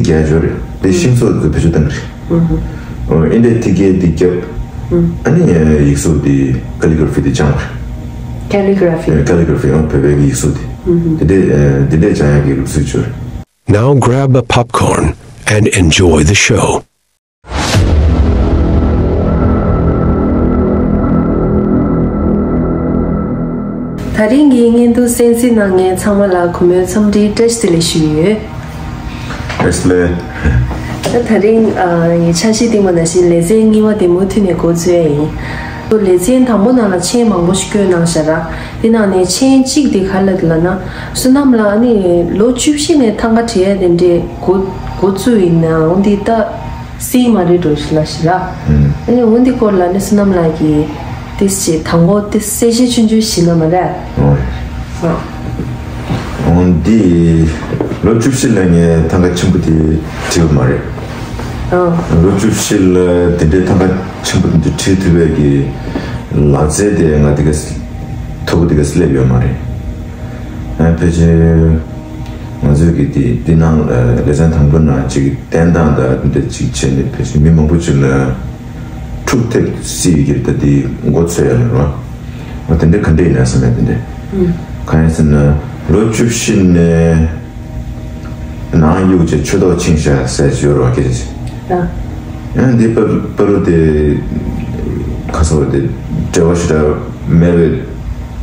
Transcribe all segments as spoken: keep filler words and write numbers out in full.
རྒྱག་ཡ་ཅིག་ཡོད་རེད། དེ་ཤིང་བཟོ་དེ་བེད་སྤྱོད་བཏང་གི་རེད། ཨོ། ཨིན་ཌི་ཡ་ཐིག་རྒྱན་དེ་བརྒྱབ། ཨ་ནི་ཡིག་གཟུགས་དེ་ཀ་ལི་གྷ་ར་ཕི་དེ་སྦྱངས་པ་རེད། ཀ་ལི་གྷ་ར་ཕི། ཀ་ལི་གྷ་ར་ཕི། ཨོ། བོད་པའི་ཡིག་གཟུགས་དེ། དེ་འདྲས་དེ་འདྲས་སྦྱང་ཡ་གི་ལུགས་སྲོལ་ཅིག་ཡོད་རེད། Now grab a popcorn and enjoy the show. ད་རིང་གི་བརྙན་ཐུང་གསན་གཟིགས་གནང་མཁན་ཚང་མ་ལ་གུས་མོས་འཚམས་འདྲི་བཀྲ་ཤིས་བདེ་ལེགས་ཞུ་ཡི་ཡོད། བཀྲ་ཤིས་བདེ་ལེགས། ད་ད་རིང་ཨ་ཡི་འཆར་གཞི་བཏིང་བ་ནང་བཞིན་ལེ་ཚན་གཉིས་པ་དེ་མུ་མཐུད་ནས་འགོ་འཛུགས་ཡ་ཡིན། ལེ་ཚན་དང་པོ་ནང་ལ་མཆན་མང་པོ་ཞིག་བཀོད་གནང་བཞག་ར། དེ་ནང་ནས་མཆན་གཅིག་དེ་ག་རེ་ལབ་ལབ་ན། བསོད་ནམས་ལགས་ནི་ལོ་བཅུ་བཞི་ནས་ཐང་ག་བྲིས་ཡ་དེ་འདྲས་འགོ་འགོ་བཙུགས་ཡིན་ནའང་འདི་ལྟ་སྲིད་མ་རེད་འགྲོ་ཞིག་ལབ་ཞིག་ར། ཨ་ནི་འོ་འདི་སྐོར་ལ་ནི་བསོད་ནམས་ལགས་ཀྱིས་ཏིས་ཅིག་དང་པོ་ཏིས་གསལ་བཤད་ཆུང་ཆུང་ཞིག་གནང་མ་རེད། ཨོ། འོ་འདི་ལོ་བཅུ་བཞི་ལ་ངས་ཐང་ག་ཆེན་པོ་དེ་བྲིས་པ་མ་རེད། ཨོ། ལོ་བཅུ་བཞི་ལ་དེ་འདྲའི་ཐང་ག་ཆེན་པོ་དེ་འདྲ་བྲིས་ཐུབ་པའི་གི་ལག་རྩལ་དེ་ང་དེ་ག་མཐོ་པོ་དེ་ག་སླེབས་ཡོད་མ་རེད། ཨ་ཕལ་ཆེར་ང་ཚོས་ཀྱི་དེ་དེ་ནང་ལ་ལེ་ཚན་དང་པོ་ནང་ཅིག་བསྟན་སྟངས་དང་དེ་འདྲ་ཅིག་བྱས་ནས་ཕལ་ཆེར་མི་མང་པོ་ཅིག་ལ་འཁྲུག་ཐེབས་སྲིད་ཡོད་ཀྱི་རེད། ད་དེ་མགོ་ཚོས་ཡ་ལ་རོ། འོ་དེ་འདྲ་ག་འདྲ་ཡིན་ན་བསམ་ཡ་དེ་འདྲ། གང་ཡིན་ཟེར་ན་ལོ་བཅུ་བཞི་ནས་ནང་གཡུག་བྱས་ཆུ་ཐོག་ཕྱིན་བཞག་ཟེར་ཞུ་རོགས་སྐད་ཆ་ཅིག་ཡང་འདི་པ་པ་རུ་དེ་ཁ་སོ་དེ་འབྲེལ་བ་ཞེ་དྲག་མེད་པའི་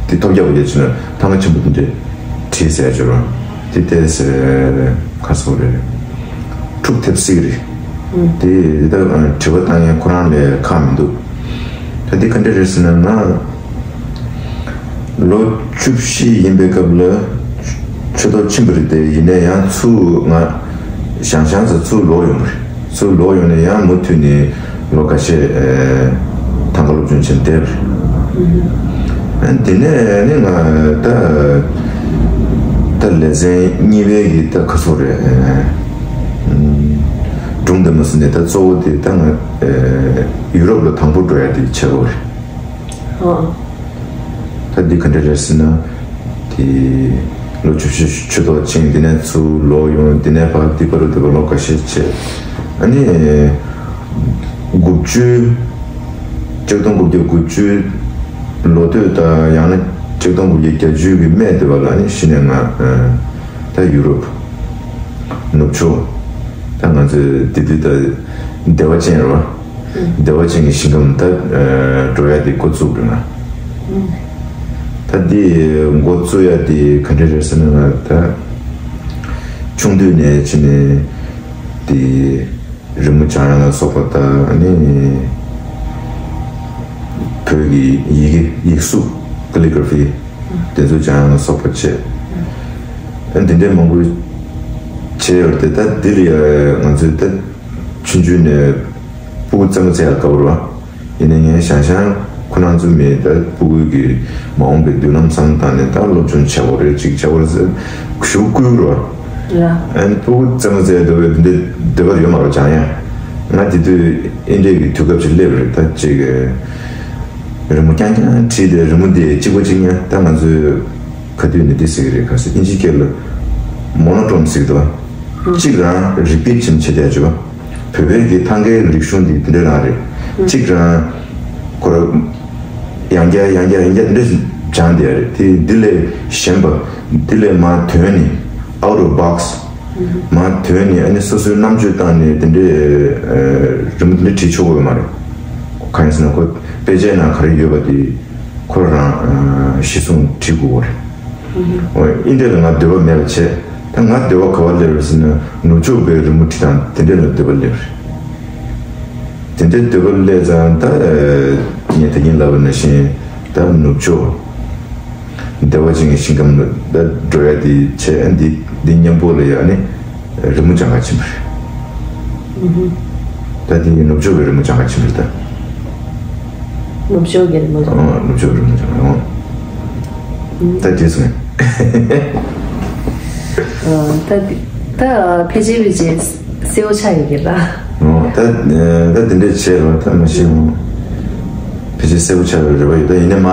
དེ་ཐོབ་རྒྱག་པ་རྒྱག་ཕྱིན་ན་ཐང་ག་ཆེན་པོ་དེ་འདྲ་བྲིས་ཟེར་ཞུ་རོགས། དེ་ལྟས་ཁ་སོ་རེད། འཁྲུག་ཐེབས་སྲིད་རེད། དེ་ད་དྲི་བ་བཏང་ཡང་ཁོ་རང་ལས་ཁག་མི་འདུག་ད་འདི་ག་འདྲ་རེད་ཟེར་ན་ང་ལོ་བཅུ་བཞི་ཡིན་པའི་སྐབས་ལ་ཆུ་ཐོག་ཕྱིན་པ་རེད་དེ། ཡིན་ནའི་ཡང་ཚུར་ང་ཞང་ཞང་ཚོ་ཚུར་ལོག་ཡོང་པ་རེད། ཚུར་ལོག་ཡོང་ནས་ཡང་མུ་མཐུད་ནས་ལོ་འགའ་ཤས་ཐང་ག་སློབ་སྦྱོང་བྱས་བསྡད་པ་རེད། དེ་ནས་ནི་ང་ད་ད་ལེ་ཚན་གཉིས་པའི་གི་ད་ཁ་སོ་རེད། སྒྲུང་འདི་མ་ཟིན་ནས་ད་གཙོ་བོ་དེ་ད་ང་ཡུ་རོབ་ལ་དང་པོ་འགྲོ་ཡ་དེ་བྱས་པ་རེད། ཨོ། ད་འདི་ག་འདྲ་རེད་ཟེར་ན། དེ་ལོ་བཅུ་བཞི་ཆུ་ཐོག་ཕྱིན། དེ་ནས་ཚུར་ལོག་ཡོང་། དེ་ནས་ཕར་དེ་པ་རུ་དེ་པ་ལོ་འགའ་ཤས་བྱས། ཨ་ནི་དགུ་བཅུ། ཆིག་སྟོང་དགུ་བརྒྱ་དགུ་བཅུ་ལོ་སྟོད་དང་ཡང་ན་ཆིག་སྟོང་དགུ་བརྒྱ་བརྒྱད་ཅུ་གི་སྨད་དེ་པ་ལ་ནི་གཞི་ནས་ང་ད་ཡུ་རོབ་ནུབ་ཕྱོགས། ད་ང་ཚོས་དེ་དུས་ད་བདེ་བ་ཅན་རེད་བ། བདེ་བ་ཅན་གྱི་ཞིང་ཁམས་ད་འགྲོ་ཡ་དེ་འགོ་བཙུགས་དགོས་ན། ད་འདི་འགོ་བཙུགས་ཡ་དེ་ག་འདྲ་རེད་ཟེར་ན་ང་ད་ཆུང་དུས་ནས་ཕྱིན་ནས་དེ་རི་མོ་སྦྱང་ཡ་ལ་སོགས་པ་ད་ནི་བོད་ཀྱི་ཡི་གེ་ཡིག་གཟུགས་ཀ་ལི་གྷ་ར་ཕི་དེ་ཚོ་སྦྱང་ཡ་ལ་སོགས་པ་བྱས། ཨ་འདི་འདྲའི་མང་པོ་བྱས་ཡོད་དེ། ད་འདི་ལ་ཡ་ང་ཚོས་ད་ཆུང་ཆུང་ནས་སྤུ་གུ་རྩེད་མོ་རྩེ་ཡ་དགའ་པོ་རེད་བ། ཡིན་ནའི་ངའི་ཞང་ཞང་ཁོ་རང་ཚོ་མི་ད་སྤུ་གུ་གི་མ་འོངས་པའི་མདུན་ལམ་བསམ་བཏང་ནས་ད་སློབ་སྦྱོང་བྱེད་དགོས་རེད། ཅིག་བྱེད་དགོས་རེད་ཟེར་ཞུ་བསྐུལ་རོགས། ཡ། ཨན་སྤུ་གུ་རྩེད་མོ་རྩེ་འདོད་པའི་འདི་འདྲའི་འདོད་པ་ཡོད་མ་རེད་སྦྱང་ཡ། ང་དེ་དུས་ཨིན་འདྲའི་གི་དུས་སྐབས་ཅིག་སླེབས་རེད། ད་ཅིག་རི་མོ་རྐྱང་རྐྱང་བྲིས་ཏེ་རི་མོ་འདི་གཅིག་པ་གཅིག་རྐྱང་། ད་ང་ཚོའི་ག་དུས་ནས་འདི་ཟེར་གི་རེད། ག་ཟེར་ཨིན་ཇི་སྐད་ལ་མོ་ནོ་ཊོན་ཟེར་གི་འདུག་གཅིག་རང་རི་པིཊ་བྱེད་བྱེད་བསྡད་བྱེད་པ། བོད་པའི་གི་ཐང་གའི་རིག་གཞུང་འདི་འདི་འདྲ་རང་རེད། གཅིག་རང་ཁོ་ར་ཡང་བསྐྱར་ཡང་བསྐྱར་ཡང་བསྐྱར་འདི་འདྲ་སྦྱངས་བསྡད་རེད། དེ་འདི་ལས་གཞན་པ་འདི་ལས་མར་ཐོན་ནས་out of box། མར་ཐོན་ནས་ཨ་ནི་སོ་སོའི་རྣམ་དཔྱོད་བཏང་ནས་དེ་འདྲའི་རི་མོ་འདི་འདྲ་བྲིས་ཆོག་གི་ཡོད་མ་རེད། གང་ཡིན་ཟེར་ན་ཁོ་དཔེ་ཆའི་ནང་ག་རེ་ཡོད་པ་དེ་ཁོ་རང་གཞི་བཟུང་བྲིས་དགོས་པ་རེད། ཨིན་འདྲ་ལ་ང་འདོད་པ་མེད་པ་བྱས། ད་ང་འདོད་པ་ག་པར་སླེབས་རེད་ཟེར་ན་ནུབ་ཕྱོགས་པའི་རི་མོ་བྲིས་སྟངས་དེ་འདྲ་ལ་འདོད་པ་སླེབས་རེད། དེ་འདྲའི་འདོད་པ་སླེབས་ཙང་ད་ངས་ད་གིན་ལབ་པ་ནང་བཞིན་ད་ནུབ་ཕྱོགས་བདེ་བ་ཅན་གྱི་ཞིང་ཁམས་ལ་ད་འགྲོ་ཡ་དེ་བྱས། འདི་འདི་མཉམ་པོ་ལ་ཡ་ནི་རི་མོ་སྦྱང་ག་ཕྱིན་པ་རེད། ད་འདི་ནུབ་ཕྱོགས་ཀྱི་རི་མོ་སྦྱང་ག་ཕྱིན་པ་རེད་ད། ནུབ་ཕྱོགས་ཀྱི་རི་མོ་སྦྱང་། ཨོ་ནུབ་ཕྱོགས་རི་མོ་སྦྱང་། ཨོ། ད་དེ་སོང་། ཨ་ད་ད་ཕལ་ཆེར་ཕལ་ཆེར་གསལ་པོ་ཆགས་ཡོད་ཀྱི་ར། ཨོ་ད་ད་དེ་འདྲས་བྱས་རོགས་ད་མ་ཤེས་མོ། ཕལ་ཆེར་གསལ་པོ་ཆགས་པའི་རེ་བ་ཡོད། ད་ཡིན་ནའི་མ་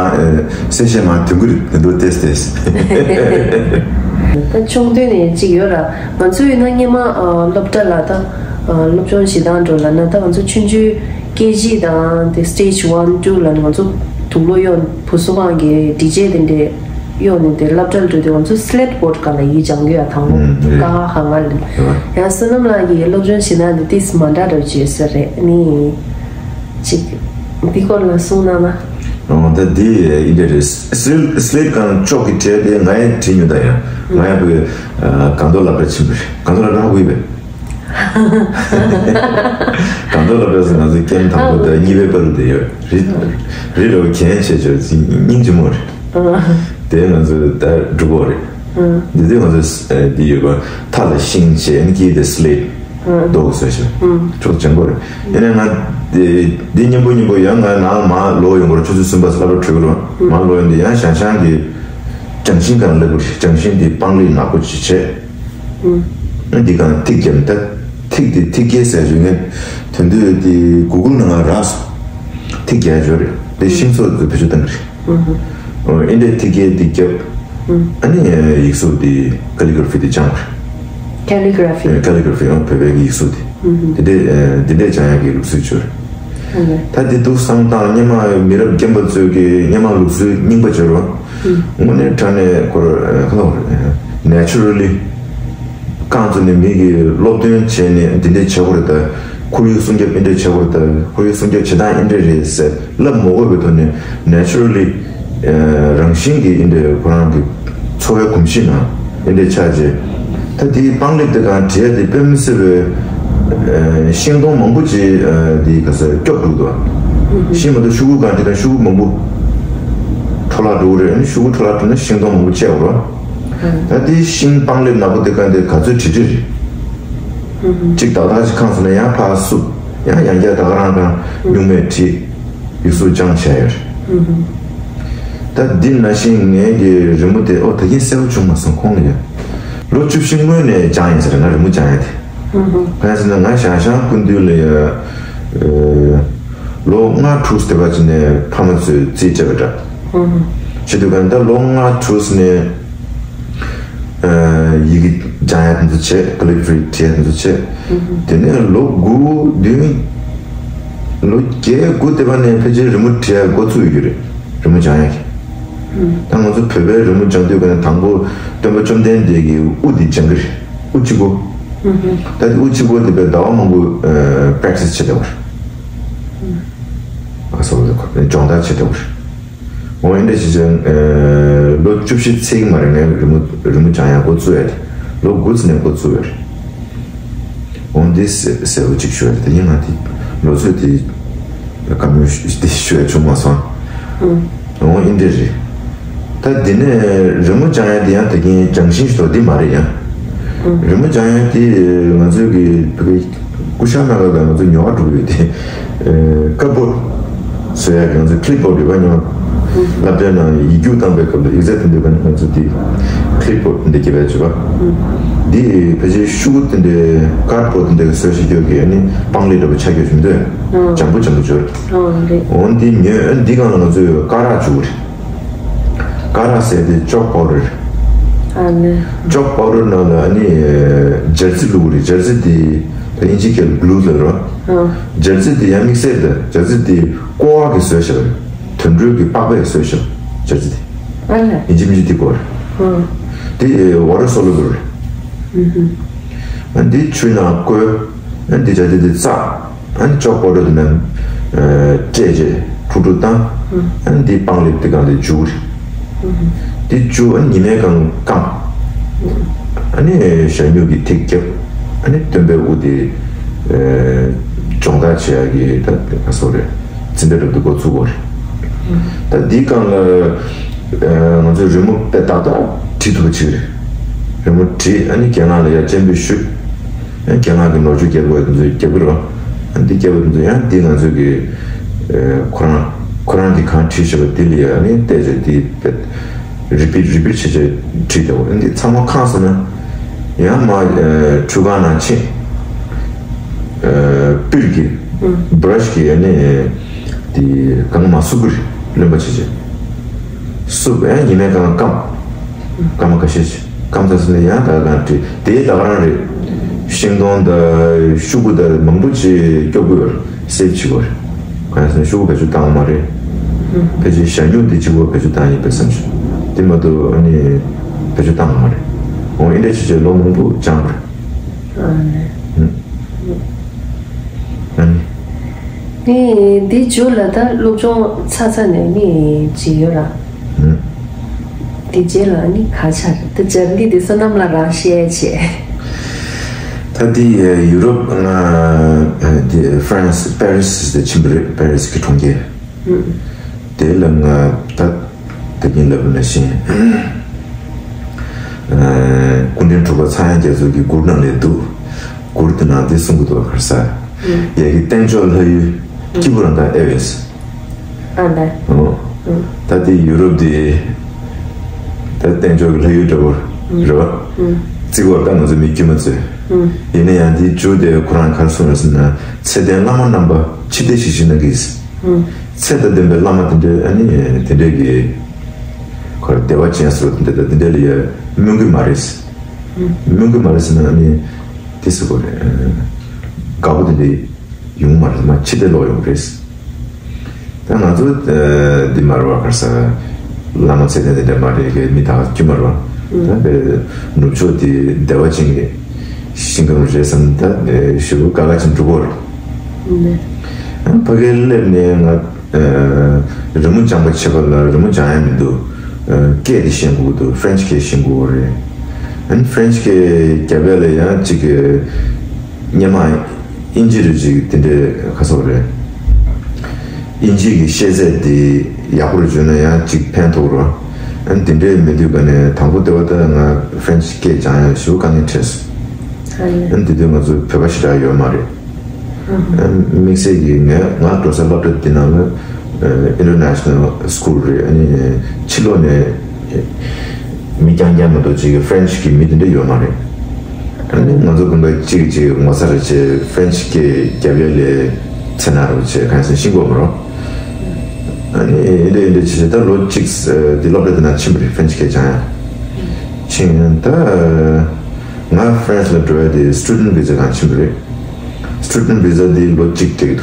གསལ་བཤད་མ་དོན་གྱི་རེད་འདུག་ཏེས་ཏེས། ད་ཆུང་དུས་ནས་གཅིག་ཡོད་ར། ང་ཚོ་ཡིན་ན་སྔོན་མ་ཨ་སློབ་གྲྭ་ལ་ད་ཨ་སློབ་སྦྱོང་བྱེད་སྟངས་འགྲོ་ལབ་ན། ད་ང་ཚོ་ཆུང་ཆུང་ཀེ་ཇི་དང་དེ་སི་ཊེ་ཇི་ཝན་ཊུ་ལ་ནི་ང་ཚོ་དུག་ལོག་གཡོག་བུ་གསོ་ཁང་གི་ཌི་ཇེ་དེ་འདྲས་གཡོག་ནས་དེ་སློབ་གྲྭ་ལ་འགྲོ་དུས་ང་ཚོ་སི་ལེཊ་བྷོཌ་སྒང་ལ་ཡིག་སྦྱང་གི་ཡོད། དང་པོ་ཨུམ་ཀ་ཧ་ག་ང་ལ། ཡང་བསོད་ནམས་ལགས་ཀྱིས་སློབ་སྦྱོང་བྱེད་སྟངས་དེ་ཏིས་མ་འདྲ་འདྲ་བྱེད་ས་རེད་ནི། ཅིག་འདི་སྐོར་ལ་གསུང་གནང་ན། ཨོ་ད་འདི་ཨིན་འདྲ་རེད། སི་ལེཊ་སི་ལེཊ་སྒང་ཅོག་གིས་བྲིས་ཏེ་ང་ཡང་བྲིས་མྱོང་། ད་ཡང་ང་ཡང་བུ་སྒང་ཏོག་སློབ་གྲྭ་ཕྱིན་པ་རེད། སྒང་ཏོག་སློབ་གྲྭ་ཧ་གོ་ཡོད་པས། སྒང་ཏོག་སློབ་གྲྭ་སོང་ང་ཚོ་ཀེམ་དང་པོ་དང་གཉིས་པའི་བར་དུ་དེ་ཡོད་རེད། རི་རོ་གན་བྱས་བྱས་སྙིང་རྗེ་མོ་རེད། དེ་ང་ཚོ་ད་འགྲུབ་པོ་རེད། འདི་དུས་ང་ཚོ་འདི་ཡོད་པ་མཐའ་ལ་ཤིང་བྱས་ཨ་ནི་དཀྱིལ་དེ་སི་ལེཊ་རྡོ་གི་བཟོས་ཤིང་ཅོག་ཅན་པོ་རེད། ཡིན་ནའི་ང་འདི་འདི་མཉམ་པོ་མཉམ་པོ་ཡང་ང་ནང་མར་ལོག་ཡོང་གི་རེད། ཆུ་ཚོད་གསུམ་པ་སློབ་གྲྭ་གྲོལ་གི་རེད། མར་ལོག་ཡོང་དུས་ཡང་ཞང་ཞང་གི་ལྗང་ཤིང་སྒང་སླེབས་པ་རེད། ལྗང་ཤིང་འདི་སྤང་ལེབ་ནག་པོ་ཅིག་བྱས། ཨ་འདི་སྒང་ཐིག་བརྒྱབ་ནས་ད་ཐིག་འདི་ཐིག་སྐྱེལ་ཟེར་ཞུ་མཁན་དེ་དུས་དེ་གུ་གུལ་ནང་ང་རག་སོང་། ཐིག་རྒྱག་ཡ་ཅིག་ཡོད་རེད། དེ་ཤིང་བཟོ་དེ་བེད་སྤྱོད་གཏང་གི་རེད། ཨོ་ཨིན་འདྲའི་ཐིག་སྐྱེལ་འདི་བརྒྱབ། ཨ་ནི་ཡིག་གཟུགས་འདི་ཀ་ལི་གྷ་ར་ཕི་འདི་སྦྱངས་པ་རེད། ཀ་ལི་གྷ་ར་ཕི། ཀ་ལི་གྷ་ར་ཕི་ཨོ་བོད་པའི་ཡིག་གཟུགས་འདི། འདི་འདྲའི་འདི་འདྲའི་སྦྱང་ཡག་གི་ལུགས་སྲོལ་ཅིག་ཡོད་རེད། ད་འདི་འདུག་བསམ་སྟངས་སྔོན་མ་མི་རབས་རྒན་པ་ཚོས་ཀྱི་སྔོན་མ་ལུགས་སྲོལ་རྙིང་པ་ཅིག་ཡོད་རེད། དངོས་གནས་དྲང་གནས་ཁོ་རང་ཁ་ལོ་ནེ་ཅུ་ར་ལི་རྐང་བཙུགས་ནས་མི་གིས་སློབ་སྟོན་བྱས་ནས་འདི་འདྲ་བྱེད་དགོས་རེད། ད་ཁོར་ཡུག་སྲུང་སྐྱོབ་འདི་འདྲ་བྱེད་དགོས་རེད། ད་ཁོར་ཡུག་སྲུང་སྐྱོབ་བྱེད་སྟངས་འདི་འདྲ་རེད་ཟེར་ལབ་མ་དགོས་པའི་ཐོག་ནས་ནེ་ཅུ་ར་ལི་རང་བཞིན་གྱིས་འདི་འདྲ་ཁོ་རང་གི་འཚོ་བའི་གོམས་གཤིས་ནང་འདི་འདྲ་ཆགས་རྗེས། ད་དེའི་སྤང་ལེབ་དེ་སྒང་བྲིས་ཡ་དེ་དཔེ་མི་སྲིད་པའི་ཤིང་སྡོང་མང་པོ་ཅིག་དེ་ག་ས་སྐྱོབ་འགྲོ་འདུག་ཤིང་མ་གཏོགས་ཤོག་གུ་སྒང་དེ་སྒང་ཤོག་གུ་མང་པོ་འཕྲོ་བརླག་འགྲོ་གི་རེད། ཨ་ནི་ཤོག་གུ་འཕྲོ་བརླག་འགྲོ་ན་ཤིང་སྡོང་མང་པོ་བཅད་དགོས་རེད། ད་དེའི་ཤིང་སྤང་ལེབ་ནག་པོ་དེ་སྒང་དེ་ག་ཚོད་བྲིས་བྲིས་རེད། གཅིག་ཏག་ཏག་ཅིག་ཁེངས་སོང་ན་ཡང་ཕར་བསུབ། ཡང་ཡང་བསྐྱར་ད་ག་རང་སྒང་སྨྱུག་མས་བྲིས། ཡིག་གཟུགས་སྦྱངས་བྱས་ཡོད་རེད། ད་འདི་ནང་བཞིན་ངའི་གི་རི་མོ་དེ་ཨོ་ད་གིན་གསལ་པོ་བྱུང་མ་སོང་ཁོང་ལ་ཡ། ལོ་བཅུ་བཞི་སྔོན་ནས་སྦྱངས་ཡིན་ཟེར། ང་རི་མོ་སྦྱང་ཡ་དེ། གང་ཡིན་ཟེར་ན་ང་ཞང་ཞང་སྐུ་མདུན་ལ་ཡ། ལོ་ལྔ་དྲུག་དེ་བ་ཅིག་ནས་ཕ་མ་ཚོས་རྩིས་སྤྲད་པ་འདྲ། བྱེད་དུས་ག་ད་ལོ་ལྔ་དྲུག་ནས། ཡི་གེ་སྦྱང་ཡ་དེ་ཚོ་བྱས། ཀ་ལི་གྷ་ར་ཕི་བྲིས་ཡ་དེ་ཚོ་བྱས། དེ་ནས་ལོ་དགུ་བདུན། ལོ་བརྒྱད་དགུ་དེ་བ་ནས་ཕལ་ཆེར་རི་མོ་བྲིས་ཡ་འགོ་ཚུགས་ཡོད་ཀྱི་རེད། རི་མོ་སྦྱང་ཡ་གི། ད་ང་ཚོ་བོད་པའི་རི་མོ་སྦྱང་དུས་ག་ནས་དང་པོ་སྟོན་པ་བཅོམ་ལྡན་འདས་ཀྱི་དབུ་དེ་སྦྱང་གི་རེད། དབུ་གཅིག་པོ། ད་དེ་དབུ་གཅིག་པོ་དེ་བས་ཟླ་བ་མང་པོ་པེ་རེག་ཊི་སི་བྱེད་བསྡད་པ་རེད། ཨ་སོ་ལ་སྦྱོང་བརྡར་བྱེད་བསྡད་པ་རེད། འོ་ཨིན་འདྲ་བྱས་བྱས། ལོ་བཅུ་བཞི་ཚིག་མ་རེད། ངས་རི་མོ་རི་མོ་སྦྱང་ཡག་འགོ་བཙུགས་ཡ་དེ་ལོ་དགུ་ཙམ་ནས་འགོ་བཙུགས་ཡོད་རེད། འོ་འདི་གསལ་པོ་ཅིག་ཞུ་ཡ་དེ་ཡིན། ང་དེ་ལོ་ཚོད་དེ་བཀའ་མོལ་དེ་ཞུ་ཡ་བྱུང་མ་སོང་། འོ་ཨིན་འདྲ་རེད། ད་འདི་ནས་རི་མོ་སྦྱང་ཡ་དེ་ཡང་ད་གིན་སྦྱང་ཤིང་ཞིག་འདུག་འདི་མ་རེད་ཡ། རི་མོ་སྦྱང་ཡ་དེ་ང་ཚོའི་གི་བོད་པའི་སྐུ་ཞབས་སྨན་ཁང་ལ་ང་ཚོ་ཉོ་བ་འགྲོ་གི་ཡོད་དེ། ཀར་པོར་ཌི་བཟོ་ཡ་གི་ང་ཚོ་ཀི་ལིབ་བྷོར་ཌི་རེད་པ། ཉོ་བ་སློབ་གྲྭའི་ནང་ཡིག་རྒྱུགས་བཏང་པའི་སྐབས་ལ་ཡིག་ཚད་མཐུན་པའི་སྒང་ནས་ང་ཚོ་དེ་ཀི་ལིབ་བྷོར་ཌི་འདི་རྒྱབ་པའི་བྱས་པ། འདི་ཕལ་ཆེར་ཤོག་གུ་དེ་འདྲའི་ཀར་པོར་ཌི་འདི་བཟོ་ཤེས་ཀྱོག་གི་ཨ་ནི་སྤང་ལེབ་འདྲ་པོ་ཆགས་ཀྱོག་བཞིན་འདུག་འཇམ་པོ་འཇམ་པོ་བྱས། འོ་འདི་ཉོས། ཨ་འདི་སྒང་ལ་ང་ཚོས་སྐ་རགས་བྱུག་གི་རེད། སྐ་རགས་ཟེར་དེ་ཅོག་པའུ་ཌར། ཨ་ནི། ཅོག་པའུ་ཌར་ནང་ལ་ཨ་ནི་སྦྱར་རྩི་བླུགས་རེད། སྦྱར་རྩི་དེ་ད་དབྱིན་ཇིའི་སྐད་ལ་གྷུ་ལུ་ཟེར་རོ། ཨ། སྦྱར་རྩི་དེ་ཡང་དམིགས་བསལ་དུ་སྦྱར་རྩི་དེ་ཀོ་བ་གིས་བཟོས་བཞག་པ་རེད། དུད་འགྲོའི་གི་པགས་པས་བཟོས་བཞག་པ་སྦྱར་རྩི་དེ། ཨ་ལས། ཡིན་གཅིག་མིན་གཅིག་དེ་ཀོ་བ་རེད། ཨ། དེ་ཝ་ཊར་སོ་ལུ་བལ་རེད། ཨ་འདི་ཆུའི་ནང་བསྐོལ། ཨ་འདི་སྦྱར་རྩི་དེ་བཙགས། ཨ་ནི་ཅོག་པའུ་ཌར་དེ་ནང་སྤྲད་རྗེས་འཁྲུག་འཁྲུག་བཏང་། ཨ་ནི་འདི་སྤང་ལེབ་དེ་སྒང་དེ་བྱུག་རེད། དེ་བྱུག་ཨ་ནི་ཉི་མའི་སྒང་སྐམ། ཨ་ནི་ཞ་སྨྱུག་གིས་ཐིག་བརྒྱབ། ཨ་ནི་སྟོན་པའི་དབུ་དེ་སྦྱོང་བརྡར་བྱེད་ཡག་གི་ད་ག་སོ་རེད། འཛིན་གྲྭ་འདྲ་པོ་དེ་འགོ་ཚུགས་པ་རེད། ད་འདིའི་སྒང་ལ་ང་ཚོས་རི་མོ་དཔེ་ཏག་ཏག་བྲིས་ཐུབ་པ་ཅིག་རེད། རི་མོ་བྲིས་ཨ་ནི་རྒན་ལགས་ལ་ཡར་སྤྱན་འབུལ་ཞུས། ཡང་རྒན་ལགས་ཀྱིས་ནོར་བཅོས་རྒྱབ་དགོས་དེ་ཚོ་རྒྱབ་ཀྱི་རེད། ཨ་འདི་རྒྱབ་པ་དེ་ཚོ་ཡང་འདི་ང་ཚོས་ཀྱི་ཁོ་རང་ཁོ་རང་གིས་གང་བྲིས་བཞག་པ་དེ་ལ་ཡང་ནི་བལྟས་བྱས་དེ་རི་པིཊ་རི་པིཊ་བྱས་བྱས་བྲིས་བསྡད་པ། ཨ་འདི་ཚང་མ་ཁེངས་སོང་ན་ཡང་མར་ཁྲུས་ཁང་ནང་ཕྱིན། པིར་གྱིས་བྷ་ར་ཤི་གིས་ཡང་ནི་དེ་གང་མ་བསུབ་ཀྱི་རེད། རློན་པ་བྱས་བྱས་བསུབ། ཡང་ཉི་མའི་སྒང་སྐམ། སྐར་མ་ཁ་ཤས་ཤིག་སྐམ་ས་ས་ནས་ཡང་ད་གང་བྲིས་དེའི་ད་ག་རང་རེད། ཤིང་སྡོང་དང་ཤོག་གུ་དང་མང་པོ་ཅིག་སྐྱོ་པོ་ཡོད་སེབ་བྱེད་དགོས་རེད། གང་ཡིན་ཟེར་ན་ཤོག་གུ་བེད་སྤྱོད་བཏང་བ་མ་རེད། ཕལ་ཆེར་ཞ་སྨྱུག་དེ་གཅིག་པོ་བེད་སྤྱོད་བཏང་ཡིན་པའི་བསམ་བྱུང་། དེ་མ་གཏོགས་ཨ་ནི་བེད་སྤྱོད་བཏང་བ་མ་རེད། འོ་ཨིན་འདྲ་ཅིག་བྱས་ལོ་མང་པོ་སྦྱངས་པ་རེད། ཨ་ནི། ནི་འདི་མཇུག་ལ་ད་སློབ་སྦྱོང་ཚར་ཚར་ནས་ནི་བྱེད་ཡོད་ར། ཨུ། དེ་རྗེས་ལ་ནི་ག་ཆ་རེད་ད་སྦྱར་འདི་དེ་བསོད་ནམས་ལ་རང་བཤད་བྱས། ད་འདི་ཡུ་རོབ་ང་འདི་ཧྥ་རན་སི་པེ་རི་སི་དེ་ཕྱིན་པ་རེད། པེ་རི་སི་གི་གྲོང་ཁྱེར། ཨུ། དེ་ལ་ང་ད། དེ་ཉིན་ལབ་ན་བཞིན། སྐུ་ཕྲེང་དྲུག་པ་ཚངས་དབྱངས་རྒྱ་མཚོ་གི་མགུར་ནང་ལས་འདུག་མགུར་དེ་ནང་འདི་གསུང་གི་འདུག་ག་རེ་ཟེར། ཡ་གི་སྟེང་ཕྱོགས་ལྷ་ཡུལ་སྐྱིད་པོ་རང་དང་ཨེ་ཝེས། ཨ་ལས། ཨོ། ད་དེ་ཡུ་རོབ་དེ། ད་སྟེང་ཕྱོགས་ཀྱི་ལྷ་ཡུལ་འདྲ་པོ་རེད་བ། བརྩི་བར་ད་ང་ཚོ་མི་དཀྱུས་མ་ཚོས། ཡིན་ན་ཡང་དེའི་མཇུག་དེ་ཁོ་རང་ག་རེ་གསུངས་རེད་ཟེར་ན་ཚེ་ལྡན་བླ་མ་རྣམ་པ་ཕྱི་བལྟས་ཤིག་ཤིག་ན་གིས། ཚེ་དང་ལྡན་པའི་བླ་མ་དེ་འདྲའི་ཨ་ནི་དེ་འདྲའི་གི། ཁོ་ར་བདེ་བ་ཅན་ཟེར་བ་དེ་འདྲ་དང་དེ་འདྲ་ལ་ཡ་སྨོན་གི་མ་རེད། སྨོན་གི་མ་རེད་ཟེར་ན་ཨ་ནི་དེ་ཟེར་དགོས་རེད། དགའ་པོ་དེ་འདྲ་ཡོང་མ་རེད་མ་ཕྱི་བལྟས་ལོག་ཡོང་རེད། ད་ང་ཚོ་འདི་མ་རེད་བ་ག་རེ་ཟེར། བླ་མ་ཚེ་ལྡན་དེ་འདྲ་མ་རེད་གི་མི་དག་དཀྱུས་མ་རེད་བ། ད་པའི་ནུབ་ཕྱོགས་དེ་བདེ་བ་ཅན་གི་ཞིང་ཁམས་རེད་བསམ་ད་ཞེ་པོ་དཀའ་ཁག་ཅིག་འགྲོ་གི་རེད། ཕ་གིར་སླེབས་ནས་ང་རི་མོ་སྦྱང་པ་བྱེད་པ་ལ་རི་མོ་སྦྱང་ཡ་མི་འདུག་སྐད་དེ་ཤེས་དགོས་ཀྱི་འདུག་ཧྥ་རན་ཆི་སྐད་ཤེས་དགོས་རེད། ཨ་ནི་ཧྥ་རན་ཆི་སྐད་རྒྱབ་ཡ་ལ་ཡང་གཅིག་གི་སྔོན་མ་ཨིན་ཇི་རེད་ཅིག་དེ་འདྲའི་ཁ་སོག་རེད། ཨིན་ཇི་གི་ཤེས་ཚད་དེ་ཡག་པོ་རེད་བརྗོད་ན་ཡང་གཅིག་ཕན་ཐོགས་རོགས། ཨ་ནི་དེ་འདྲའི་མི་འདུག་ག་ནས་དང་པོ་དེ་བ་ད་ང་ཧྥ་རན་ཆི་སྐད་སྦྱང་ཡ་ཞེ་པོ་དཀའ་ངལ་འཕྲད་སོང་། ཨ་ནི་དེ་དུས་ང་ཚོ་བོད་པ་ཞེ་དྲག་ཡོད་མ་རེད། དམིགས་བསལ་གྱིས་ངས་ང་འགྲོ་ས་སློབ་གྲྭ་འདི་ནང་ལ་International School རེད། ཨ་ནི་ཕྱི་ལོགས་ནས་མི་རྐྱང་རྐྱང་མ་གཏོགས་ཅིག་French གི་མི་དེ་འདྲ་ཡོད་མ་རེད། ཨ་ནི་ང་ཚོ་དགོན་པའི་གཅིག་གཅིག་ངོ་ཚ་རེ་བྱས་French སྐད་རྒྱབ་ཡ་ལས་ཚེ་ན་རུ་བྱས་གང་ཟེར་ཤིང་གོ་མ་རོ། ཨ་ནི་ཨེ་འདྲ་ཨེ་འདྲ་བྱས་བྱས་ད་ལོ་གཅིག་འདི་སློབ་གྲྭ་དེ་ནང་ཕྱིན་པ་རེད། French སྐད་སྦྱང་ཡ་ཕྱིན་ད། ང་France ལ་འགྲོ་ཡ་དེ་student visa སྒང་ཕྱིན་པ་རེད། Student visa འདི་ལོ་གཅིག་སྤྲད་ཀྱི་འདུག་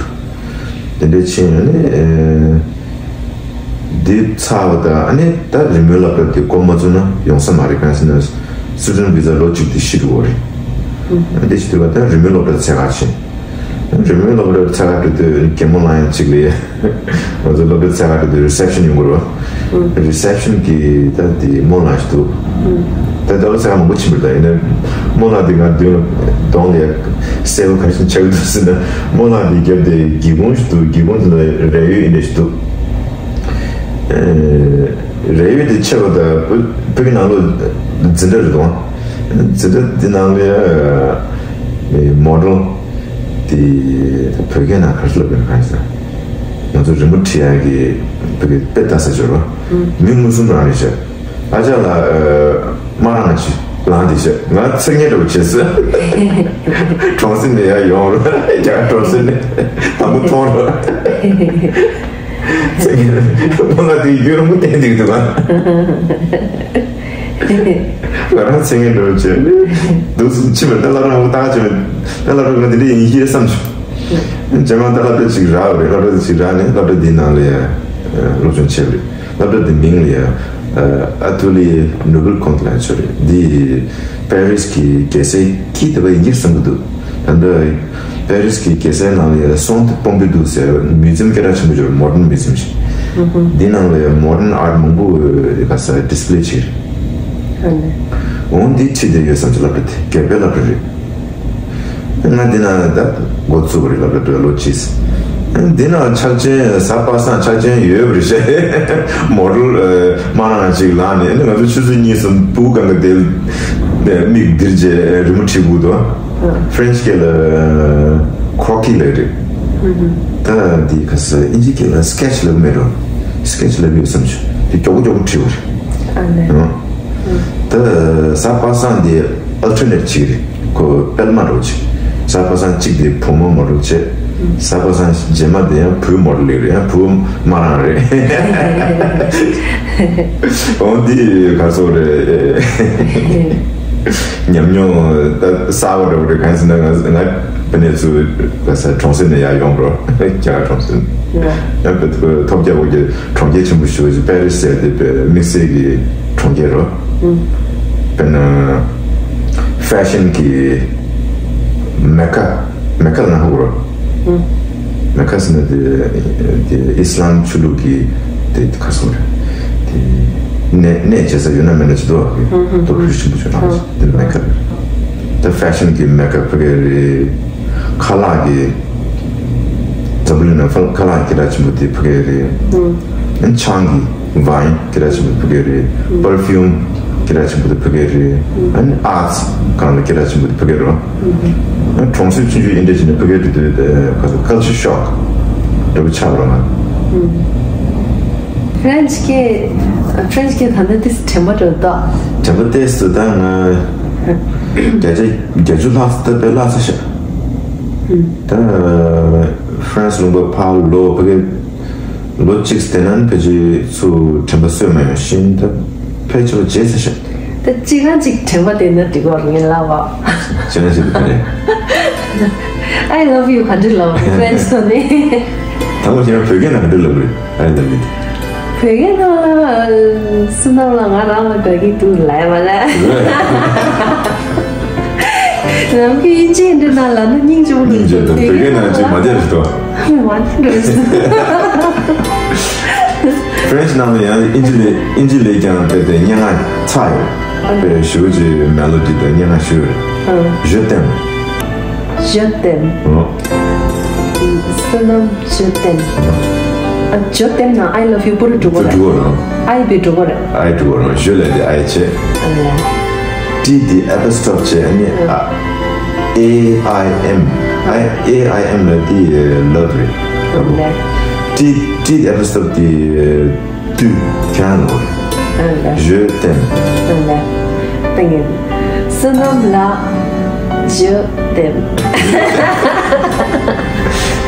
དེ་འདྲ་ཕྱིན་ཡོང་ནས་འདི་ཚར་བ་དང་ཨ་ནི་ད་རི་མོའི་སློབ་གྲྭ་དེ་འགོ་མ་བཙུགས་ན་ཡོང་ས་མ་རེད། གང་ཟེར་ན་student visa ལོ་གཅིག་དེ་ཤི་འགྲོ་བ་རེད། ཨ་འདི་ཤི་དུས་ད་རི་མོའི་སློབ་གྲྭ་འཚོལ་ག་ཕྱིན། རི་མོའི་སློབ་གྲྭ་འཚོལ་ག་འགྲོ་དུས་གད་མོ་ལངས་ཡ་གཅིག་ལས། ང་ཚོ་སློབ་གྲྭ་འཚོལ་ག་འགྲོ་དུས་reception ཡོང་དགོས་རེད་བ། Reception གི་ད་དེ་སྨོན་ལམ་ཞིག་འདུག་ད་ལྟ་བུ་འཚོལ་ག་མང་པོ་ཕྱིན་པ་རེད། ད་ཡིན་ན་སྨོན་ལམ་དེ་ང་མདུན་ལ་གདོང་ལ་གསལ་པོ་ག་རེ་བྱས་ཀྱི་འདུག་ཟེར་ན་སྨོན་ལམ་དེ་རྒྱབ་དེ་སྒེའུ་ཁུང་ཞིག་འདུག་སྒེའུ་ཁུང་དེ་ལ་རས་ཡོལ་ཨེ་འདྲ་ཞིག་འདུག་རས་ཡོལ་དེ་ཕྱེ་བ་དང་བོད་ཀྱི་ནང་ལོགས་འཛིན་གྲྭ་རེད་དོ། འཛིན་གྲྭ་འདི་ནང་ལ་model དེ་བོད་སྐད་ནང་ག་རེ་ལབ་ཡོད་ན་གང་ཟེར། ང་ཚོ་རི་མོ་འབྲི་ཡག་གི་བོད་སྐད་དཔེ་ལྟ་ས་སྦྱོར་བ། མི་མངོན་སུམ་རང་རེད་ཤག་ཨ་ཅག་ལགས། སྨ་ར་ང་ཅིག་ལངས་བསྡད་ཤག་ང་ཚེག་ཉེ་འདྲ་པོ་བྱས་སོང་། གྲོང་གསེབ་ནས་ཡར་ཡོང་རོགས། རྒྱ་གར་གྲོང་གསེབ་ནས་དང་པོ་མཐོང་རོགས། ཚེག་ཉེ་རོགས། སྨོན་ལམ་དེ་ཡུན་རིང་པོ་བསྟེན་བསྡད་ཀྱི་འདུག་ག་ང་རང་ཚེག་ཉེ་འདྲ་པོ་བྱས་འདུག་སེ་ཕྱིན་པ་ད་སློབ་གྲྭ་ངོ་ཐག་ཆོད་མེད། ད་སློབ་གྲྭ་ང་དེ་འདྲ་ཡིན་ཤེས་བསམ་བྱུང་། རྗེས་མ་ད་སློབ་གྲྭ་ཅིག་རག་པ་རེད། སློབ་གྲྭ་ཅིག་རག་ནས་སློབ་གྲྭ་འདིའི་ནང་ལ་ཡ་སློབ་སྦྱོང་བྱས་པ་རེད། སློབ་གྲྭ་འདི་མིང་ལ་ཡ་Atelier Noble Conte ལབ་ཆོག་རེད། འདི་པེ་རིས་ཀྱི་རྒྱལ་སའི་དཀྱིལ་དེ་བ་ཡིན་གྱིར་གསུང་གི་འདུག་ད་ལྟ་པེ་རིས་ཀྱི་རྒྱལ་སའི་ནང་ལ་ཡ་Centre Pompidou ཟེར་མིའུ་ཛིམ་སྐད་གྲགས་ཆེན་པོ་ཅིག་ཡོད་རེད། Modern Museum ཞིག་འདི་ནང་ལ་ཡ་modern art མང་པོ་ག་ས་display བྱས་རེད། འོང་འདི་ཁྲིད་བསྡད་ཡོད་བསམ་གྱི་སློབ་གྲྭ་དེ་སྒེར་པའི་སློབ་གྲྭ་རེད། ང་འདི་ན་ད་འགོ་བཙུགས་པ་རེད། སློབ་གྲྭ་འགྲོ་ལོ་གཅིག་འདི་ན་ཆག་ཆེན་གཟའ་པ་སངས་ཆག་ཆེན་ཡོད་པ་རེད་ཤག་མོ་ཊལ་དམར་ནག་ཅིག་ལངས་ནས་ང་ཚོ་ཆུ་ཚོད་གཉིས་གསུམ་སྤུ་གུ་གང་ག་དེ་མིག་འདིར་བྱས་རི་མོ་བྲིས་དགོས་འདུག French སྐད་ལ་croquis ལབ་རེད། ད་འདི་ག་ས་ཨིན་ཇི་སྐད་ལ་sketch ལབ་མེད་རོ། sketch ལབ་ཡོད་བསམ་བྱུང་། དེ་མགྱོགས་པོ་མགྱོགས་པོ་བྲིས་པ་རེད། ད་གཟའ་པ་སངས་དེ་alternate བྱེད་ཀྱི་རེད། ཁོ་སྤེལ་མ་འགྲོ་བྱེད། གཟའ་པ་སངས་གཅིག་དེ་བུ་མོ་མ་འགྲོ་བྱེད། གཟའ་པ་སངས་རྗེས་མ་དེ་ཡང་བུ་མོ་ལ་སླེབས་རེད། ཡང་བུ་མོ་རང་རེད། འོ་འདི་ག་ཚོད་རེད། ཉམས་མྱོང་ད་གསར་པ་རེད་པ་རེད། གང་ཟེར་ན་ང་ང་བི་ནས་ཚུར་ག་ས་གྲོང་གསེབ་ནས་ཡར་ཡོང་འགྲོ། རྒྱ་གར་གྲོང་གསེབ་ནས་ཡང་བི་ཐོབ་རྒྱ་བོ་གི་གྲོང་ཁྱེར་ཆེན་པོ་ཞེ་པོ་ཅིག་པེ་རིས་ཟེར་དེ་དཔེ་དམིགས་བསལ་གྱི་གྲོང་ཁྱེར་རོ། དཔེར་ན་ཧྥེ་ཤན་གྱི་མེ་ཀ་མེ་ཀ་ལ་ཧ་གོ་རོ། མེ་ཀ་ཟེར་ན་དེ་དེ་ཨི་སི་ལམ་ཆོས་ལུགས་ཀྱི་དེ་ཁ་སོ་རེད། དེ་གནས་གནས་བྱེད་ས་ཡོད་ན་མེད་ན་ཅི་འདུག་གི་རྡོ་རི་ཆེན་པོ་ཆུང་ཆུང་ཞིག་དེ་མེ་ཀ་རེད། ད་ཧྥེ་ཤན་གྱི་མེ་ཀ་ཕ་གི་རེད། ཁ་ལག་གི་འཛམ་བུ་གླིང་ནང་ཁ་ཁ་ལག་སྐད་གྲགས་ཆེན་པོ་དེ་ཕ་གི་རེད། ཆང་གི་ཝའིན་སྐད་གྲགས་ཆེན་པོ་དེ་ཕ་གི་རེད། པར་ཕིའུམ་སྐད་གྲགས་ཆེན་པོ་དེ་ཕ་གི་རེད། ཨ་ནི་ཨར་ཊི་སྒང་ལ་སྐད་གྲགས་ཆེན་པོ་དེ་ཕ་གི་རེད། གྲོང་གསེབ་ཆུང་ཆུང་ཨིན་འདྲ་བྱས་ནས་ཕ་གིར་འགྲོ་དུས་དེ་ག་ཚོད་ཀལ་ཅར་ཤོག་འདྲ་པོ་ཆགས་པ་རེད། ཧྥ་རན་ཆི་སྐད། ཧྥ་རན་ཆི་སྐད་ད་ལྟ་ཏིས་དྲན་པ་འགྲོ་འདུག་དྲན་པ་ཏིས་དུ་ད་ང་བརྒྱ་ཆ་བརྒྱད་ཅུ་ལྷག་ཙམ་ད་དཔེ་བརླག་ཚར་ཤག་ད་ཧྥ་རན་སི་ལུང་པ་ཕར་ལོག་ཕ་གིར་ལོ་གཅིག་བསྡད་ན་ཕལ་ཆེར་ཚུར་དྲན་པ་གསོས་མ་ཡོང་ཞིང་ད་ཕལ་ཆེར་བརྗེད་ཚར་ཤག་ད་གཅིག་རང་གཅིག་དྲན་པ་བསྡད་ན་འགྲིག་གོ་ངས་ལབ་པ། གཅིག་རང་གཅིག་དྲན་པ། I love you ག་འདྲ་ལབ་པ་ཧྥ་རན་སི་ནས། དང་པོ་ཁྱེད་རང་བོད་སྐད་ནང་ག་འདྲ་ལབ་རེད། I love you། བོད་སྐད་ནང་ལ་བསོད་ནམས་ལགས་ང་རང་ལ་དགའ་གི་འདུག་ལབ་ཡ་མ་ལབ། ནམ་རྒྱུན་དབྱིན་ཇིའི་འདི་ནང་ལ་ནི་སྙིང་རྗེ་པོ་སྙིང་རྗེ་པོ་བོད་སྐད་ནང་ཅིག་མ་བསྡད་རེད་དོ། མ་འགྲོ། ཧྥ་རན་སི་ནང་ལ་ཡང་དབྱིན་ཇི་ལས་དབྱིན་ཇི་ལས་ཀྱང་དཔེ་དེ་སྙན་ངག་ཚ་ཡོད། དཔེ་ཞེ་པོ་ཅིག་མེ་ལོ་ཌི་དང་སྙན་ངག་ཞེ་པོ་ཡོད། Je t'aime། Je t'aime། ཨོ། བསོད་ནམས། Je t'aime། ཨ། Je t'aime ནང་I love you པུ་རུ་འགྲོ་གི་རེད། འགྲོ་གི་རེད། I བི་འགྲོ་གི་རེད། I འགྲོ་གི་རེད། Je ལབ་དེ་I བྱས། ཨ་ལས། T དེ་apostrophe བྱས་ཨ་ནི་ཨ། A I M། I A I M ལབ་དེ་love རེད། ཨ་ལས། T T དེ་apostrophe དེ་དུ་ཁྱེད་རང་ལོ་རེད། ཨ་ལས། Je t'aime། ཨ་ལས། Thank you། བསོད་ནམས་ལགས། Je t'aime།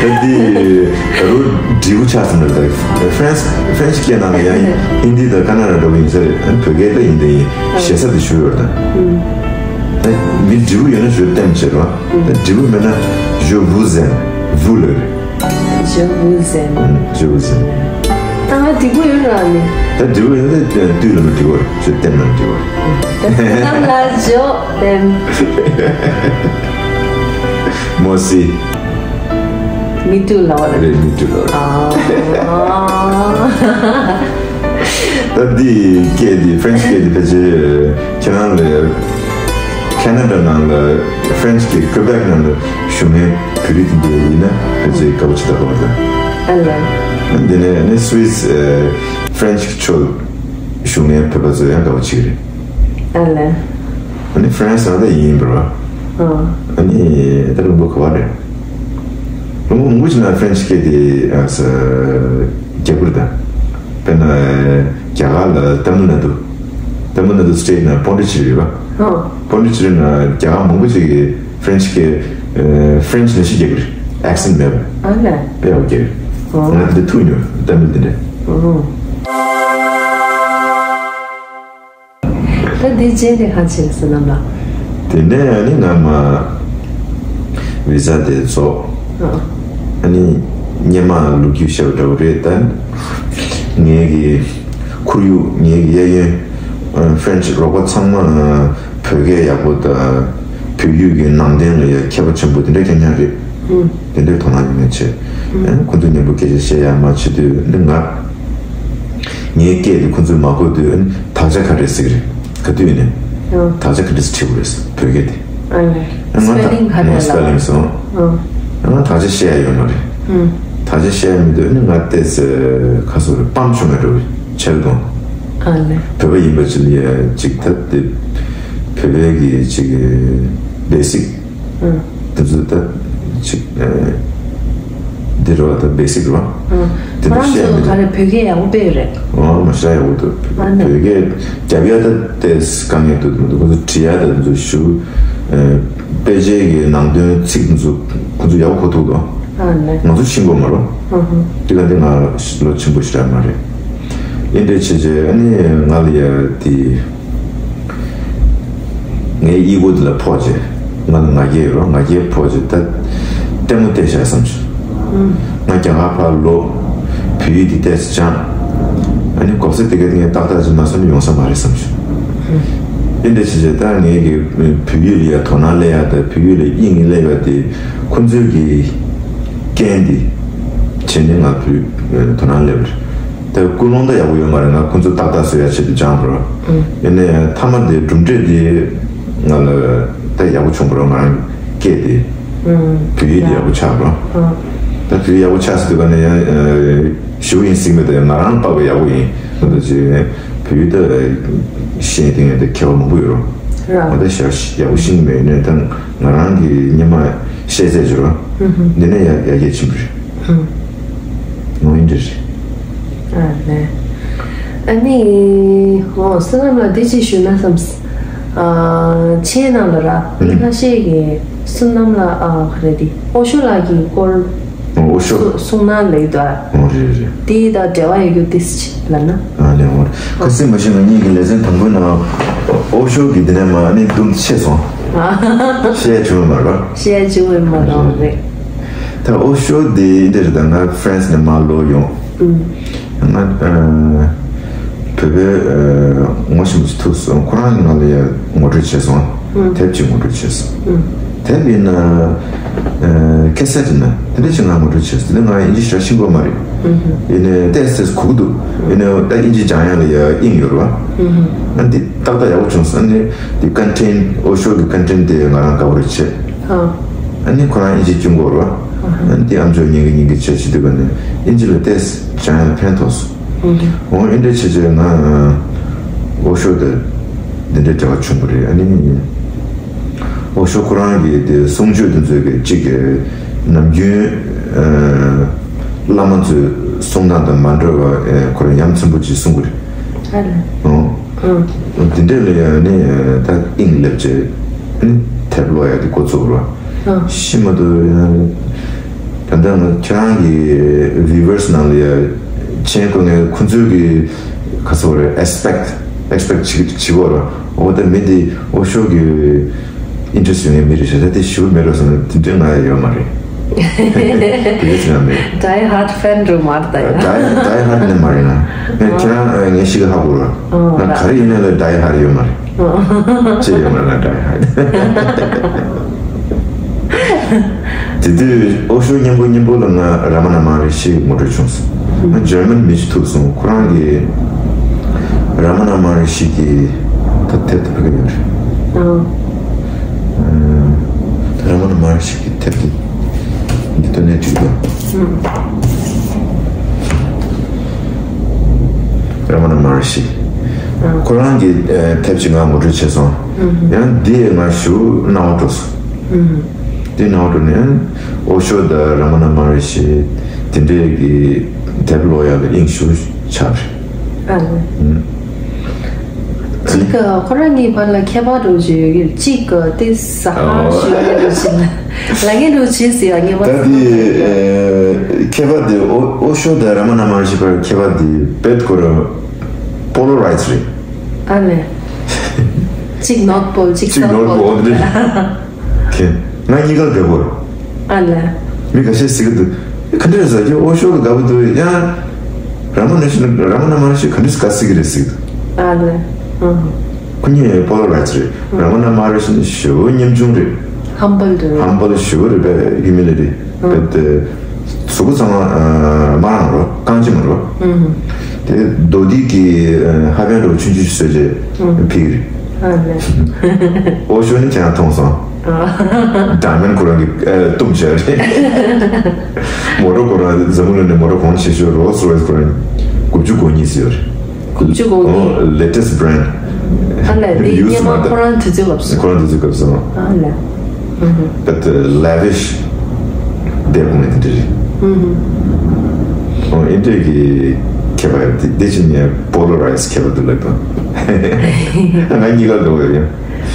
ད་འདི་ད་རུང་འབྲས་བུ་ཆགས་སོང་ལ། ད་ཧྥ་རན་སི་ཧྥ་རན་སི་སྐད་ནང་ལ་ཡང་ཧིན་དི་དང་ཀ་ན་ཌ་འདྲ་པོ་ཡིན་ས་རེད། བོད་སྐད་ད་ཡིན་ད་ཡིན་ཞེ་ས་དེ་ཞུ་ཡོད་རེད་ད། ད་མི་འབྲས་བུ་ཡོད་ན་je t'aime བྱེད་རོགས། ད་འབྲས་བུ་མེད་ན་je vous aime། vous ལབ་རེད། Je vous aime། ཨུམ། Je vous aime། ད་ང་འབྲས་བུ་ཡོད་ར་ནི། ད་འབྲས་བུ་ཡོད་ན་དུས་ལ་མི་འབྲས་བུ་རེད། je t'aime ལ་འབྲས་བུ་རེད། ད་ནམ་ལ་je t'aime། མོ་སི། མི་ཏུ་ལ་བ་རེད། རེད། མི་ཏུ་ལ་བ་རེད། ཨ། ད་འདི་སྐད་འདི་ཧྥ་རན་སི་སྐད་འདི་ཕལ་ཆེར་ཁྱེད་རང་ལ་ཁ་ན་ཌ་ནང་ལ་ཧྥ་རན་སི་སྐད་ཀུ་བེག་ནང་ལ་བཞུགས་མཁན་བོད་རིགས་དེ་འདྲ་ཡིན་ན་ཕལ་ཆེར་དགའ་པོ་ཆེ་ད་གོ་ད། ཨ་ལ། འདི་ནས་ནི་སུད་སི་ཧྥ་རན་སི་ཕྱོགས་བཞུགས་མཁན་བོད་པ་ཚོ་ཡང་དགའ་པོ་ཆེ་གི་རེད། ཨ་ལ། ཨ་ནི་ཧྥ་རན་སི་ནང་ད་ཡིན་པ་རེད་བ། ཨ་ནི་ད་ལུང་པ་ག་བ་རེད། ལུང་པ་མང་པོ་ཅིག་ན་ཧྥ་རན་སི་སྐད་དེ་ཨ་ས་རྒྱག་གི་རེད་ད། དཔེར་ན་རྒྱ་གར་ལ་ཏ་མིལ་ནཱ་ཏུ། ཏ་མིལ་ནཱ་ཏུ་སི་ཊེ་ཊི་ནང་པོན་ཌི་ཆེ་རི་རེད་བ། པོན་ཌི་ཆེ་རི་ནང་རྒྱ་གར་མང་པོ་ཅིག་གིས་ཧྥ་རན་སི་སྐད་ཧྥ་རན་སི་ནང་བཞིན་རྒྱག་གི་རེད། ཨེག་སེན་ཊི་མེད་པ། ཨ་ལས། དཔེ་ཡག་པོ་རྒྱག་གི་རེད། ང་དེ་འདྲ་ཐུག་མྱོང་ཏ་མིལ་དེ་འདྲ། ད་འདི་རྗེས་ནས་ག་བྱས་བསོད་ནམས་ལགས། དེ་ནས་ཨ་ནི་ང་མ་བི་ཟ་དེ་རྫོགས། ཨ་ནི་སྔོན་མ་ལོ་རྒྱུས་བཤད་པ་འདྲ་བོ་རེད་ད། ངའི་གི་ཁོར་ཡུག་ངའི་གི་གཡས་གཡོན་ཧྥ་རན་སི་རོགས་པ་ཚང་མ་བོད་སྐད་ཡག་པོ་དང་བོད་ཡུལ་གྱི་ནང་བསྟན་ལ་ཡང་མཁས་པ་ཆེན་པོ་དེ་འདྲ་རྐྱང་རྐྱང་རེད། དེ་འདྲའི་དོ་སྣང་ཡོད་མཁན་བྱས། ཁོ་ཚོ་མཉམ་པོ་སྐད་ཆ་བཤད་ཡག་མ་བྱེད་དུས་འདི་ང་ངའི་སྐད་དེ་ཁོ་ཚོས་མ་གོ་དུས་དག་ཆ་ག་རེ་ཟེར་གི་རེད། ག་དུས་ནས་ཨ། དག་ཆ་ག་འདྲ་ཟེར་བྲིས་དགོས་རེད་བོད་སྐད་དེ། ཨ་ལས། ང་ད་སི་པེ་ལིང་ག་འདྲ་ལབ། སི་པེ་ལིང་སོང་། ཨ། ང་དག་ཆ་བཤད་ཡག་ཡོད་མ་རེད། ཨ། དག་ཆ་བཤད་ཡག་མི་འདུག་ཨ་ནི་ང་ལྟས་སེ་ཁ་སོ་རེ་སྤམ་ཆུང་བའི་འགྲོ་བའི་ཆེར་གཏོང་། ཨ་ལས། བོད་པ་ཡིན་པ་ཅི་ལ་ཡ་ཅིག་ད་དེ་བོད་པའི་གི་ཅིག་བེ་སིག་ཨ། དེ་ཚོ་ད་ཅིག་ཨ། འདི་རེད་བ། ད་བེ་སིག་རེད་བ། ཨ། དེ་ཁོ་རང་ཚོ་ག་རེ་བོད་སྐད་ཡག་པོ་སྤེལ་ཡོད་རེད། ཨོ་མ་ཤ་ཡག་པོ་འདུག་ཨ་ནི། བོད་སྐད་རྒྱབ་ཡག་ད་ཏོག་ཙམ་དཀའ་ངལ་འདུག་མི་འདུག་ཁོ་ཚོ་བྲིས་ཡག་ད་དེ་ཚོ་ཞུ། ཨ། དཔེ་ཆའི་གི་ནང་དོན་ཚིག་དེ་ཚོ་ཁོ་ཚོ་ཡག་པོ་གོ་ཐུབ་འདུག་ཨ་ནི། ང་ཚོ་ཤེས་ཀྱི་ཡོད་མ་རེད། ཨ་ཧ། དེ་ག་འདི་ང་ལོ་ཆེན་པོ་ཞིག་རག་མ་རེད། ཨེ་འདྲ་བྱས་བྱས་ཨ་ནི་ང་ལ་ཡ་དེ། ངའི་ཨི་གོ་འདི་ལ་ཕོག་བྱས། ང་ལ་ང་རྒྱལ་ཡོད་རེད། ང་རྒྱལ་ཕོག་བྱས་ད་ལྟད་མོ་བལྟས་བཞག་བསམ་བྱུང་། ང་རྒྱ་གར་ཕར་ལོག་བོད་ཡིག་འདི་ཏོག་ཙམ་སྦྱངས། ཨ་ནི་གོ་ས་དེ་ག་དེ་ངས་ཏག་ཏག་ཅིག་མ་སོང་ན་ཡོང་ས་མ་རེད་བསམ་བྱུང་། ཨེ་འདྲ་བྱས་བྱས་ད་ངས་ཀྱི་བོད་ཡིག་ལ་ཡ་དོ་སྣང་སླེབས་ཡ་ད་བོད་ཡིག་ལ་དབྱིངས་སླེབས་ཡ་དེ་ཁོང་ཚོའི་གི་རྐྱེན་འདི་བྱས་ནས་ང་བོད་དོ་སྣང་སླེབས་རེད། དེ་ཀུན་སློང་ད་ཡག་པོ་ཡོད་མ་རེད། ང་ཁོང་ཚོ་ཏག་ཏག་བཟོ་ཡ་ཆེད་དུ་སྦྱངས་པ་རེད། ཡིན་ནའི་མཐའ་མ་དེ་གྲུབ་འབྲས་དེ་ང་ལ་ད་ཡག་པོ་བྱུང་པ་རེད། ང་རང་སྐད་དེ་བོད་ཡིག་དེ་ཡག་པོ་ཆགས་པ་རེད། ད་བོད་ཡིག་ཡག་པོ་ཆགས་ཟེར་དུས་ག་ནས་ཡང་ཞེ་པོ་ཡིན་ཟེར་གྱི་མེད། དེ་ང་རང་ལ་དཔག་པའི་ཡག་པོ་ཡིན། ད་ཅི་བོད་ཡིག་ད་ཤེས་དེ་ངས་ད་མཁས་པ་མང་པོ་ཡོད་རེད། ང་ད་ཞག་ཡག་པོ་ཤེས་ཀྱི་མེད། ཡིན་ནའི་ད་ང་རང་གི་སྔོན་མ་ཤེས་ཚད་ཅིག་རེད། འདི་ནས་ཡར་ཡར་རྒྱས་ཕྱིན་པ་རེད། ཨང་། ཨོ་ཡིན་འདྲ་རེད། ཨ་ལས། ཨ་ནི། ཨོ་བསོད་ནམས་ལགས་འདི་ཅིག་ཞུས་ན་བསམས། ཨ་མཆན་ནང་ལ་ར་མི་ཁ་ཤས་ཀྱིས་བསོད་ནམས་ལགས་ཨ་ག་རེ་འདི་ཨོ་ཤོ་ལགས་ཀྱི་སྐོར་ཨོ་ཤོ། གསུང་གནང་ལེགས་འདུག་ཨ། ཨོ་རེད་རེད། དེ་དང་འབྲེལ་བ་ཡོད་རྒྱུ་ཏིས་ཅིག་ལབ་ན། ཨ་ལས། ཨོ་ཁ་སེམས་མ་ཤེས་ང་གཉིས་ཀྱི་ལེ་ཚན་དང་པོའི་ནང་ཨོ་ཤོ་གི་འདི་ནས་མ་ནི་དུམ་ཆེ་སོང་། ཨ་ཤེས་ཡ་བྱུང་བ་མ་རེད། ཤེས་ཡ་བྱུང་བ་མ་རེད། ཨོ་རེད། ད་ཨོ་ཤོ་དེ་འདིར་ད་ང་ཧྥ་རན་སི་ནས་མར་ལོག་ཡོང་། ང་ཨ་བོད་པའི་ཨ་ངོ་ཤེས་པ་ཅིག་ཐུག་སོང་། ཁོ་རང་གིས་ང་ལ་ཡ་ངོ་སྤྲོད་བྱས་སོང་། དེབ་ཅིག་ངོ་སྤྲོད་བྱས་སོང་། དེབ་ཡིན་ན་ཨ་ཁེ་སེ་ཊི་ཡིན་ན་དེ་འདྲ་ཅིག་ང་ངོ་སྤྲོད་བྱས་སོང་། དེ་ནས་ང་ཨིན་ཇི་ཞེ་དྲག་ཤེས་ཀྱི་ཡོད་མ་རེད། ཡིན་ནའི་ཏོག་ཙམ་གོ་གི་འདུག་ཡིན་ནའི་ད་ཨིན་ཇི་སྦྱང་ཡ་ལ་ཡ་དབྱིངས་ཡོད་རེད་བ། ཨ་འདི་ཏག་ཏག་ཡག་པོ་བྱུང་སོང་། ཨ་ནི་འདི་ཀོན་ཊེན་ཊི་ཨོ་ཤོ་གི་ཀོན་ཊེན་ཊི་དེ་ང་རང་དགའ་པོ་རེད་བྱས། ཨ་ནི་ཁོ་རང་ཨིན་ཇི་སྐྱོན་གོ་རོ། ཨ་ནི་དེ་ཨམ་ཅོག་ཉན་གི་ཉན་གི་བྱས་བྱེད་དུས་ག་ནས་ཨིན་ཇི་ལ་ཏོག་ཙམ་སྦྱང་ཡ་ཕན་ཐོགས་སོང་། འོ་ཨིན་ཇི་བྱས་བྱས་ང་ཨོ་ཤོ་དེ་འདི་འདྲའི་འབྲེལ་བ་བྱུང་གི་རེད། ཨ་ནི་ཨོ་ཤོ་ཁོ་རང་གི་དེ་གསུང་ཆོས་དེ་ཚོའི་གི་གཅིག་གི་ནམ་རྒྱུན་བླ་མ་ཚོའི་གསུང་སྟངས་དང་མ་འདྲ་བ་ཁོ་རང་ཡ་མཚན་པོ་ཅིག་གསུང་གི་རེད། ཨ་ལ། འོ། ཨང་། འདི་འདྲ་ལ་ཡང་ནི་ད་དབྱིངས་སླེབས་བྱས་ནི་དེབ་ཀློག་ཡ་དེ་འགོ་བཙུགས་རོ། ཨང་། ཤི་མ་དུ་ཡང་ད་ལྟ་ང་ཁྱེད་རང་གི་ཝི་ཝར་སི་ནང་ལ་ཡ་མཆན་བཀོད་མཁན་ཁོང་ཚོའི་གི་ག་ཚོད་རེད་ཨེག་སི་པེག་ཊི་ཨེག་སི་པེག་ཊི་བྱེད་བྱེད་དགོས་རོ། འོ་ད་མི་འདི་ཨོ་ཤོ་གི་ཨིན་ཊི་རེ་སི་ཊི་ཡོད་མཁན་མི་རེད་ཤག་ད་དེ་ཞུ་མེད་རོགས་ཟེར་ན་དེ་འདྲ་ང་ཡ་ཡོད་མ་རེད། དེ་འདྲ་ཟེར་ན་མེད། ཌའི་ཧར་ཌི་ཕེན་རུ་མ་རེད་ད་ཡ། ཌའི་ཌའི་ཧར་ཌི་ནི་མ་རེད་ང་། ངས་ཁྱེད་རང་ངས་ཤི་གི་ཧ་གོ་ར། ང་ག་རེ་ཡིན་ན་ལ་ཌའི་ཧར་ཌི་ཡོད་མ་རེད། ཅི་ཡོད་མ་རེད་ང་ཌའི་ཧར་ཌི། དེ་དུས་ཨོ་ཤོ་སྙན་པོ་སྙན་པོ་ལ་ང་ར་མ་ན་མ་རི་ཤི་ངོ་སྤྲོད་བྱུང་སོང་། ང་ཇར་མན་མི་ཞིག་ཐུག་སོང་། ཁོ་རང་གིས་ར་མ་ན་མ་རི་ཤི་གི་ད་དེབ་ཏུ་ཕ་གི་ཡོད་རེད། ཨང་། ཨ། ར་མ་ན་མ་རི་ཤི་གི་དེབ་དེ་འདི་སྟོད་ནས་བྲིས་པ། ར་མ་ན་མ་རི་ཤི། ཨང་། ཁོ་རང་གི་ཨ་དེབ་ཅིག་ང་ངོ་སྤྲོད་བྱས་སོང་། ཨང་། ཡང་འདི་ང་ཞུ་སྣང་བ་འགྲོ་སོང་། ཨང་། འདི་སྣང་བ་འགྲོ་ནས་ཨོ་ཤོ་དང་ར་མ་ན་མ་རི་ཤི་དེ་འདྲས་ཀྱི་དེབ་ཀློག་ཡག་ལ་དབྱིངས་ཞུ་ཆགས་རེད། ཨ་ལས། ཨང་། གཅིག་ཁོ་རང་གཉིས་བར་ལ་ཁྱད་པར་འདྲ་བོ་ཅིག་ཡོད་ཀྱི་རེད། གཅིག་གི་དེ་ཟ་ཧར་ཞུ་ཡ་འདྲ་བོ་ཅིག་ལ་ལ་ངན་འདྲ་བོ་བྱེད་ཟེར་ཡ་ངེས་པ་ད་དེ་ཁྱད་པར་དེ་ཨོ་ཨོ་ཤོ་དང་ར་མ་ན་མ་རི་ཤི་བར་ཁྱད་པར་དེ་བེད་ཁོ་རང་པོ་ལོ་རའི་ཛི་རེད། ཨ་ལས། གཅིག་ནོར་ཐ་པོལ་གཅིག་གཅིག་སའུ་ཐ་ནོར་ཐ་པོལ་པོལ་དེ་འདྲ་རེད། ཁྱེད། ང་གཉིས་ཀ་དགའ་པོ་རེད། ཨ་ལས། མི་ཁ་ཤས་ཟེར་གི་འདུག་ག་འདྲ་རེད་ཟེར་གྱི་ཨོ་ཤོ་གི་དགའ་པོ་འདུག་ཡང་། ར་མ་ན་ཤི་ར་མ་ན་མ་རི་ཤི་ག་འདྲ་དགའ་ཟེར་གི་རེད་ཟེར་གི་འདུག་ཨ་ལས། ཨང་། ཁོ་གཉིས་པོ་ལོ་རའི་ཛི་རེད། ར་མ་ན་མ་རི་ཤི་ནི་ཞེ་པོ་ཉམ་ཆུང་རེད། ཧམ་བལ་རེད། ཧམ་བལ་ཞེ་པོ་རེད་པས་ཧིའུ་མི་ལི་ཊི་རེད། ཨང་། པས་དེ། གཟུགས་པོ་ཚང་མ་ཨ་དམར་རང་རོ། རྐང་རྗེན་མོ་རོ། ཨུམ། དེ་རྡོ་ཏི་གི་ཨ་ཧ་པན་རོ་ཆུང་ཆུང་ཞིག་བཟོས་རྗེས་ཨུམ་ཕིག་རེད། ཨ་ལས། ཨོ་ཤོ་ནི་ཁྱེད་རང་མཐོང་སོང་། ཨ། ཌའི་མོན་ཌི་ཁོ་རང་གི་ཨ་བཏུམས་བྱས་རེད། མོ་ཊ་ཁོ་རང་འཛམ་བུ་གླིང་ནས་མོ་ཊ་གོང་ཆེ་ཤོས་རོལ་སི་རོའི་སི་ཁོ་རང་དགུ་བཅུ་གོ་གཉིས་ཟིན་ཡོད་རེད། དགུ་བཅུ་གོ་གཉིས། ཨོ་ལེ་ཊེ་སི་ཊི་བྷི་རེན་ཌི། ཨ་ལས་དེ་ཡུ་སི་སྔོན་མ་མ་ཁོ་རང་དུས་ཚོད་སྐབས་སུ། ཁོ་རང་དུས་ཚོད་སྐབས་སུ། ཨ་ལས། ཨུམ། But uh, lavish དེ་དགོངས་ནས་དེ་འདྲ་རེད། ཨུམ། ཨོ་ཨིན་ཏེ་གི་ཁྱད་པར་དེ་དེ་ཕྱིན་ནས་པོ་ལོ་རའི་ཛི་ཁྱད་པར་དུ་ལབ་དང་། ང་གཉིས་ཀ་འགྲོ་བ་ཡིན།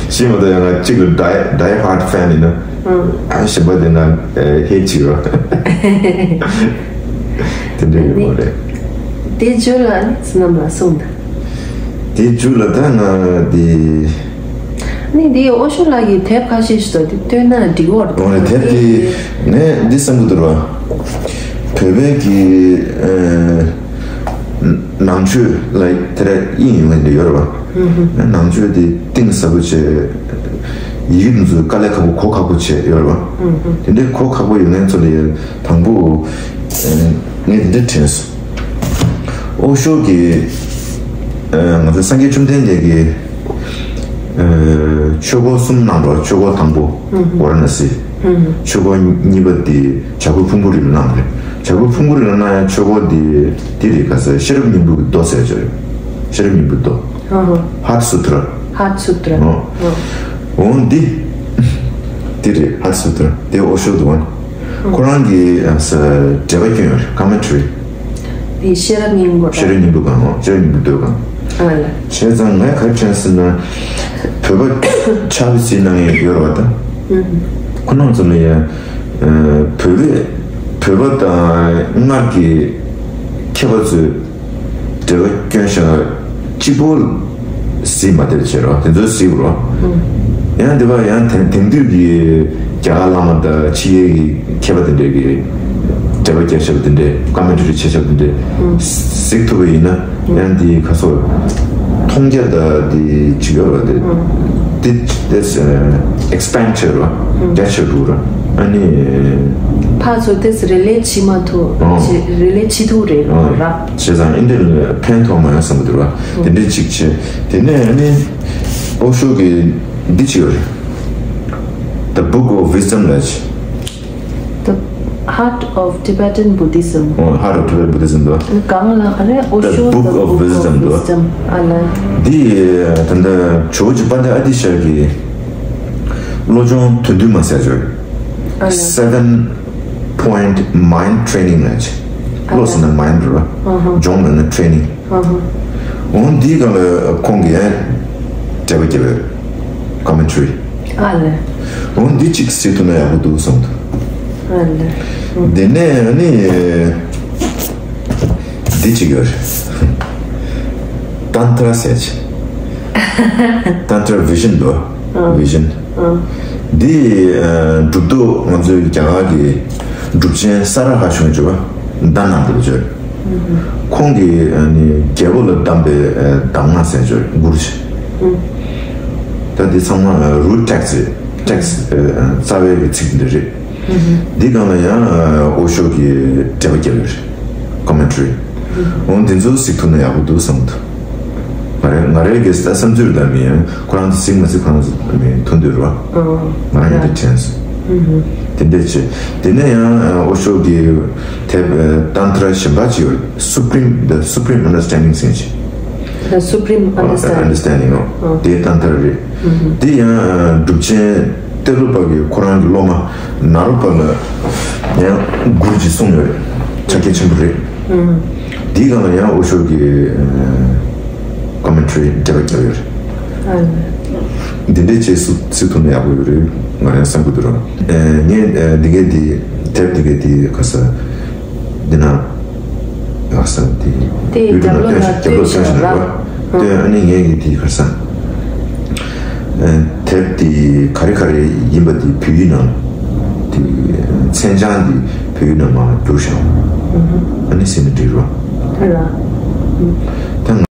ཤི་མ་ད་ཡང་ང་གཅིག་ལ་ཌའི་ཌའི་ཧར་ཌི་ཕེན་ཡིན་ན། ཨ། གཞན་པ་དེ་ན་ཧེ་ཅིག་རོ། དེ་འདྲ་ཡོད་མ་རེད། དེ་རྗེས་ལ་ནི་ཚི་ནམ་ལ་གསུངས་དང་། དེ་རྗེས་ལ་ད་ང་དེ། ནི་དེ་ཨོ་ཤོ་ལགས་ཀྱི་དེབ་ཁ་ཤས་ཤིག་དང་དེ་བཏོན་ན་འགྲིག་གོ་རེད། འོ་རེད། དེབ་དེ་ངས་འདི་བསམ་གི་འདུག་ར། བོད་པའི་གི་ཨ། ནང་ཆོས་ལ་དེ་ར་དབྱིངས་ཡོད་མཁན་དེ་ཡོད་རེད་བ། ནང་ཆོས་དེ་གཏིང་ཟབ་པོ་བྱས། ཡི་གེ་འདི་ཚོ་དཀའ་ལས་ཁག་པོ་གོ་ཁག་པོ་བྱས་ཡོད་རེད་བ། དེ་འདྲའི་གོ་ཁག་པོ་ཡོད་མཁན་ཚོ་ལ་དང་པོ་ངས་དེ་འདྲ་དྲན་སོང་། ཨོ་ཤོ་གི་ང་ཚོ་སངས་རྒྱས་བཅོམ་ལྡན་འདས་ཀྱི་ཆོས་འཁོར་གསུམ་གནང་རོགས། ཆོས་འཁོར་དང་པོ་ཝཱ་ར་ཎ་སི། ཆོས་འཁོར་གཉིས་པ་དེ་བྱ་རྒོད་ཕུང་པོའི་རི་ལ་གནང་རེད། བྱ་རྒོད་ཕུང་པོའི་རི་ལ་གནང་ཡ་ཆོས་འཁོར་དེ་དེ་རེད། ག་ས་ཤེས་རབ་སྙིང་པོའི་མདོ་ཟེར་ཡ་ཅིག་ཡོད། ཤེས་རབ་སྙིང་པོའི་མདོ། ཧར་ཚུ་ཏྲ། ཧར་ཚུ་ཏྲ། འོ་འདི་དེ་རེད། ཧར་ཚུ་ཏྲ་དེ་ཨོ་ཤོ་དུ་ཝན། ཁོ་རང་གི་འགྲེལ་པ་སྐྱོན་ཡོད་རེད། ཀོ་མེན་ཊ་རི། དེ་ཤེས་རབ་སྙིང་པོ། ཤེས་རབ་སྙིང་པོ་གང་། ཨོ། ཤེས་རབ་སྙིང་པོའི་མདོ་གང་། ཨ་ལ། བྱས་ཙང་ངས་ག་རེ་དྲན་སོང་ན། བོད་པ་ཆགས་པའི་སྲིད་གནང་ཡས་ཡོད་རེད་བ་དང་། ཁོ་རང་ཚོ་ལ་ཡང་བོད་པའི་བོད་པ་དང་སྔར་གྱི་མཁས་པ་ཚོས་འགྲེལ་པ་སྐྱོན་བཞག་གཅིག་པོ་གཟིགས་མ་བསྡད་པ་བྱས་རོགས། དེ་ཚོ་གཟིགས་རོགས། ཡང་འདི་པ་ཡང་དེང་དེང་དུས་ཀྱི་རྒྱ་གར་བླ་མ་དང་ཕྱི་རྒྱལ་གྱི་མཁས་པ་དེ་འདྲས་ཀྱི་འགྲེལ་པ་རྒྱག་བཞག་པ་དེ་འདྲས། ཀོ་མེན་ཊ་རི་བྱས་བཞག་པ་དེ་འདྲས་གཟིགས་ཐུབ་པ་ཡིན་ན། ཡང་འདི་ཁ་སོ་མཐོང་རྒྱ་དང་འདི་ཅི་ཡོད་ར། འདི་འདི་ཏེས་ཨེག་སི་པེན་ཌི་བྱེད་ར། རྒྱ་ཆེ་རུ་ར། ཨ་ནི་ཕར་ཚུར་ཏེས་རི་ལེ་ཊི་བྱེད་མ་ཐུབ། རི་ལེ་ཊི་བྱེད་ཐུབ་རེད་ར། བྱས་ཙང་ཨིན་དེ་ལ་ཕན་ཐོགས་མ་ཡོང་བསམ་གི་འདུག་ར། དེ་འདྲས་ཅིག་བྱས། དེ་ནས་ཨ་ནི་ཨོ་ཤོ་གི་འདི་ཅི་ཡོད་རེད། The Book of Wisdom ལ་ཅི། The Heart of Tibetan Buddhism. ཨོ། Heart of Tibetan Buddhism འདུག་གང་ལ་ག་རེ། ཨོ་ཤོ། The Book of Wisdom འདུག་ཨ་ལ། འདི་ད་ལྟ་ཇོ་བོ་རྗེ་དཔལ་ལྡན་ཨ་ཏི་ཤ་གི་བློ་སྦྱོང་བདུན་བདུན་མ་ཟེར་ཅིག་ཡོད། ཨ་ལ། Seven Point Mind Training ལ་ཅིག་བློ་ཟེར་ན་མའིན་ཌི་རེད་བ། སྦྱོང་ལབ་ན་ཊེ་རེ་ནིང་། འོ་འདིའི་སྒང་ལ་ཁོང་གིས་ཡང་འགྲེལ་པ་བརྒྱབ་ཡོད། ཀོ་མེན་ཊ་རི། ཨ་ལས། འོ་འདི་གཅིག་གཟིགས་ཐུབ་ན་ཡག་པོ་འདུག་བསམ་འདུག་ཨ་ལས། འདི་ནས་ཨ་ནི་འདི་གཅིག་ཡོད་རེད། ཏན་ཏྲ་ཟེར་ཅིག་ཏན་ཏྲ་བི་ཤན་འདུག་ཨ། བི་ཤན། ཨ། འདི་ཨ་གྲུབ་ཐོབ་ང་ཚོའི་རྒྱ་གར་གྱི་གྲུབ་ཆེན་ས་ར་ཧ་ཞུ་མཁན་ཅིག་ཡོད་པ། ད་ནང་དུ་བྱོས། ཁོང་གིས་ཨ་ནི་རྒྱལ་པོ་ལ་གདམས་པའི་ཨ་གདམས་ངག་ཟེར་ཅིག་ཡོད། གུ་རུ་ཆེ། ད་འདི་ཚང་མ་རུ་ཊེག་སི་ཊེག་སི་རྩ་བའི་གི་ཚིག་འདི་རེད། འདི་སྒང་ལ་ཡང་ཨོ་ཤོ་གི་འགྲེལ་པ་བརྒྱབ་ཡོད་རེད། ཀོ་མེན་ཊ་རི། འོ་འདི་ཚོ་གཟིགས་ཐུབ་ན་ཡག་པོ་འདུག་བསམ་འདུག་ང་རེ་ང་རེ་གི་བསམ་ཚུལ་ལ་མིན། ཁོ་རང་ཚོ་གཟིགས་མ་གཟིགས་ཁོ་རང་ཚོ་མིན། མཐུན་འདོད་རེད་བ། ང་རང་གི་དེ་དྲན་སོང་། དེ་འདྲས་བྱས། དེ་ནས་ཡང་ཨོ་ཤོ་གི་དེབ་ཏན་ཏྲ་གཞན་པ་ཅིག་ཡོད། Supreme The Supreme Understanding ཟེར་ཅིག The Supreme Understanding. Understanding འོ། དེ་ཏན་ཏྲ་རེད། དེ་ཡང་གྲུབ་ཆེན་ཏེ་ལོ་པ་གི་ཁོ་རང་གི་སློབ་མ་ནཱ་རོ་པ་ལ་ཡང་གུ་རུ་ཇི་གསུངས་ཡོད་རེད། ཕྱག་རྒྱ་ཆེན་པོ་རེད། འདིའི་སྒང་ལ་ཡང་ཨོ་ཤོ་གི་ཀོ་མེན་ཊ་རི་འགྲེལ་པ་བརྒྱབ་ཡོད་རེད། འདི་འདྲའི་རྗེས་སུ་ཚིག་ཐུབ་ན་ཡག་པོ་ཡོད་རེད། ང་རང་བསམ་གི་འདུག་ར། ངས་འདི་གའི་འདི་དེབ་འདི་གའི་འདི་ག་ས། འདི་ན་ཡག་ས་འདི་དེ་ཡུལ་དུ་ན་རྒྱབ་ལོགས་ལ་སྟོན་ཞིག་རེད་བ། སྟོན། ཨ་ནི་ངས་ཀྱི་འདི་ག་ས། དེབ་འདི་ག་རེ་ག་རེ་ཡིན་པ་འདི་བོད་ཡིག་ནང་འདི་མཚན་བྱང་འདི་བོད་ཡིག་ནང་མར་བསྒྱུར་བཞག་ཨ་ནི་ཟིན་ན་འགྲིག་རོ། ད་ང་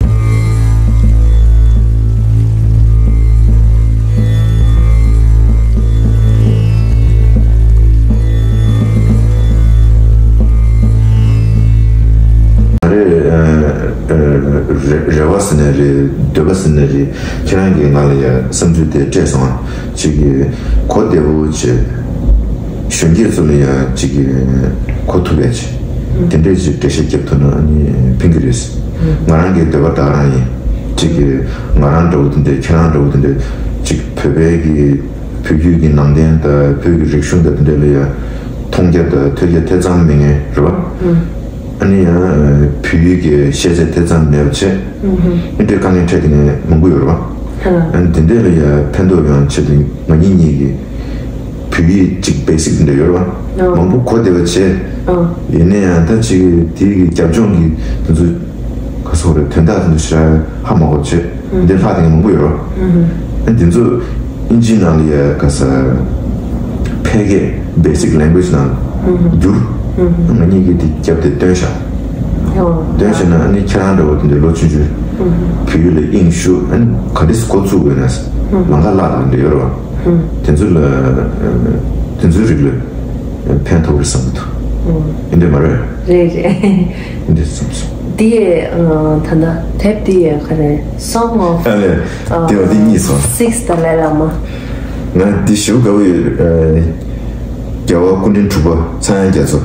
རེ་རེ་བ་ཟེར་ནའི་རེད། འདོད་པ་ཟེར་ནའི་རེད། ཁྱེད་རང་གིས་ང་ལ་ཡ་བསམ་ཚུལ་དེ་སྤྲད་སོང་ཨ། གཅིག་གིས་གོ་བདེ་བོ་བྱས། གཞོན་སྐྱེས་ཚོ་ལ་ཡང་གཅིག་གིས་གོ་ཐུབ་པའི་ཆེད་དེ་འདྲའི་ཅིག་འགྲེལ་བཤད་རྒྱབ་ཐུབ་ན་ཨ་ནི་ཕན་གྱི་རེད། ང་རང་གི་འདོད་པ་ད་ག་རང་ཡིན། གཅིག་གིས་ང་རང་འདྲ་བོ་དེ་འདྲའི་ཁྱེད་རང་འདྲ་བོ་དེ་འདྲའི་གཅིག་བོད་པའི་གི་བོད་བརྒྱུད་ཀྱི་ནང་བསྟན་དང་བོད་ཀྱི་རིག་གཞུང་དང་དེ་འདྲ་ལ་ཡང་མཐོང་རྒྱ་དང་ཐོས་རྒྱ་ཐེ་ཚོམ་མེད་མཁན་རེད་བ། ཨ་ནི་ཡང་བོད་ཡིག་གི་ཤེས་ཚད་ཐེ་ཚོམ་མེད་པ་བྱས། ཨ་འདྲའི་དཀའ་ངལ་འཕྲད་དེ་མཁན་མང་པོ་ཡོད་རེད་བ། ཨ་ནི་དེ་འདྲ་ལ་ཡང་ཕན་ཐོགས་ཡོང་ཆེད་དུ་ང་གཉིས་གཉིས་ཀྱིས་ བོད་ཡིག་ཅིག་བེ་སིག་འདྲ་ཡོད་རེད་བ། ཨ། མང་པོ་གོ་བདེ་བ་བྱས། ཨ། ཡིན་ན་ཡང་ད་ཅིག་དེའི་གི་རྒྱབ་ལྗོངས་ཀྱི་དེ་ཚོ་ག་སོག་རེད། དོན་དག་དེ་ཚོ་ཞེ་དྲག་ཧ་མ་གོ་བྱས། འདིར་ལྷག་དེ་མང་པོ་ཡོད་རེད། ཨ། དེ་ཚོ་ཨིན་ཇིའི་ནང་ལ་ཡ་ག་ས་ཕལ་སྐད་བེ་སིག་ལེང་གུ་ཨེཇ་ནང་བསྒྱུར། ང་གཉིས་ཀྱིས་དེ་རྒྱབ་དེ་སྟོན་བཞག་ཨོ། སྟོན་བཞག་ན་ཨ་ནི་ཁྱེད་རང་འདྲ་བོ་དེ་འདྲའི་ལོ་ཆུང་ཆུང་བོད་ཡིག་ལ་དབྱིངས་ཞུགས། ཨ་ནི་ག་འདྲས་འགོ་བཙུགས་དགོས་ན་ལམ་ཁ་བརླག་དེ་འདྲ་ཡོད་རེད་བ། དེ་ཚོ་ལ་དེ་ཚོའི་རིགས་ལ་ཕན་ཐོགས་རེད་བསམ་གྱི་འདུག་ཨིན་འདྲས་མ་རེད། རེད་རེད། ཨིན་འདྲས་བསམ་སོང་། འདི་ཡི་ད་ལྟ་དེབ་འདི་ཡི་ག་རེ། Song of ཨ་ལས། དེ་བ་དེ་གཉིས་སོང་། Six Dalai Lama། ང་འདི་ཞེ་པོ་དགའ་པོ་ཡོད། རྒྱལ་བ་སྐུ་ཕྲེང་དྲུག་པ་ཚངས་དབྱངས་རྒྱ་མཚོ།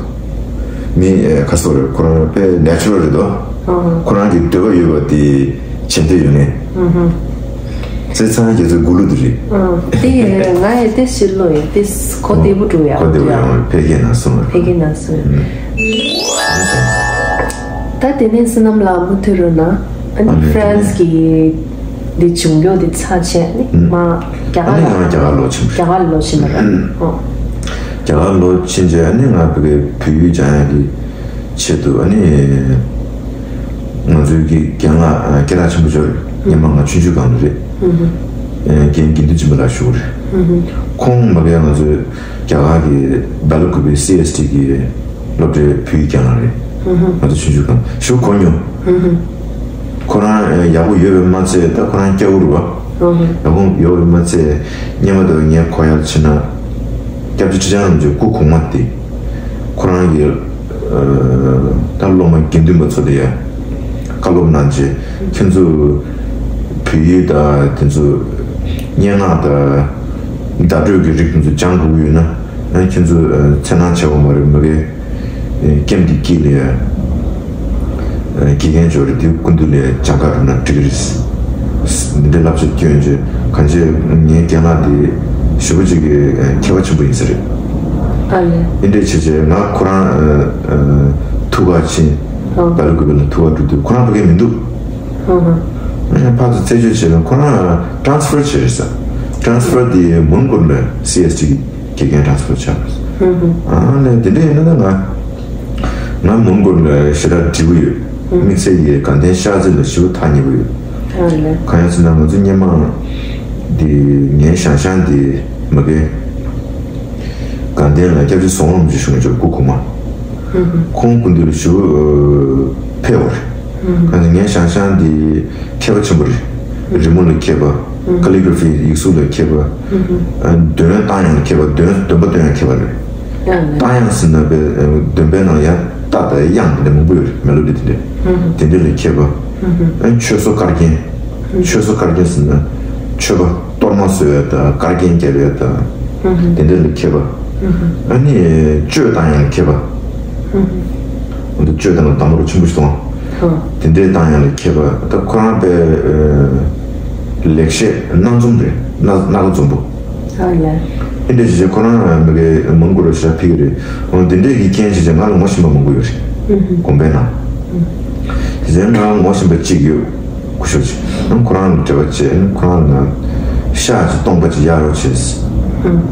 མི་ཨེ་ཁ་སོ་རེད། ཁོ་རང་དཔེ་ནེ་ཅུ་རལ་རེད་དོ། ཨ། ཁོ་རང་གི་འདོད་པ་ཡོད་པ་དེ་བྱེད་འདོད་ཡོད་ངེས། ཨ་ཧ། ཚེ་ཚང་རྒྱ་མཚོའི་མགུར་གླུ་དེ་རེད། ཨ། དེ་ཡིན་ན་ང་ཡི་དེ་ཕྱིར་ལོ་ཡིན་དེ་གོ་བདེ་པོ་འགྲོ་ཡ། གོ་བདེ་པོ་ཡོང་བའི་འཕེལ་རྒྱས་ནང་སོང་བ། འཕེལ་རྒྱས་ནང་སོང་། ཨ། ད་དེ་ནས་བསོད་ནམས་ལགས་མུ་མཐུད་རོ་ན། ཨ་ནི་ཨ་ཧྥ་རན་སི་གི་འདི་བྱུང་རྒྱུ་འདི་ཚར་བྱས་ནི་ཨུམ། མ་རྒྱ་གར་ཨ་ནི་ལ་ཡང་རྒྱ་གར་ལོག་ཕྱིན་པ་རེད། རྒྱ་གར་ལོག་ཕྱིན་པ་རེད། ཨུམ། ཨོ། རྒྱ་གར་ལོག་ཕྱིན་རྗེས་ཨ་ནི་ང་བོད་སྐད་བོད་ཡིག་སྦྱང་ཡག་གི་ཆེད་དུ་ཨ་ནི་ང་ཚོའི་གི་རྒན་ལགས་སྐད་གྲགས་ཆེན་པོ་ཅིག་ཡོད་རེད། སྔོན་མ་ང་ཆུང་ཆུང་སྒང་ལ་རེད། ཨུམ། རྒན་དགེ་འདུན་སྦྱིན་པ་ལགས་ཞུ་གི་རེད། ཨུམ། ཁོང་མ་གིར་ང་ཚོའི་རྒྱ་གར་གི་སྦེལ་ཀོབ་པི་སི་ཨེས་ཊི་གི་སློབ་གྲྭའི་བོད་ཡིག་རྒན་ལགས་རེད། ཨུམ། ང་ཚོ་ཆུང་ཆུང་སྒང་ཞུ་གོ་མྱོང་། ཨུམ། ཁོ་རང་ཡག་པོ་ཡོད་པས་མ་ཚད་ད་ཁོ་རང་སྐྱ་བོ་རེད་བ། ཨུམ། ཡག་པོ་ཡོད་པས་མ་ཚད་སྔོན་མ་དང་ངས་གོ་ཡག་བྱས་ན་སྐྱབས་རྗེ་ཁྲི་བྱང་རིན་པོ་ཆེ་སྐུ་གོང་མ་དེ་ཁོ་རང་གི་ད་སློབ་མ་དགེ་འདུན་པ་ཚོ་དེ་ཡ་བཀའ་སློབ་གནང་རྗེས་ཁྱོད་ཚོ་བོད་ཡིག་དང་དེ་ཚོ་སྙན་ངག་དང་བརྡ་སྤྲོད་ཀྱི་རིགས་དེ་ཚོ་སྦྱང་དགོས་ཀྱི་ཡོད་ན། ཨ་ཁྱེད་ཚོ་ཨ་འཚེར་སྣང་ཆེ་བ་མ་རེད། མ་གི་ཨ་ཀེམ་གྱི་དཀྱིལ་ལ་ཡ་ཨ་དགེ་རྒན་འབྱོར་རེད། དེ་སྐུ་མདུན་ལ་ཡ་སྦྱང་ག་རུ་ན་འགྲིག་གི་རེད། འདི་འདྲའི་བསླབ་བྱ་སྐྱོན་རྗེས་གང་ཅི་ངའི་རྒན་ལགས་དེ་ཞེ་པོ་ཅིག་གི་ཨ་མཁས་པ་ཆེན་པོ་ཡིན་ས་རེད། ཨ་ལས། འདི་འདྲའི་བྱས་རྗེས་ང་ཁོ་རང་ཨ་ཨ་ཐུག་ག་ཕྱིན། ཨ་སྦེལ་ཀོབ་པི་ལ་ཐུག་ག་འགྲོ་དུས་ཁོ་རང་ཕ་གི་མི་འདུག་ཨ་ཧ། ཕར་ཚུར་རྩད་གཅོད་བྱས་ན་ཁོ་རང་ཊ་རན་སི་ཕར་བྱས་རེད་ས། ཊ་རན་སི་ཕར་དེ་མོན་གྷོ་ལ་སི་ཨེས་ཊི་གི་དགེ་རྒན་ཊ་རན་སི་ཕར་ཆགས་པ་རེད། ཨ་ནི་དེ་འདྲ་ཡིན་ན་ད་ང་ང་མོན་གྷོ་ལ་ཞེ་དྲག་འདྲིས་པོ་ཡོད། དམིགས་བསལ་གྱི་དགའ་ལྡན་ཤར་རྩེ་ལ་ཞེ་པོ་ཐག་ཉེ་པོ་ཡོད། ཨ་ལས། གང་ཡིན་ཟེར་ན་ང་ཚོ་སྔོན་མ་དེ་ངའི་ཞང་ཞང་དེ་མ་གི་དགའ་ལྡན་ལ་སྐྱབས་རྗེ་ཟམ་གདོང་རིན་པོ་ཆེ་ཞུ་མཁན་ཅིག་ཡོད་རེད། སྐུ་གོང་མ། ཁོང་སྐུ་མདུན་ལ་ཞུ་ཕེབས་པ་རེད། གང་ཟེར་ངའི་ཞང་ཞང་འདི་མཁས་པ་ཆེན་པོ་རེད། རི་མོ་ལ་མཁས་པ། ཀ་ལི་གྷ་ར་ཕི་ཡིག་གཟུགས་ལ་མཁས་པ། འདོན་བཏང་ཡག་ལ་མཁས་པ། འདོན་འདོན་པ་འདོན་ཡག་མཁས་པ་རེད། བཏང་ཡག་ཟེར་ན་པའི་འདོན་པའི་ནང་ཡང་རྟ་དང་དབྱངས་དེ་འདྲ་མང་པོ་ཡོད་རེད། མེ་ལོ་ཌི་དེ་འདྲ། དེ་འདྲ་ལ་མཁས་པ། ཆོས་བཟོ་བཀའ་རྒྱན། ཆོས་བཟོ་བཀའ་རྒྱན་ཟེར་ན་མཆོད་པ། གཏོར་མ་བཟོ་ཡ་དང་བཀའ་རྒྱན་རྒྱབ་ཡ་དང་། དེ་འདྲ་ལ་མཁས་པ། ཨ་ནི་གཅོད་བཏང་ཡ་ལ་མཁས་པ། འདི་གཅོད་བཏང་ཡ་ལ་དམ་པོར་ཆེན་པོ་ཞིག་གཏོང་། དེ་འདྲ་བཏང་ཡ་ལ་མཁས་པ། ད་ཁོ་རང་པའི་ལེགས་བཤད་སྣ་འཛོམས་རེད། སྣ་སྣ་ཁ་འཛོམས་པོ། ཨ་ལས། ཨེ་འདྲ་བྱས་བྱས་ཁོ་རང་མ་གི་མོན་གྷོ་རུ་ཞབས་ཕེབས་ཀྱི་རེད། འོ་དེ་འདྲས་ཀྱི་རྐྱེན་བྱས་བྱས་ང་ལ་ངོ་ཤེས་པ་མང་པོ་ཡོད་རེད། དགོན་པའི་ནང་། དེ་ཚོའི་ནང་ངོ་ཤེས་པ་གཅིག་ཡོད། སྐུ་ཞབས་ཅིག་ཨང་ཁོ་རང་ལ་འབྲེལ་བ་བྱས། ཨང་ཁོ་རང་ལ་ང་ཤག་ཅིག་སྟོང་པ་ཅིག་གཡར་རོགས་བྱས་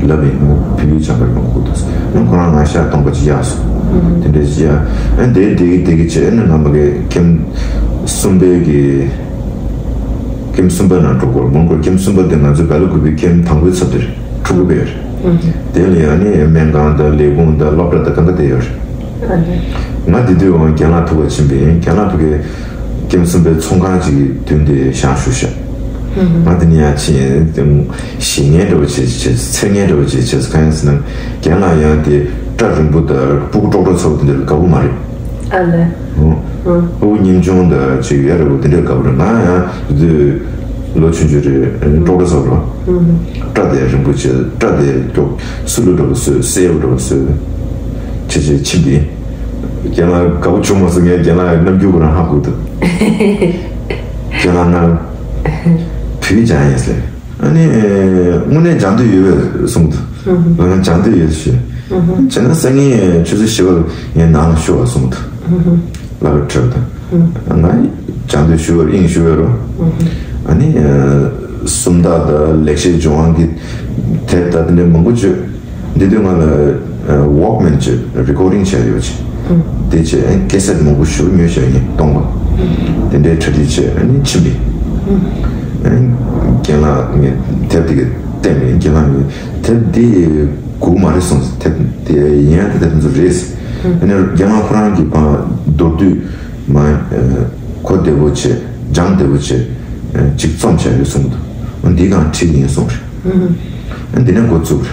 ལབ་ཡིན། ང་བོད་ཡིག་སྦྱང་གར་ཡོང་དགོས་འདུག་ཨང་ཁོ་རང་ང་ཤག་སྟོང་པ་ཅིག་གཡར་སོང་། དེ་འདྲས་ཅིག་གཡར། ཨ་དེ་དེ་གི་དེ་གི་བྱས་ཨ་ནི་ང་མ་གི་ཀེམ་གསུམ་པའི་གི་ཀེམ་གསུམ་པའི་ནང་འགྲོ་དགོས། མོན་གྷོ་ཀེམ་གསུམ་པ་དེ་ང་ཚོ་སྦེལ་ཀོབ་པི་ཀེམ་དང་པོའི་ཚབ་དེ་རེད། ཕྲུ་གུ་དཔེ་ཡོད་རེད། དེ་ལ་ཡང་ནི་སྨན་ཁང་དང་ལས་ཁུངས་དང་སློབ་གྲྭ་དང་གང་ག་དེ་ཡོད་རེད། ང་དེ་དུས་འོང་རྒན་ལགས་ཐུག་པ་ཕྱིན་པ་ཡིན། རྒན་ལགས་ཕ་གི་ཀེམ་གསུམ་པའི་ཚོང་ཁང་ཅིག་གི་མདུན་དེ་བཞེངས་བཞུགས་ཤག་ང་དེ་ནས་ཡར་ཕྱིན་ཞེད་ངན་འདྲ་བོ་བྱས་བྱས། འཚེར་ངན་འདྲ་བོ་བྱས་བྱས། གང་ཡིན་ཟེར་ན་རྒན་ལགས་ཡང་དེ་སྐྲ་རིང་པོ་དང་སྤུ་གུ་ཀྲོག་ཀྲོག་ཚ་བོ་དེ་འདྲ་ལ་དགའ་པོ་མ་རེད། ཨ་ལས། ཨོ། ཨོ་སྙིང་ཆུང་དང་ཅིག་ཡ་རེ་བོ་དེ་འདྲའི་དགའ་པོ་རེད། ང་ཡང་དེ་དུས་ལོ་ཆུང་ཆུང་རེད། ཀྲོག་ཀྲོག་ཚ་བོ་རེད། སྐྲ་དེ་རིང་པོ་བྱས། སྐྲ་དེ་ཀྱོག་སུ་ལུ་འདྲ་བོ་བཟོས། སེར་པོ་འདྲ་བོ་བཟོས། བྱས་བྱས་ཕྱིན་པ་ཡིན། རྒན་ལགས་དགའ་པོ་བྱུང་མ་སོང་། ངས་རྒན་ལགས་རྣམ་འགྱུར་ཁོ་རང་ཧ་གོ་འདུག་རྒན་ལགས་ང་བོད་ཡིག་སྦྱང་ཡིན་ཟེར། ཨ་ནི་དངོས་གནས་སྦྱང་འདོད་ཡོད་པས་གསུངས་འདུག་ང་སྦྱང་འདོད་ཡོད་ཞུས། བྱས་ན་སང་ཉིན་ཆུ་ཚོད་བཞི་པར་ངའི་ནང་ལ་ཤོག་གསུངས་འདུག་ལབ་པའི་འཕྲོས་དང་། ང་སྦྱང་འདོད་ཞུ་བར་དབྱིངས་ཞུ་བར་རོ། ཨ་ནི་སུམ་རྟགས་དང་ལེགས་བཤད་ལྗོན་དབང་གི་དེབ་དང་དེ་འདྲའི་མང་པོ་བརྗོད། འདི་དུས་ང་ལ་ཝོག་མན་བྱས་རི་ཀོར་ཌིང་བྱས་ཡོད་ཅིག་དེ་བྱས་ཨ་ནི་ཀེ་སེ་ཊི་མང་པོ་ཞིག་ཉོས་བཞག་ཡིན་སྟོང་པ། དེ་འདྲའི་གྲ་སྒྲིག་བྱས་ཨ་ནི་ཕྱིན་པས། ཨ་ནི་རྒན་ལགས་ངས་དེབ་དེ་ག་བལྟས་མེད། རྒན་ལགས་ངས་དེབ་འདི་སྒུག་མ་རེད་གསུངས། དེབ་དེ་ཡིན་ཡང་དེ་དེབ་འདི་རེད། ཨ་ནི་རྒན་ལགས་ཁོ་རང་གི་པ་མདོར་བསྡུས་མ་གོ་བདེ་པོ་བྱས་སྦྱང་བདེ་པོ་བྱས་ཅིག་རྩོམ་བྱས་ཡོད་གསུངས་འདུག་འདི་གང་འགྲིག་ཡིན་གསུངས་རེད། ཨ་འདི་ནས་འགོ་བཙུགས་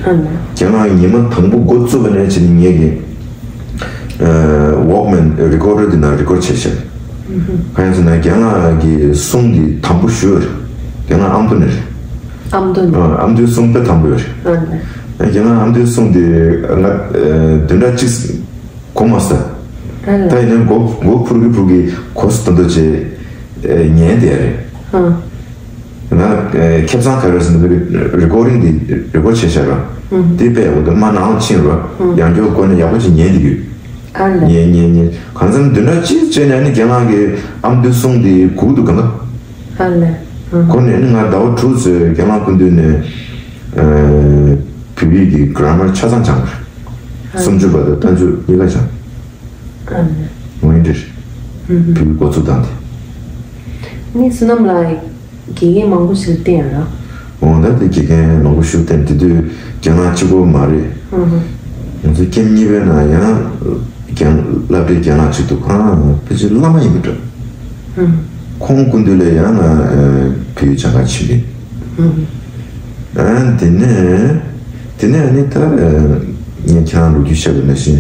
རེད། རྒན་ལགས་ཉི་མ་དང་པོ་འགོ་བཙུགས་པ་ནས་བྱས་ནས་ངས་ཀྱི་ཝོག་མན་རི་ཀོར་ཌར་འདི་ནང་རི་ཀོར་ཌི་བྱས་ཤག་གང་ཡིན་ཟེར་ན་རྒན་ལགས་ཀྱི་གསུང་འདི་དམ་པོ་ཞེ་པོ་རེད། རྒན་ལགས་ཨ་མདོ་ནས་རེད། ཨ་མདོ་ནས། ཨ་མདོའི་གསུང་དཔེ་དམ་པོ་ཡོད་རེད། རྒན་ལགས་ཨ་མདོའི་གསུང་འདི་ང་བདུན་ཕྲག་གཅིག་གོ་མ་སོང་། ད་ཡིན་ནའི་མགོ་མགོ་འཕུར་གི་འཕུར་གི་གོ་སོང་ད་འདོད་བྱས་ཉན་བསྡད་རེད། ང་ཁེ་བཟང་ག་རེ་ཟེར་ན་རི་ཀོར་ཌིང་འདི་རི་ཀོར་ཌི་བྱས་བཞག་ར། འདི་དཔེ་ཡག་པོ་འདུག་མ་ནང་ལ་ཕྱིན་ར། ཡང་བསྐྱར་སྒོ་ནས་ཡག་པོ་ཅིག་ཉན་གྱི་ཡོད། ཉན་ཉན་ཉན། གང་ཟེར་ན་བདུན་ཕྲག་གཅིག་བྱས་ནས་ནི་རྒན་ལགས་ཀྱི་ཨ་མདོའི་གསུང་འདི་སྒུག་འདུག་གང་ག་ཁོ་ནས་ནི་ང་ཟླ་བ་དྲུག་ཙམ་རྒན་ལགས་སྐུ་མདུན་ནས་བོད་ཡིག་གི་གྷ་ར་མར་ཆ་ཚང་སྦྱངས་པ་རེད། སུམ་ཅུ་པ་དང་བསྟན་བཅོས་གཉིས་ཀ་སྦྱངས། འོན་ཏེ་བོད་ཡིག་འགོ་ཚུགས་སྟངས་དེ། ནི་བསོད་ནམས་ལགས་དགེ་རྒན་མང་པོ་ཞིག་བསྟེན་ཡོད་ར། འོ་ད་དེ་དགེ་རྒན་མང་པོ་ཞིག་བསྟེན། དེ་དུས་རྒན་ལགས་གཅིག་པོ་མ་རེད། ང་ཚོ་ཀེམ་གཉིས་པའི་ནང་ཡང་རྒན་སློབ་གྲྭའི་རྒན་ལགས་གཅིག་འདུག་ཁོ་རང་ཕལ་ཆེར་བླ་མ་ཡིན་པ་འདྲ། ཁོང་སྐུ་མདུན་ལ་ཡང་ང་བོད་ཡིག་སྦྱང་གར་ཕྱིན་པ་ཡིན། ཨ་དེ་ནས་དེ་ནས་ནི་ད་ངས་ཁྱེད་རང་ལོ་རྒྱུས་བཤད་པ་ནང་བཞིན་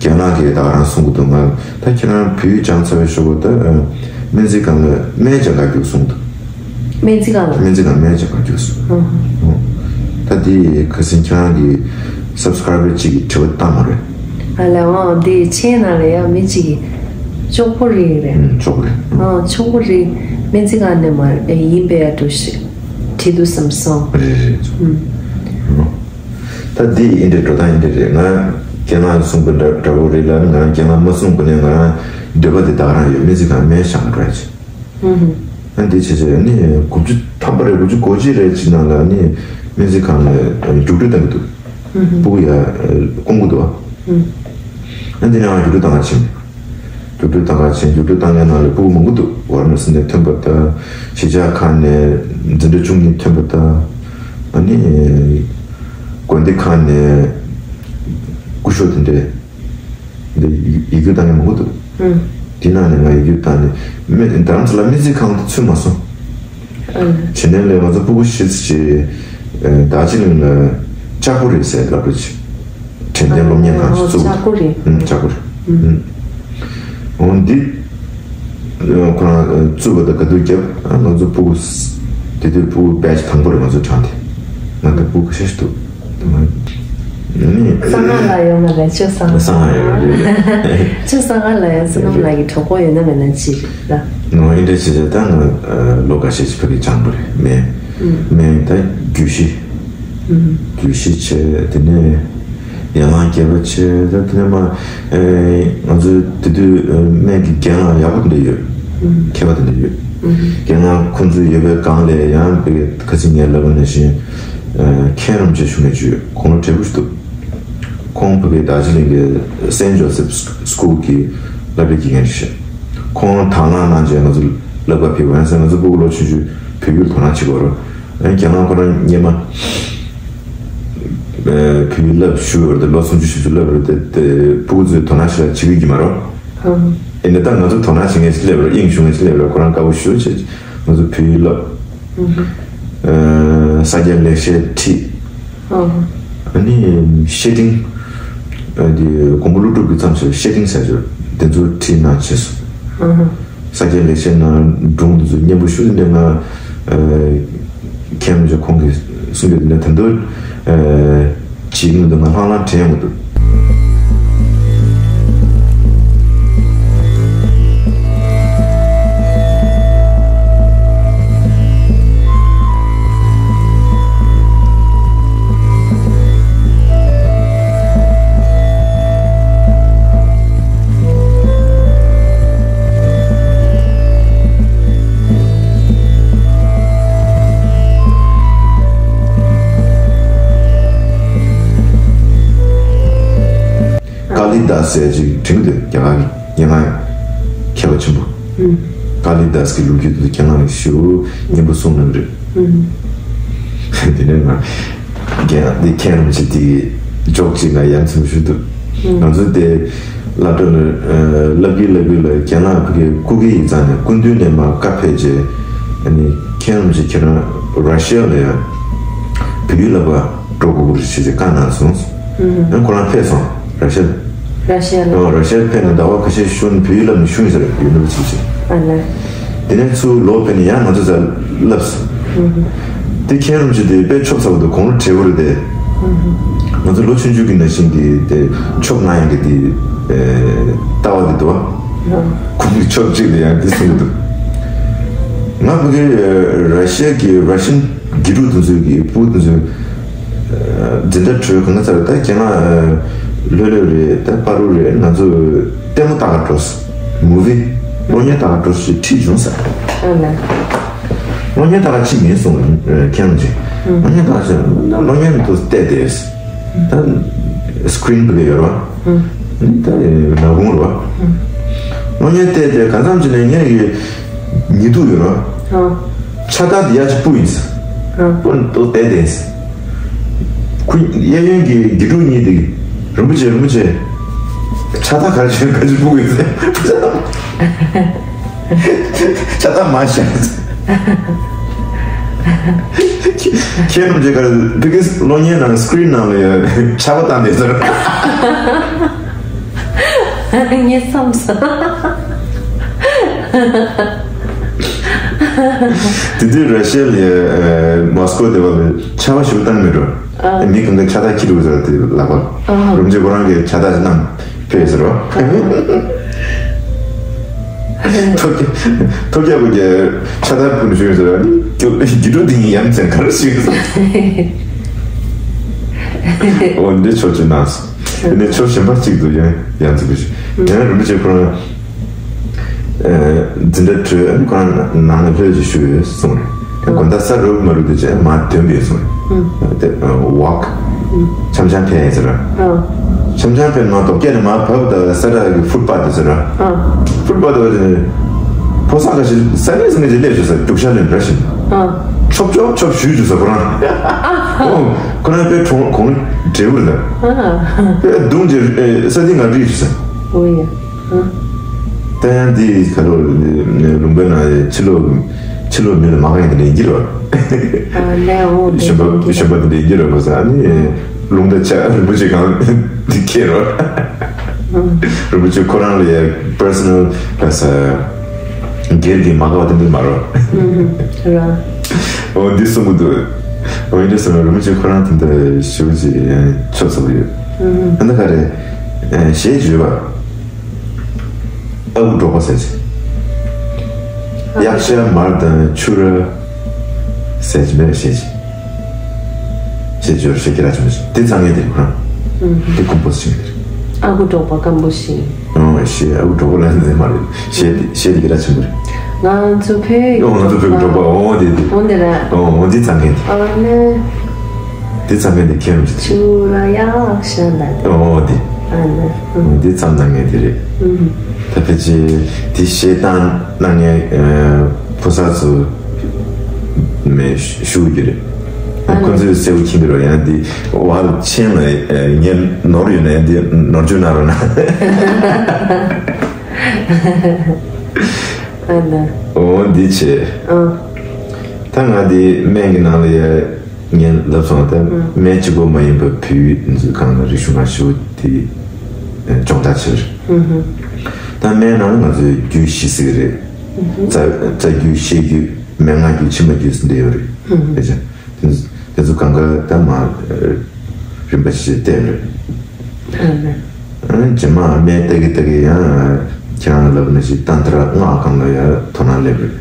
རྒན་ལགས་ཀྱིས་ད་ག་རང་གསུང་གི་འདུག་ང་ད་ཁྱེད་རང་བོད་ཡིག་སྦྱངས་ཚར་བའི་ཞོར་ད་སྨན་རྩིས་ཁང་ལ་སྨན་སྦྱང་གར་རྒྱུགས་གསུངས་འདུག་སྨན་རྩིས་ཁང་ལ། སྨན་རྩིས་ཁང་སྨན་སྦྱང་གར་རྒྱུགས་སོང་། ད་དེ་ཁ་སང་ཁྱེད་རང་གི་སབ་སི་ཀ་རའི་བར་གཅིག་གིས་དྲི་བ་བཏང་བ་རེད། ཨ་ལས་འོང་དེ་ཆེད་ནང་ལ་ཡང་མི་གཅིག་གིས་ཅོག་པོ་རིག་རེད། ཨུམ་ཅོག་པོ་རིག་ཨ་ཅོག་པོ་རིག་སྨན་རྩིས་ཁང་ནས་མ་ཡིན་པའི་འགྲོ་ཞིག་བྲིས་འདུག་བསམ་སོང་། རེད་རེད། ཨུམ། ད་འདི་ཡིན་འདྲ་འགྲོ་སྟངས་ཡིན་འདྲ་རེད། ང་རྒན་ལགས་གསུངས་པ་འདྲ་འདྲ་པོ་རེད་ལ་ང་རང་རྒན་ལགས་མ་གསུངས་གོང་ནས་ང་རང་འདོད་པ་དེ་ད་ག་རང་ཡོད། སྨན་རྩིས་ཁང་སྨན་ཞང་འགྲོ་ཡ་ཆེད། ཨ་འདི་བྱས་བྱས་ནི་དགུ་བཅུ་ཐམ་པ་རེད། དགུ་བཅུ་གོ་གཅིག་རེད་ཅིག་ནང་ལ་ནི་སྨན་རྩིས་ཁང་ལ་རྒྱུགས་སྤྲོད་བཏང་གི་འདུག་སྤུ་གུ་ཡ་སྐོང་གི་འདུག་ཨ་འདི་ནས་ང་རྒྱུགས་སྤྲོད་བཏང་ག་ཕྱིན། རྒྱུགས་སྤྲོད་བཏང་ག་ཕྱིན། རྒྱུགས་སྤྲོད་བཏང་མཁན་ནང་ལ་སྤུ་གུ་མང་པོ་འདུག་ཝར་མ་སི་ནས་ཐོན་པ་དང་། གཞིས་ཆགས་ཁང་ནས་འཛིན་གྲྭ་བཅུ་གཉིས་ཐོན་པ་དང་། ཨ་ནི་དགོན་སྡེ་ཁག་ནས་སྐུ་ཞབས་དེ་འདྲས། འདི་ཡིག་ཡིག་སྒྱུར་བཏང་མཁན་མང་པོ་འདུག་ཨུ། དེ་ནང་ནས་ང་ཡིག་སྒྱུར་བཏང་ནས་མི་རྡ་རམ་ས་ལ་སྨན་རྩིས་ཁང་དུ་ཚུད་མ་སོང་། ཨུ། བྱས་ནས་ལས་ང་ཚོ་སྤུ་གུ་བཞི་ཙམ་ཅིག་རྡོ་རྗེ་གླིང་ལ་ལྕགས་པོ་རེད་ཟེར་ལབ་རེད་ཅིག་དྲན་རྟེན་སློབ་གཉེར་ཁང་ཞིག་བཙུགས་འདུག་ཨུ་ལྕགས་པོ་རེད། ཨུ་ལྕགས་པོ་རེད། ཨུ། འོ་འདི་ཁོ་རང་བཙུགས་པ་དང་ག་དུས་བརྒྱབ། ང་ཚོ་སྤུ་གུ་དེ་དུས་སྤུ་གུ་བེ་ཆི་དང་པོ་རེད་ང་ཚོ་དྲངས་ཏེ། ང་ཚོ་སྤུ་གུ་ཁ་ཤས་ཤིག་འདུག་ནི། གསང་སྔགས་ལ་ཡོང་ན་རེ་ཆོས་གསང་སྔགས། གསང་སྔགས་ཡོད་རེད། ཆོས་གསང་སྔགས་ལ་ཡང་བསོད་ནམས་ལགས་ཀྱི་གྲོགས་པོ་ཡོད་ན་མེད་ན་ཅི་རེད་ལ། ནོ་ཨིན་འདྲ་བྱས་བྱས་ད་ང་ལོ་འགའ་ཤས་ཤིག་ཕ་གི་སྦྱངས་པ་རེད། སྨན་སྨན་ད་རྒྱུད་བཞི། རྒྱུད་བཞི་བྱས་དེ་ནས་ཡན་ལག་བརྒྱད་པ་བྱས་ད་དེ་ནས་མ་ང་ཚོའི་དེ་དུས་སྨན་གྱི་རྒན་ལགས་ཡག་པོ་དེ་འདྲ་ཡོད། མཁས་པ་དེ་འདྲ་ཡོད། རྒན་ལགས་ཁོང་ཚོ་ཡོད་པའི་སྒང་ལ་ཡང་ཁ་སང་ངས་ལབ་པ་ནང་བཞིན། མཁན་རིན་པོ་ཆེ་ཞུ་མཁན་ཅིག་ཡོད། དགུང་ལོ་བགྲེས་པོ་ཞིག་འདུག་ཁོང་ཕ་གི་རྡོ་རྗེ་གླིང་གི་སེན་ཇོ་སེབ་སི་ཀུལ་གྱི་སློབ་གྲྭའི་དགེ་རྒན་ཞིག་ཁོང་དང་བླངས་གནང་བྱས་ང་ཚོ་སློབ་གྲྭར་ཕེབས་པ་ཡིན་ཙང་ང་ཚོ་སྤུ་གུ་ལོ་ཆུང་ཆུང་བོད་ཡིག་དོ་སྣང་བྱེད་དགོས་རེད། ཨ་ནི་རྒན་ལགས་ཁོ་རང་སྔོན་མ་བོད་ཡིག་བསླབ་ཞུ་བར་དུ་ལོ་སུམ་ཅུ་བཞི་བཅུ་བསླབ་རེད་དེ། སྤུ་གུ་ཚོས་དོ་སྣང་ཞེ་དྲག་བྱེད་ཀྱི་མ་རེད། ཨ་ནི་ད་ང་ཚོ་དོ་སྣང་བྱེད་མཁན་ཞིག་སླེབས་རེད། དབྱིངས་ཞུགས་མཁན་ཞིག་སླེབས་རེད། ཁོ་རང་དགའ་པོ་ཞེ་པོ་བྱས་ང་ཚོ་བོད་ཡིག་བསླབ། ཨ་ས་སྐྱ་ལེགས་བཤད་ཁྲིད། ཨ་ནི་བཤེས་སྤྲིང་། ཨ་དེ་མགོན་པོ་ཀླུ་སྒྲུབ་ཀྱི་མཚམས་སུ་བཤེས་སྤྲིང་ཟེར་ཞོར་དེ་ཚོ་ཁྲིད་གནང་བྱས་སོང་། ཨ་ཧ། ས་སྐྱ་ལེགས་བཤད་ནང་སྒྲུང་དེ་ཚོ་སྙན་པོ་ཞུ་དེ་འདྲ་ང་ཨ་མཁན་རིན་པོ་ཆེ་ཁོང་གིས་གསུང་རྒྱུ་དེ་འདྲ་ད་དུང་ཨ་བྱེད་ཀྱི་མི་འདུག་ང་ལྷང་ལྷང་དྲན་ཡོང་གི་འདུག་དཱས་ཟེར་ཅིག་དྲན་གྱི་འདུག་རྒྱ་གར་གྱི་སྙན་ངག་མཁས་པ་ཆེན་པོ། ཀ་ལི་དཱས་ཀྱི་ལོ་རྒྱུས་དེ་ཚོ་ཁྱེད་རང་གིས་ཞེ་པོ་སྙན་པོ་གསུངས་གནང་གི་རེད། དེ་ནས་ང་རྒན་འདི་མཁན་རིན་པོ་ཆེ་དེ་གི་འཇོག་ཅིག་ང་ཡ་མཚན་ཞུ་འདུག་ང་ཚོ་དེ་སློབ་གྲྭ་ལ་ཨ་སློབ་དགེ་སློབ་དགེ་ལ་རྒན་ལགས་ཕ་གི་སྐུ་སྒེར་ཡིག་ཚང་ནས་སྐུ་མདུན་ནས་མར་བཀའ་ཕེབས་རྗེས། ཨ་ནི་མཁན་རིན་པོ་ཆེ་ཁྱེད་རང་ར་ཤི་ཡ་ལ་ཡ་བོད་ཡིག་བསླབ་པ་འགྲོ་དགོས་ཀྱི་རེད་ཟེར་བཀའ་གནང་སོང་། ཨ་ཁོ་རང་ཕེབས་སོང་ར་ཤི་ཡ་ལ། ར་ཤི་ཡ་ལ། ཨོ་ར་ཤི་ཡ་ཕེབས་ནས་ཟླ་བ་ཁ་ཤས་བཞུགས་ནས་བོད་ཡིག་བསླབ་ནས་བཞུགས་ཡིན་ཟེར་ཡུ་ནི་ཝར་སི་ཊི་ལ། ཨ་ལས། དེ་ནས་ཚུར་ལོག་ཕེབས་ནས་ཡང་ང་ཚོ་རྩ་བསླབས་སོང་། དེ་མཁན་རིན་པོ་ཆེ་དེ་དཔེ་ཆོབ་ཚ་པོ་འདུག་དགུང་ལོ་བགྲེས་པོ་རེད་དེ། ང་ཚོ་ལོ་ཆུང་ཆུང་གི་ནང་བཞིན་གྱི་དེ་ཆོབ་གནང་ཡག་གི་དེ་ཨེ་ལྟ་བ་དེ་འདུག་བ། ཁོང་གིས་ཆོབ་གཅིག་ལ་ཡང་དེ་གསུངས་འདུག་ང་ཕ་གི་ར་ཤི་ཡ་གི་ར་ཤན་དགེ་ཕྲུག་དེ་ཚོའི་གི་ཕྲུ་གུ་དེ་ཚོའི་འཛིན་གྲྭ་གྲོལ་གང་ག་ཚར་ད་ཁྱེད་རང་ལྷོད་ལྷོད་རེད་ད་པ་རུ་རེད། ང་ཚོ་ལྟད་མོ་ལྟ་ག་འགྲོ་ས་མུ་བི་གློག་བརྙན་ལྟ་ག་འགྲོ་ས་ཞེས་ཁྲིད་བྱུང་ས། ཨ་ལ། གློག་བརྙན་ལྟ་ག་ཅི་མིན་གསུངས་ཁྱེད་རང་ཅིག་གློག་བརྙན་ལྟ་ག་ཅི་གློག་བརྙན་དུ་བལྟས་ཏེ་ད་སི་ཀི་རིན་དེ་ཡོད་ར། ད་ནག་ཁུང་ར། གློག་བརྙན་བལྟས་ཏེ་གང་འཚམ་ཅིག་ནས་ངས་ཀྱི་ཉི་གདུགས་ཡོད་ར། ཕྱག་རྟགས་འདི་ཡ་ཅིག་སྤུ་ཡིན་ས། སྤུ་ཏོ་བལྟས་ཏེ། ཁོ་གཡས་གཡོན་གྱི་དགེ་ཕྲུག་གཉིས་དེ་རིན་པོ་ཆེ་རིན་པོ་ཆེ། ཕྱག་རྟགས་ག་རེ་བྱས་ག་ཅིག་སྤུ་ཡིན་ས། ཕྱག་རྟགས་མ་བཞག་ཁྱེད་རྣམས་ཀྱིས་ག་རེ་བི་ཀི་གློག་བརྙན་ནང་སི་ཀི་རིན་ནང་ལ་ཡ་ཆར་པ་བཏང་བསྡད་ཟེར། ངས་བསམ་སོང་། དེ་དུས་ར་ཤི་ཡ་ལ་ཡ་མོ་སི་ཀོ་དེ་བ་ལ་ཆར་པ་ཞིག་བཏང་མེད་འགྲོ། མི་གང་ག་ཕྱག་རྟགས་འཁྱེར་འདུག་ཟེར་དེ་ལབ་པ། རིན་པོ་ཆེ་ཁོ་རང་གི་ཕྱག་རྟགས་ཅིག་བསྣམས། ཕེབས་ཟེར་བ། ཐོབ་རྒྱ་ཐོབ་རྒྱ་ཁོ་རྒྱ་ཕྱག་རྟགས་ཕུལ་ནས་བྱོས་ཟེར་བ་ནི་རྒྱུ་རྒྱུ་འགྲོ་འདི་ཡིན་ཡ་མཚན་ག་རེ་ཞིག་ཟེར། འོ་འདི་ཆོ་ཅི་ན་སོ། འདི་ནས་ཆོ་གཞན་པ་གཅིག་ཏུ་ཡང་ཡང་ཚིག་པ་ཞིག་ཡང་རིན་པོ་ཆེ་ཁོ་རང་འཛིན་གྲྭ་གྲོལ་ཁོ་རང་ནང་ལ་ལྷོད་ཅིག་བཞུགས་ཡོད་གསུངས་རེད། དགོང་དག་ས་རུབ་མ་རུབ་དེ་བྱས་མར་འདོན་པས་སོང་། དེ་ཝོག་འཆམ་འཆམ་ཕེབས་ཡིན་ཟེར། འཆམ་འཆམ་ཕེབས་ནང་དོག་སྐད་ནས་མར་བབས་དང་ས་ར་གི་ཕུཊ་པཱཐ་དེ་ཟེར། ཕུཊ་པཱཐ་དེ་ཕོ་གསར་འགའ་ཞིག་ས་གནས་ས་གནས་ཀྱི་སླེབས་བྱུང་ས་རྒྱུག་ཤར་ལེན་ར་བཞིན། ཆོབ་ཆོབ་ཆོབ་ཞུས་བྱུང་ས་ཁོ་རང་། ཁོ་རང་དཔེ་གྲོང་གོང་བགྲེས་པོ་ལ། དཔེ་གདུང་གི་ས་སྟེང་ང་རིས་བྱུང་ས། ད་ཡང་འདི་ག་ལོ་ལུང་པའི་ནང་ཕྱི་ལོགས་ཕྱི་ལོགས་མི་ལ་མ་གང་ཡིན་དེ་འདྲ་ཡིན་གྱི་རེད། གཞོན་པ་གཞོན་པ་དེ་འདྲ་ཡིན་གྱི་རེད་གོ་ས་ཨ་ནི་ལུང་དང་ཆ་རིན་པོ་ཆེ་གང་འདི་ཁྱེར་རོ། རིན་པོ་ཆེ་ཁོ་རང་ལ་ཡ་པར་སོ་ནལ་ལ་ས་སྒེར་གྱི་མ་དགའ་བ་དེ་འདྲ་མ་རོ། འོ་འདི་གསུང་གི་འདུག་འོ་འདི་གསུང་རིན་པོ་ཆེ་ཁོ་རང་དེ་འདྲ་ཞུ་ཅི་ཆོག་ཚོགས་ཡོད། ཨ་ནི་ག་རེ་ཞེས་བརྗོད་པ། ཨ་ཁུ་འབྲོག་པ་ཟེར་གྱི། གཡག་ཤ་མར་དང་ཆུ་ར་ཟེར་གྱི་མེད་ཞེས་ཀྱི། ཞེས་བརྗོད་ཞེས་ཀྱི་ར་ཆུ་མེད་ཀྱི་དེ་ཚང་ངེས་དེ་ཁོ་རང་། དེ་ཀུན་པོ་ཟེར་གྱི་རེད། ཨ་ཁུ་འབྲོག་པ་སྐམ་པོ་ཞིག་ཨོ་ཞེས་ཨ་ཁུ་འབྲོག་པ་ལ་ནི་མ་རེད་ཞེས་དེ་ཞེས་དེ་ཀྱི་ར་ཆུ་མེད་རེད། ང་ཚོ་བོད་ཀྱི་ཨོ་ང་ཚོ་བོད་ཀྱི་འབྲོག་པ་ཨོ་དེ་དེ་ཨོ་དེ་ར་ཨོ་ཨོ་དེ་ཚང་ངེས་དེ། ཨ་ནི། དེ་ཚང་མས་འདི་མཁྱེན་རུང་ཆུ་ལ་གཡག་ཤ་ན་དེ། ཨོ་དེ། ཨ་ནི། འདི་ཚང་ན་ངས་དེ་རེད། ད་ཕལ་ཆེར་དེ་བཤད་སྟངས་གནང་མཁན་ཕོ་གསར་ཚོ་མས་ཞུ་རྒྱུ་རེད། ཁོ་ཚོས་གསལ་པོ་མཁྱེན་གྱི་རེད། ཡང་འདི་བར་མཆན་ལ་ངས་ནོར་ཡོད་ན་ཡང་འདི་ནོར་བཅོས་གནང་རོགས་གནང་། ཨ་ནི། ཨོ་འདི་བྱས། ཨ། ད་ང་འདི་སྨན་གྱི་ནང་ལ་ཡ། ངས་ལབ་སོང་ད་སྨན་གཅིག་པོ་མ་ཡིན་པར་བོད་ཡིག་འཛུགས་སྒང་ལ་རིག་གཞུང་ཁག་ཞེ་པོ་དེ་སྦྱོང་བརྡར་བྱས་རེད། ད་སྨན་ནང་ང་ཚོས་རྒྱུད་བཞི་ཟེར་གི་རེད། རྩ་རྩ་རྒྱུད་བཤད་རྒྱུད་མན་ངག་རྒྱུད་ཕྱི་མ་རྒྱུད་ཟེར་འདི་ཡོད་རེད། ཕལ་ཆེར་དེ་ཚོ་དེ་ཚོ་སྒང་ག་ད་མ་རིམ་པ་ཞིག་བསྟན་རེད། རྗེས་མ་སྨན་ལྟ་གི་ལྟ་གི་ཡང་ཁྱེད་རང་ལབ་ནང་བཞིན་ཏན་ཏན་སྔགས་སྒང་ལ་ཡང་དོ་སྣང་སླེབས་རེད།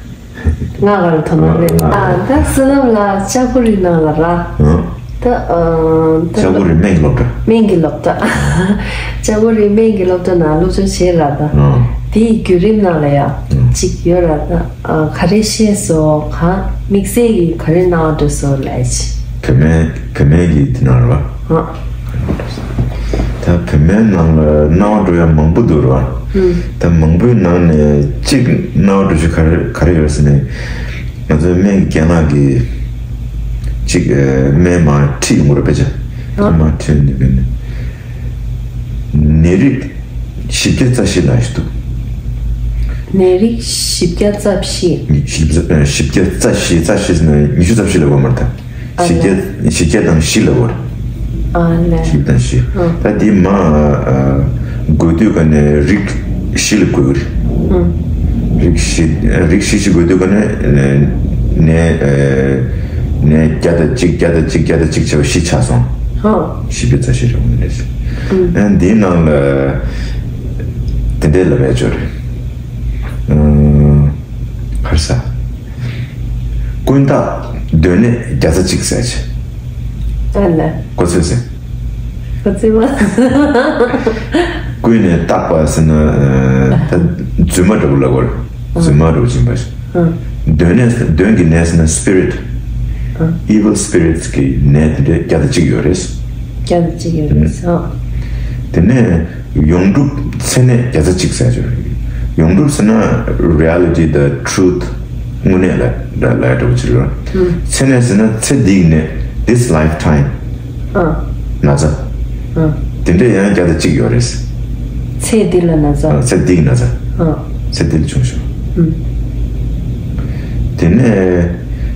ང་གར་དོ་སྣང་རེད། ཨ་ད་བསོད་ནམས་ལགས་ལྕགས་པོ་རི་ནང་ལ་ར། ད་ཨ་ད་ལྕགས་པོ་རི་སྨན་གྱི་སློབ་གྲྭ། སྨན་གྱི་སློབ་གྲྭ། ལྕགས་པོ་རི་སྨན་གྱི་སློབ་གྲྭ་ནང་སློབ་སྦྱོང་བྱས་ར་ད། དེའི་བརྒྱུད་རིམ་ནང་ལ་ཡ་གཅིག་ཡོད་ར་ད། ག་རེ་བཤད་སོང་ག་དམིགས་བསལ་གྱི་ག་རེ་གནང་འགྲོ་སོང་ལས་ཅི། བུད་མེད་བུད་མེད་ཀྱི་དེ་ནང་ར་བ། ད་ བོད་སྨན་ནང་ལ་སྣང་བ་འགྲོ་ཡ་མང་པོ་འདུག་ར། ཨུམ། ད་མང་པོའི་ནང་ནས་གཅིག་སྣང་བ་འགྲོ་རྒྱུ་ག་རེ་ག་རེ་ཡོད་ཟེར་ནས། ང་ཚོའི་སྨན་གྱི་རྒན་ལགས་ཀྱིས་གཅིག་ཨ་སྨན་མར་ཁྲིད་ཡོང་གི་རེད་པས་ཅག་ཨ། མར་ཁྲིད་ཡོང་དུས་ནས་ནད་རིགས་བཞི་བརྒྱ་རྩ་བཞི་ལ་ཞིག་འདུག་ནད་རིགས་བཞི་བརྒྱ་རྩ་བཞི། བཞི་བརྒྱ་རྩ་བཞི། རྩ་བཞི་ཟེར་ན་ཉི་ཤུ་རྩ་བཞི་ལ་གོ་མ་རེད་ད། ཨ་བཞི་བརྒྱ་ལས། བཞི་བརྒྱ་དང་བཞི་ལ་གོ་རེད། ཨ་ལས། བཞི་བརྒྱ་དང་བཞི། ཨ། ད་འདི་མ་ཨ་འགོས་དུས་ག་ནས་རིགས་བཞི་ལ་འགོས་ཀྱི་རེད། ཨ། རིགས་བཞི། རིགས་བཞི་ཞིག་འགོས་དུས་ག་ནས་ནས་ཨ་ནས་བརྒྱ་དང་གཅིག་བརྒྱ་དང་གཅིག་བརྒྱ་དང་གཅིག་བྱས་པ་བཞི་ཆགས་སོང་། ཧོ། བཞི་བརྒྱ་རྩ་བཞི་རེད་འོང་ནས། ཨ། ཨ་འདིའི་ནང་ལ་དེ་འདྲས་ལབ་ཡ་ཅིག་ཡོད་རེད། ཨ། ག་རེ་ཟ། ཀུན་བརྟགས་གདོད་ནས་བརྒྱ་རྩ་གཅིག་ཟེར་ཅིག་ཨ་ལ། གོ་ཚོད་ཟེར། གོ་ཚོད་མ། ཀུན་ནས་བརྟགས་པ་ཟེར་ན་ཨ་ད་རྫུན་མ་འདྲ་པོ་ལབ་དགོས་རེད། རྫུན་མ་འདྲ་པོ་ཅིག་ཡིན་པ་ཞིག་ཨ། གདོད་ནས་གདོད་ཀྱི་ནས་ཟེར་ན་spirit། ཨ། evil spirits གི་ནད་དེ་འདྲའི་བརྒྱ་དང་གཅིག་ཡོད་རེད། བརྒྱ་དང་གཅིག་ཡོད་རེད། ཨ། དེ་ནས་ཡོངས་གྲུབ་ཚད་ནས་བརྒྱ་རྩ་གཅིག་ཟེར་ཡ་ཅིག་ཡོད་རེད། ཡོངས་གྲུབ་ཟེར་ན་reality དང་truth དངོས་གནས་ལ་ལ་ལ་འདྲ་པོ་ཅིག་རེད། ཨ། ཚད་ནས་ཟེར་ན་ཚེ་འདིའི་ནད། this lifetime ཨ། ན་ཚ། ཨ། དེ་འདྲ་ཡང་བརྒྱ་དང་གཅིག་ཡོད་རེད། ཚེ་འདི་ལ་ན་ཚ། ཨ། ཚེ་འདིའི་ན་ཚ། ཨ། ཚེ་འདི་ལ་བྱུང་ཞིང་། ཨུམ། དེ་ནས་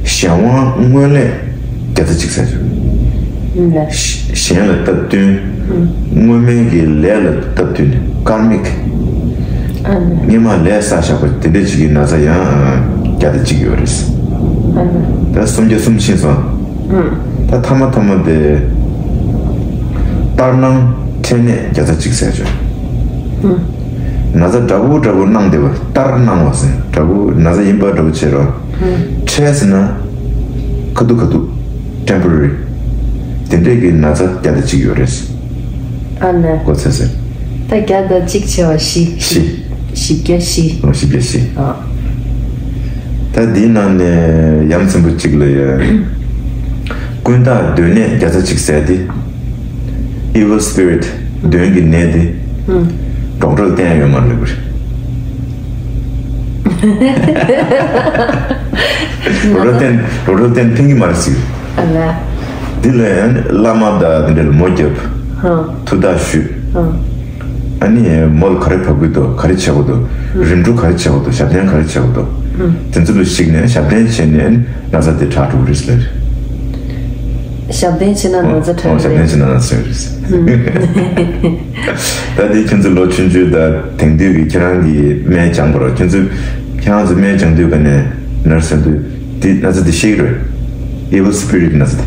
གཞན་དབང་སྔོན་ལས་བརྒྱ་རྩ་གཅིག་ཟེར་ཞིང་། ཨུམ་ལ། གཞན་ལ་སྟབས་བསྟུན། ཨུམ། སྔོན་མའི་གི་ལས་ལ་སྟབས་བསྟུན་ནས་ཀརྨིག་ཨ་ནི། སྔོན་མ་ལས་བསགས་བཞག་པ་དེ་འདྲ་ཅིག་གི་ན་ཚ་ཡང་བརྒྱ་དང་གཅིག་ཡོད་རེད། ཨ་ནི། ད་སུམ་བརྒྱ་གསུམ་ཕྱིན་སོང་། ཨུམ། ད་ཐ་མ་ཐ་མ་དེ། ལྟར་སྣང་འཕྲལ་གནས་བརྒྱ་རྩ་གཅིག་ཟེར་ཆོག་ཨུམ། ན་ཚ་འདྲ་པོ་འདྲ་པོ་སྣང་བསྡད་པ་ལྟར་སྣང་བ་ཟེར། འདྲ་པོ་ན་ཚ་ཡིན་པ་འདྲ་པོ་བྱེད་རོགས། ཨུམ། འཕྲལ་ཟེར་ན། ཁ་ཐུག་ཁ་ཐུག temporary། དེ་འདྲས་ཀྱི་ན་ཚ་བརྒྱ་དང་གཅིག་ཡོད་རེད། ཨ་ནི། གོ་ཚོད་ཟེར། ད་བརྒྱ་དང་གཅིག་བྱས་པ་བཞི། བཞི། བཞི་བརྒྱ་བཞི། ཨོ་བཞི་བརྒྱ་བཞི། ཨ། ད་འདིའི་ནང་ནས་ཡ་མཚན་པོ་གཅིག་ལ་ཡ། ཀུན་བརྟགས་གདོད་ནས་བརྒྱ་རྩ་གཅིག་ཟེར་ཏེ། evil spirit གདོན་གྱི་ནད་དེ། ཨུམ། ཌོག་ཊར་ལ་བསྟན་ཡ་ཡོད་མ་རེད་པར། ཌོག་ཊར་བསྟན་ཌོག་ཊར་བསྟན་ཕན་གྱི་མ་རེད་ཟེར། ཨ་ལ། འདི་ལ་ཡང་བླ་མ་དང་དེ་འདྲ་ལ་མོ་རྒྱབ། ཧ། ཐུགས་ཐག་ཞུས། ཧ། ཨ་ནི་མོ་ལ་ག་རེ་བབས་ཀྱི་འདུག་ག་རེ་བྱེད་དགོས་འདུག་རིམ་གྲོ་ག་རེ་བྱེད་དགོས་འདུག་ཞབས་བརྟན་ག་རེ་བྱེད་དགོས་འདུག་དེ་ཚོ་ལ་གཞིགས་ནས་ཞབས་བརྟན་བྱས་ནས་ན་ཚ་དེ་དྲག་འགྲོ་གི་རེད་ཟེར། ཞབས་བརྟན་བྱས་ན་ན་ཚ་དྲག་ཨོ་ཞབས་བརྟན་རེད། བྱས་ན་ན་ཚ་དྲག་རེད། ད་དེ་ཁྱེད་ཚོ་ལོ་ཆུང་ཆུང་དང་དེང་དུས་ཀྱི་ཁྱེད་རང་གིས་སྨན་སྦྱང་དགོས་རེད། ཁྱེད་ཚོ་ཁྱེད་རང་ཚོ་སྨན་སྦྱང་དུས་ག་ནས་ནར་སི་ཡིན་དུས་དེ་ན་ཚ་དེ་ཤེས་ཀྱི་རེད། evil spirit ན་ཚ་དེ།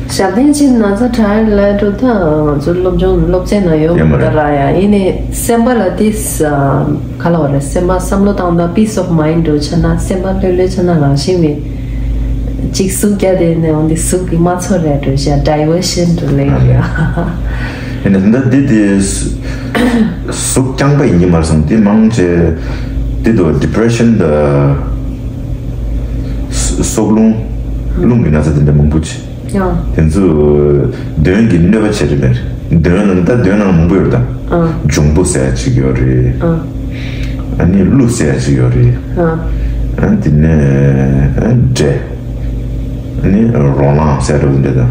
ཞབས་བརྟན་བྱས་ན་ན་ཚ་དྲག་ལབ་འགྲོ་ད་ང་ཚོ་སློབ་སྦྱོང་སློབ་ཚན་ནང་ཡོད་ཡོད་མ་མ་རེད། རེད་ཡ། ཡིན་ནའི་སེམས་པ་ལ་དེ་ས་ག་ལ་བ་རེད། སེམས་པ་བསམ་བློ་བཏང་སྟངས་peace of mind འགྲོ་ཆ་ན་སེམས་པ་ལྷོད་ལྷོད་ཆ་ན་རང་བཞིན་མེད། གཅིག་ཟུག་རྒྱག་དེ་ནས་འོང་དེ་ཟུག་གི་མ་ཚོར་རེད་འགྲོ་ཤ་diversion འགྲོ་ལེ་ཡ། ཡིན་ན་ད་འདི་དེ་ཟུག་རྐྱང་པ་ཡིན་གྱི་མ་སོང་དེ་མང་ཆེ་དེ་དུ་depression དང་སྲོག་རླུང་རླུང་གི་ན་ཚ་དེ་འདྲ་མང་པོ་ཆེ། ཡང་། དེ་ཚོ་གདོན་གྱི་གནོད་པ་བྱེད་རེད་མེད། གདོན་ལ་ད་གདོན་ནང་མང་པོ་ཡོད་ད། ཨ། འབྱུང་པོ་ཟེར་ཡ་ཅིག་ཡོད་རེད། ཨ། ཨ་ནི་ཀླུ་ཟེར་ཡ་ཅིག་ཡོད་རེད། ཨ། ཨ་དེ་ནས་ཨ་འདྲེ། ཨ་ནི་རོ་ལངས་ཟེར་རོ་འདྲེ་ད། ཨ།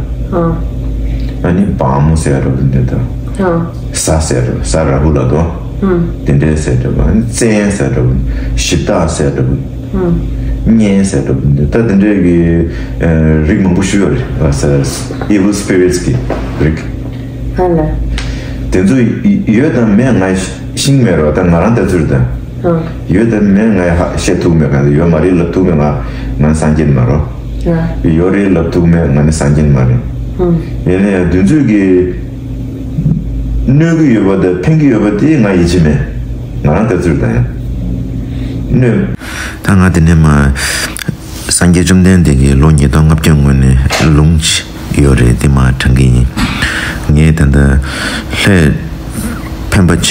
ཨ་ནི་བ་མོ་ཟེར་རོ་འདྲེ་ད། ཨ། གཟའ་ཟེར་རོ་གཟའ་ར་ཧུ་ལ་དོ། ཨ། དེ་འདྲས་ཟེར་རོ་ཨ་ནི་བཙན་ཟེར་རོ་གཞི་བདག་ཟེར་རོ། གཉན་ཟེར་འགྲོ་འདི་ད་དེ་འདྲའི་གི་རིགས་མང་པོ་ཞིག་ཡོད་རེད། evil spirits གི་རིགས། ཨ་ལ། དེ་ཚོ་ཡོད་དམ་མེད་ང་ཤེས་མེད་རོ། ད་ང་རང་ལྟ་ཚུལ་ད། ཨ། ཡོད་དམ་མེད་ང་ཧ་བཤད་ཐུབ་མེད། གང་ཡོད་མ་རེད་ལབ་ཐུབ་མེད། ང་ང་སངས་རྒྱས་མ་རོ། ཨ། ཡོད་རེད་ལབ་ཐུབ་མེད། ང་ནི་སངས་རྒྱས་མ་རེད། ཨ། ཡིན་ན་ཡང་དེ་ཚོས་གི་གནོད་ཀྱི་ཡོད་པ་དང་ཕན་གྱི་ཡོད་པ་དེ་ང་ཡིད་ཆེས་མེད། ང་རང་ལྟ་ཚུལ་དང་ཡང་། གནོད། ད་ང་དེ་ནས་མ། སངས་རྒྱས་བཅོམ་ལྡན་འདས་ཀྱིས་ལོ་ཉིས་སྟོང་ལྔ་བརྒྱ་སྔོན་ནས་ལུང་ཅིག་ཡོད་རེད། དེ་མ་དྲང་གི་ཡིན། ངས་ད་ལྟ་ལྷས་ཕན་པ་བྱེད་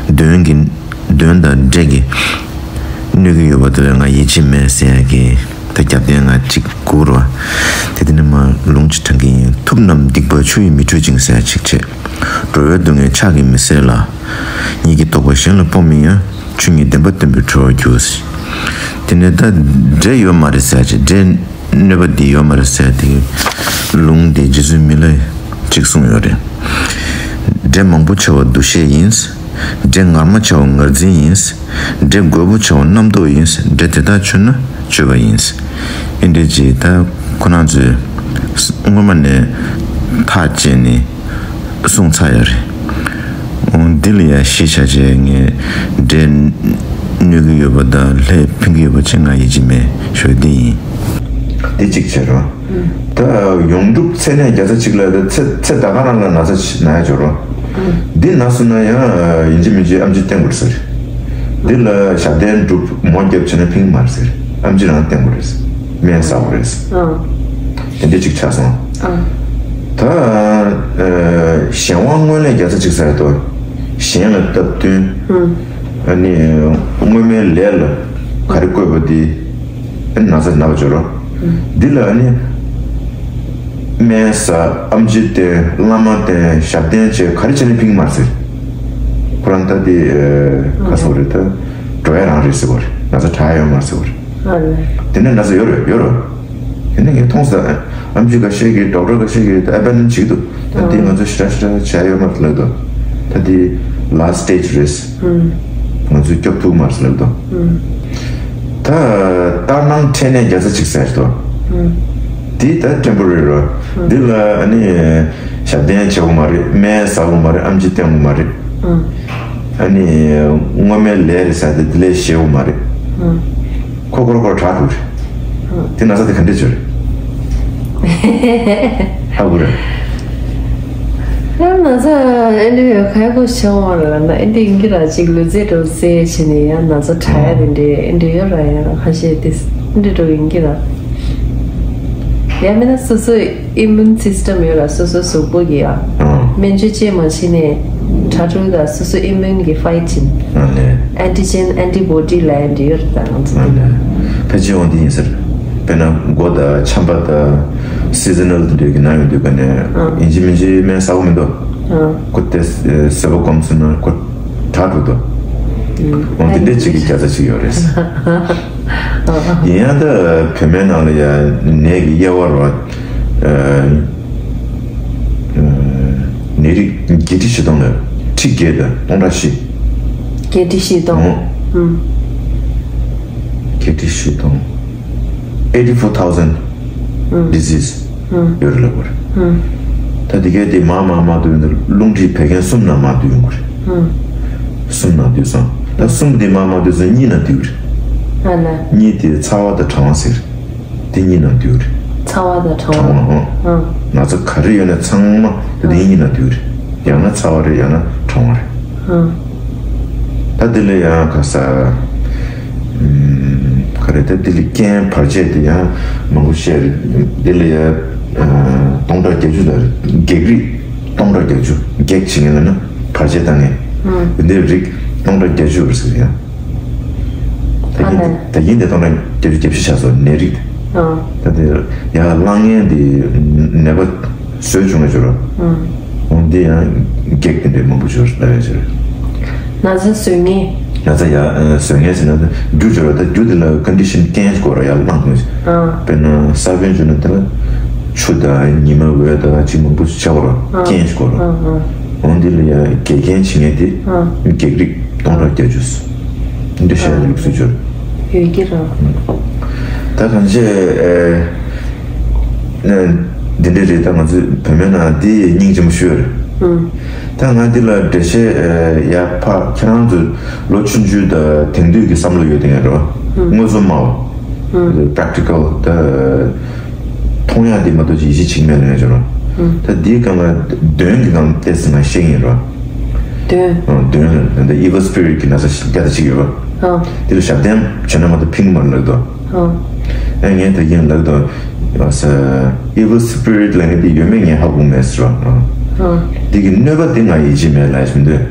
པ་དང་གདོན་གྱི་གདོན་དང་འདྲེ་གི་གནོད་ཀྱི་ཡོད་པ་དེ་ལ་ང་ཡིད་ཆེས་མེད་ཟེར་ཡ་གི་ད་རྒྱབ་རྟེན་ང་གཅིག་སྒུག་རོགས། དེ་དེ་ནས་མ་ལུང་ཅིག་དྲང་གི་ཡིན། ཐུབ་རྣམས་སྡིག་པ་ ཆུ་ཡིས་མི་འཁྲུད་ཅིང་ཟེར་ཡ་ཅིག་བྱས། འགྲོ་བའི་སྡུག་བསྔལ་ཕྱག་གིས་མི་སེལ་ལ། ཉིད་ཀྱི་རྟོགས་པ་གཞན་ལ་སྤོ་མི་གཡོ། ཆོས་ཉིད་བདེན་པ་སྟོན་པའི་གྲོལ་བར་འགྱུར། དེ་ནས་ད་འདྲེ་ཡོད་མ་རེད་ཟེར་ཡ་ཅིག་འདྲེ་གནོད་པ་འདི་ཡོད་མ་རེད་ཟེར་ཡ་དེ་ལུང་དེ་རྗེ་བཙུན་མི་ལས་ཅིག་གསུངས་ཡོད་རེད། འདྲེ་མང་པོ་བྱ་བ་འདུ་ཤེས་ཡིན། འདྲེ་ངར་མ་བྱ་བ་ངར་འཛིན་ཡིན། འདྲེ་རྒོད་པོ་བྱ་བ་རྣམ་རྟོག་ཡིན། འདྲེ་དེ་དག་ཆོད་ན་སྤྱོད་པ་ཡིན། ཨེ་འདྲེ་ཅེས་ད་ཁོ་རང་ཚོས་སྔོན་མ་ནས་ཐག་བཅད་ནས་གསུངས་ཚར་ཡོད་རེད། འོ་འདི་ལ་ཡང་གཞི་བཞག་བྱས་ངས་འདྲེ་གནོད་ཀྱི་ཡོད་པ་དང་ལྷས་ཕན་གྱི་ཡོད་པ་ཅིག་ང་ཡིད་ཆེས་མེད་ཞོ་འདི་ཡིན། འདི་གཅིག་བྱས་རོགས། ད་ཡོངས་གྲུབ་ཚེ་ནས་བརྒྱ་རྩ་གཅིག་ལ་ད་ཚེ་ཚེ་ད་ག་རང་ལ་ན་ཚ་ན་ཡ་འབྱོར་རོ། འདི་ན་སོང་ན་ཡང་ཡིན་གཅིག་མིན་གཅིག་ཨམ་ཆི་བསྟེན་དགོས་ཟེར། འདི་ལ་ཞབས་བརྟན་སྒྲུབ་མོ་རྒྱབ་བྱས་ན་ཕིང་མ་རེད་ཟེར། ཨམ་ཆི་རང་བསྟེན་དགོས་རེད། སྨན་ཟ་དགོས་རེད། དེ་འདྲ་གཅིག་ཆགས་སོང་། ད་གཞན་དབང་སྔོན་ལས་བརྒྱ་རྩ་གཅིག་ཟེར་ཡ་དོ། གཞན་ལ་སྟབས་བསྟུན། ཨ་ནི་སྔོན་མའི་ལས་ལ་ག་རེ་བཀོད་པ་འདི། ཨ་ནི་ན་ཚ་ན་བ་འབྱོར་རོ། འདི་ལ་ཨ་ནི་སྨན་ཟ་ཨམ་ཆི་བསྟེན་བླ་མ་བསྟེན་ཞབས་བརྟན་བྱས་ག་རེ་བྱས་ནས་ཕིང་མ་ཟེར། ཁོ་རང་ད་དེ་ག་སོག་རེད་ད། འགྲོ་ཡ་རང་རེད་ཟེར་བ་རེད། ན་ཚ་དྲག་ཡ་ཡོད་མ་རེད་ཟེར་བ་རེད། དེ་ནས་ན་ཚ་ཡོད་རེད་ཡོད་རེད། དེ་ནས་ངས་མཐོང་ས་ཨམ་ཆི་ཁ་ཤས་ཀྱིས་ཌོག་ཊར་ཁ་ཤས་ཀྱིས་ད་ཨེ་པོ་ནན་བྱེད་ཀྱི་འདུག་ད་དེ་ང་ཚོ་ཞེ་དྲག་ཞེ་དྲག་བྱས་ཡོད་མ་རེད་ལབ་འདུག་ད་དེ་ལཱ་སི་ཊི་སི་ཊེ་ཇི་རེད། ང་ཚོས་སྐྱོབ་ཐུབ་མ་རེད་ལབ་དང་། ད་ལྟར་སྣང་ཕྲད་ནས་བརྒྱ་རྩ་གཅིག་ཟེར་ཏོ། འདི་ད་ཊེམ་པོ་རེ་རི་རོ། འདི་ལ་ཨ་ནི་ཞབས་བརྟན་བྱེད་དགོས་མ་རེད། སྨན་ཟ་དགོས་མ་རེད། ཨམ་ཆི་བསྟེན་དགོས་མ་རེད། ཨ་ནི་སྔོན་མའི་ལས་རེད་ཟེར་ཏེ་འདི་ལས་ཞེད་དགོས་མ་རེད། ཁོ་ཁོ་ར་ཁོ་ར་དྲག་འགྲོ་རེད། དེ་ན་ཚ་དེ་ག་འདྲས་བྱོས་རེད། ཧ་གོ་རེད། ཡང་ན་ཚ་ཨེ་འདྲ་ཡོད་ཁ་ཡ་ཁོ་ཤེས་འོང་བ་ལ་ན་ཨེ་འདྲ་ཡིན་གྱི་ར་ཅིག་ལུས་རྩལ་འགྲོ་རྩལ་བྱས་ནས་ཡང་ན་ཚ་དྲག་ཡ་དེ་འདྲས་ཨེ་འདྲ་ཡོད་ར་ཡང་ཁ་ཤས་དེ་ཨེ་འདྲ་འགྲོ་ཡིན་གྱི་ར། ཡང་མིན་ན་སོ་སོའི་ཨི་མུན་སིས་ཊམ་ཡོད་ར་སོ་སོའི་གཟུགས་པོ་གི་ཡ། སྨན་བཅོས་ཅེས་མ་བྱས་ནས་དྲག་འགྲོ་ད་སོ་སོའི་ཨི་མུན་གི་ཕའིཊ་བྱིན། ཨ་ནི། ཨན་ཊི་ཇེན་ཨན་ཊི་བོ་ཌི་ལབ་ཡ་འདྲ་ཡོད་རེད་ད་ང་ཚོ་འདི་ལ། ཕལ་ཆེར་འོང་འདི་ཡིན་ཟེར། དཔེར་ན་མགོ་དང་ཆམ་པ་དང་སི་ཛི་ནལ་འདི་འདྲའི་གི་ན་ཡོང་དུས་ཀ་ནས་ཡིན་གཅིག་མིན་གཅིག་སྨན་ཟ་དགོས་མི་འདུག་ཁོ་དེ་ཟས་པ་སྐོམ་སོང་ན་ཁོ་དྲག་འགྲོ་འདུག་འོང་འདི་འདྲའི་གཅིག་གི་བརྒྱ་རྩ་གཅིག་ཡོད་རེད། ཡིན་ཡང་ད་བོད་སྨན་ནང་ལ་ཡ་ནད་ཀྱི་དབྱེ་བ་རོ། ནད་རིགས་བརྒྱད་ཁྲི་བཞི་སྟོང་ལ་ཁྲི་བརྒྱད་དང་སྟོང་ཕྲག་བཞི། བརྒྱད་ཁྲི་བཞི་སྟོང་། ཨོ། ཨུམ། བརྒྱད་ཁྲི་བཞི་སྟོང་། eighty four thousand disease ཡོད་རེད་ལབ་པ་རེད། ད་དེ་གའི་དེ་མར་མར་མར་བསྡུས་ཡོང་དུས་རླུང་མཁྲིས་བད་ཀན་གསུམ་ནང་མར་བསྡུས་ཡོང་གི་རེད། གསུམ་ནང་བསྡུས་སོང་། ད་གསུམ་དེ་མར་མར་བསྡུས་སོང་གཉིས་ནང་བསྡུས་རེད། གཉིས་དེ་ཚ་བ་དང་གྲང་བ་ཟེར། དེ་གཉིས་ནང་བསྡུས་རེད། ཚ་བ་དང་གྲང་བ། གྲང་བ་ཨང་། ན་ཚ་ག་རེ་ཡོད་ན་ཚང་མ་དེ་གཉིས་ནང་བསྡུས་རེད། ཡང་ན་ཚ་བ་རེད་ཡང་ན་གྲང་བ་རེད། ད་དེ་ལ་ཡང་ག་ས། ག་རེ་ད་དེ་ལ་རྐྱེན་བར་ཆད་དེ་ཡང་མང་པོ་བཤད་རེད། དེ་ལ་ཡང་སྟོང་ཕྲག་བརྒྱད་ཅུ་དང་བགེགས་རིགས་སྟོང་ཕྲག་བརྒྱད་ཅུ་བགེགས་བྱེད་མཁན་ལ་ན་བར་ཆད་བཏང་མཁན། དེ་འདྲའི་རིགས་སྟོང་ཕྲག་བརྒྱད་ཅུ་ཡོད་རེད་ཟེར་ཡང་། ད་ཡིན་ད་ཡིན་དེ་སྟོང་ཕྲག་བརྒྱད་ཅུ་གྱ་བཞི་ཆགས་སོང་ནད་རིགས་དེ། ད་དེ་ཡང་གླང་ངན་དེ་ནད་པ་བཟོས་བྱུང་བའི་ཕྱིར་རོ། འོ་འདི་ཡང་བགེགས་དེ་འདྲའི་མང་པོ་ཡོད་ལབ་ཡ་ཅིག་རེད། ན་ཚ་བཟོད་ངན། ན་ཚ་ཡ་བཟོད་ངན་ཟེར་ན་ད་རྒྱུ་སྦྱོར་བ་ད་རྒྱུ་དེ་ལ་ཀོན་ཌི་ཤན་རྐྱེན་ཞིག་དགོས་ར་ཡར་བསླངས་དགོས། དཔེར་ན་ས་བོན་བྱུང་ན་དེ་ལ་ཆུ་དང་ཉི་མ་འོད་དང་ཅིག་མང་པོ་ཞིག་བྱ་དགོས་ར་རྐྱེན་ཞིག་དགོས་ར། འོ་འདི་ལ་ཡ་འགལ་རྐྱེན་བྱེད་མཁན་དེ་བགེགས་རིགས་སྟོང་ཕྲག་བརྒྱད་ཅུ། འདི་བཤད་ལུགས་སྲོལ་སྦྱོར། ཡོད་ཀྱི་རེད། ད་གང་ཅི་ཨེ། འདི་འདྲ་རེད། ད་ང་ཚོས་བོད་སྨན་ནང་འདི་སྙིང་རྗེ་མོ་ཞུ་ཡ་རེད། ད་ང་འདི་ལ་འགྲེལ་བཤད་ཡ་ཕ་ཁྱེད་རང་ཚོ་ལོ་ཆུང་ཆུང་དང་དེང་དུས་ཀྱི་བསམ་བློ་ཡོད་དེ་ཡ་རེད་བ། དངོས་སུ་སྨྲ་བ། Practical ད། མཐོང་ཡག་འདི་མ་གཏོགས་ཅི་ཡིད་ཆེས་བྱེད་ཀྱི་མེད་ལ་ཡང་བྱུང་རོགས། ད་འདིའི་སྒང་ལ་གདོན་གྱི་སྒང་ལ་བལྟས་ཟིན་ན་ཤེས་ཀྱི་ཡིན་རོགས། གདོན། གདོན་ལ་ད་evil spirit གྱི་ན་ཚ་ཞིག་རྒྱ་ད་ཅིག་ཡོད་རོགས། དེ་ལ་ཞབས་བརྟན་བྱས་ན་མ་གཏོགས་ཕིང་གི་མ་རེད་ལབ་འདུག་ཨ་ངས་ད་གིན་ལབ་འདུག evil spirit ལབ་མཁན་དེ་ཡོད་མེད་ངས་ཧ་གོ་མེད་ཟེར་རོགས། འདི་གི་གནོད་པ་དེ་ང་ཡིད་ཆེས་མེད་ལབ་ཞུ་འདོད།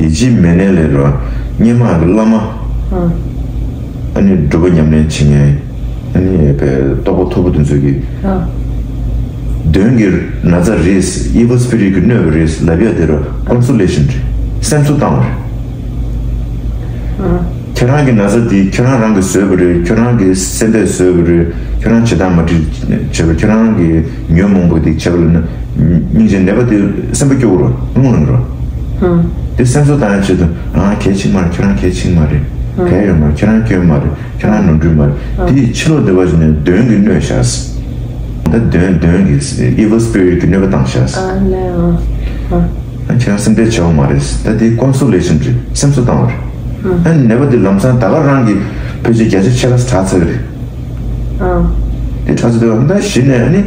ཡིད་ཆེས་མེད་ནའི་ལས་རོགས་སྔོན་མ་གི་བླ་མ། ཨ་ནི་སྒྲུབ་པ་ཉམས་ལེན་བྱེད་མཁན། ཨ་ནི་པའི་རྟོགས་པ་མཐོ་པོ་དེ་ཚོ་གིས། ཨ། གདོན་གྱི་ན་ཚ་རེད། evil spirit གྱི་གནོད་པ་རེད་ལབ་ཡ་དེ་ར་consolation རེད། སེམས་གསོ་བཏང་བ་རེད། ཁྱེད་རང་གི་ན་ཚ་དེ་ཁྱེད་རང་རང་གིས་བཟོས་པ་རེད། ཁྱེད་རང་གི་སེམས་པས་བཟོས་པ་རེད། ཁྱེད་རང་བྱེད་སྟངས་མ་འགྲིག་བྱས་པ། ཁྱེད་རང་གི་ཉོན་མོངས་པ་དེ་བྱས་པ་ལ་ན། སྙིང་རྗེ་ནད་པ་དེ་སེམས་པ་སྐྱོ་བོ་རོ། རླུང་ལངས་རོ། དེ་སེམས་གསོ་བཏང་ཡ་ཆེད་དུ། ཨ། གལ་ཆེན་མ་རེད། ཁྱེད་རང་གལ་ཆེན་མ་རེད། གལ་ཡོད་མ་རེད། ཁྱེད་རང་སྐྱོན་མ་རེད། ཁྱེད་རང་ནོར་འཁྲུལ་མ་རེད། དེ་ཕྱི་ལོགས་བསྡད་པ་ཞིག་ནས་གདོན་གྱིས་གནོད་བཞག་ད་གདོན་གདོན་གྱིས་evil spirit གྱིས་གནོད་པ་བཏང་བཞག་ཨ་ལས། ཨ། ཨ། ཁྱེད་རང་སེམས་ཁྲལ་བྱེད་དགོས་མ་རེད། ད་དེ་consolation རེད། སེམས་གསོ་བཏང་བ་རེད། ཨ་ནི་ནད་པ་དེ་ལམ་སང་ད་ག་རང་གི་ཕལ་ཆེར་བརྒྱ་ཆ་ཕྱེད་ཀ་དྲག་ཚར་གི་རེད། ཨ། དེ་དྲག་ཚར་དུས་ད་གཞི་ནས་ཨ་ནི་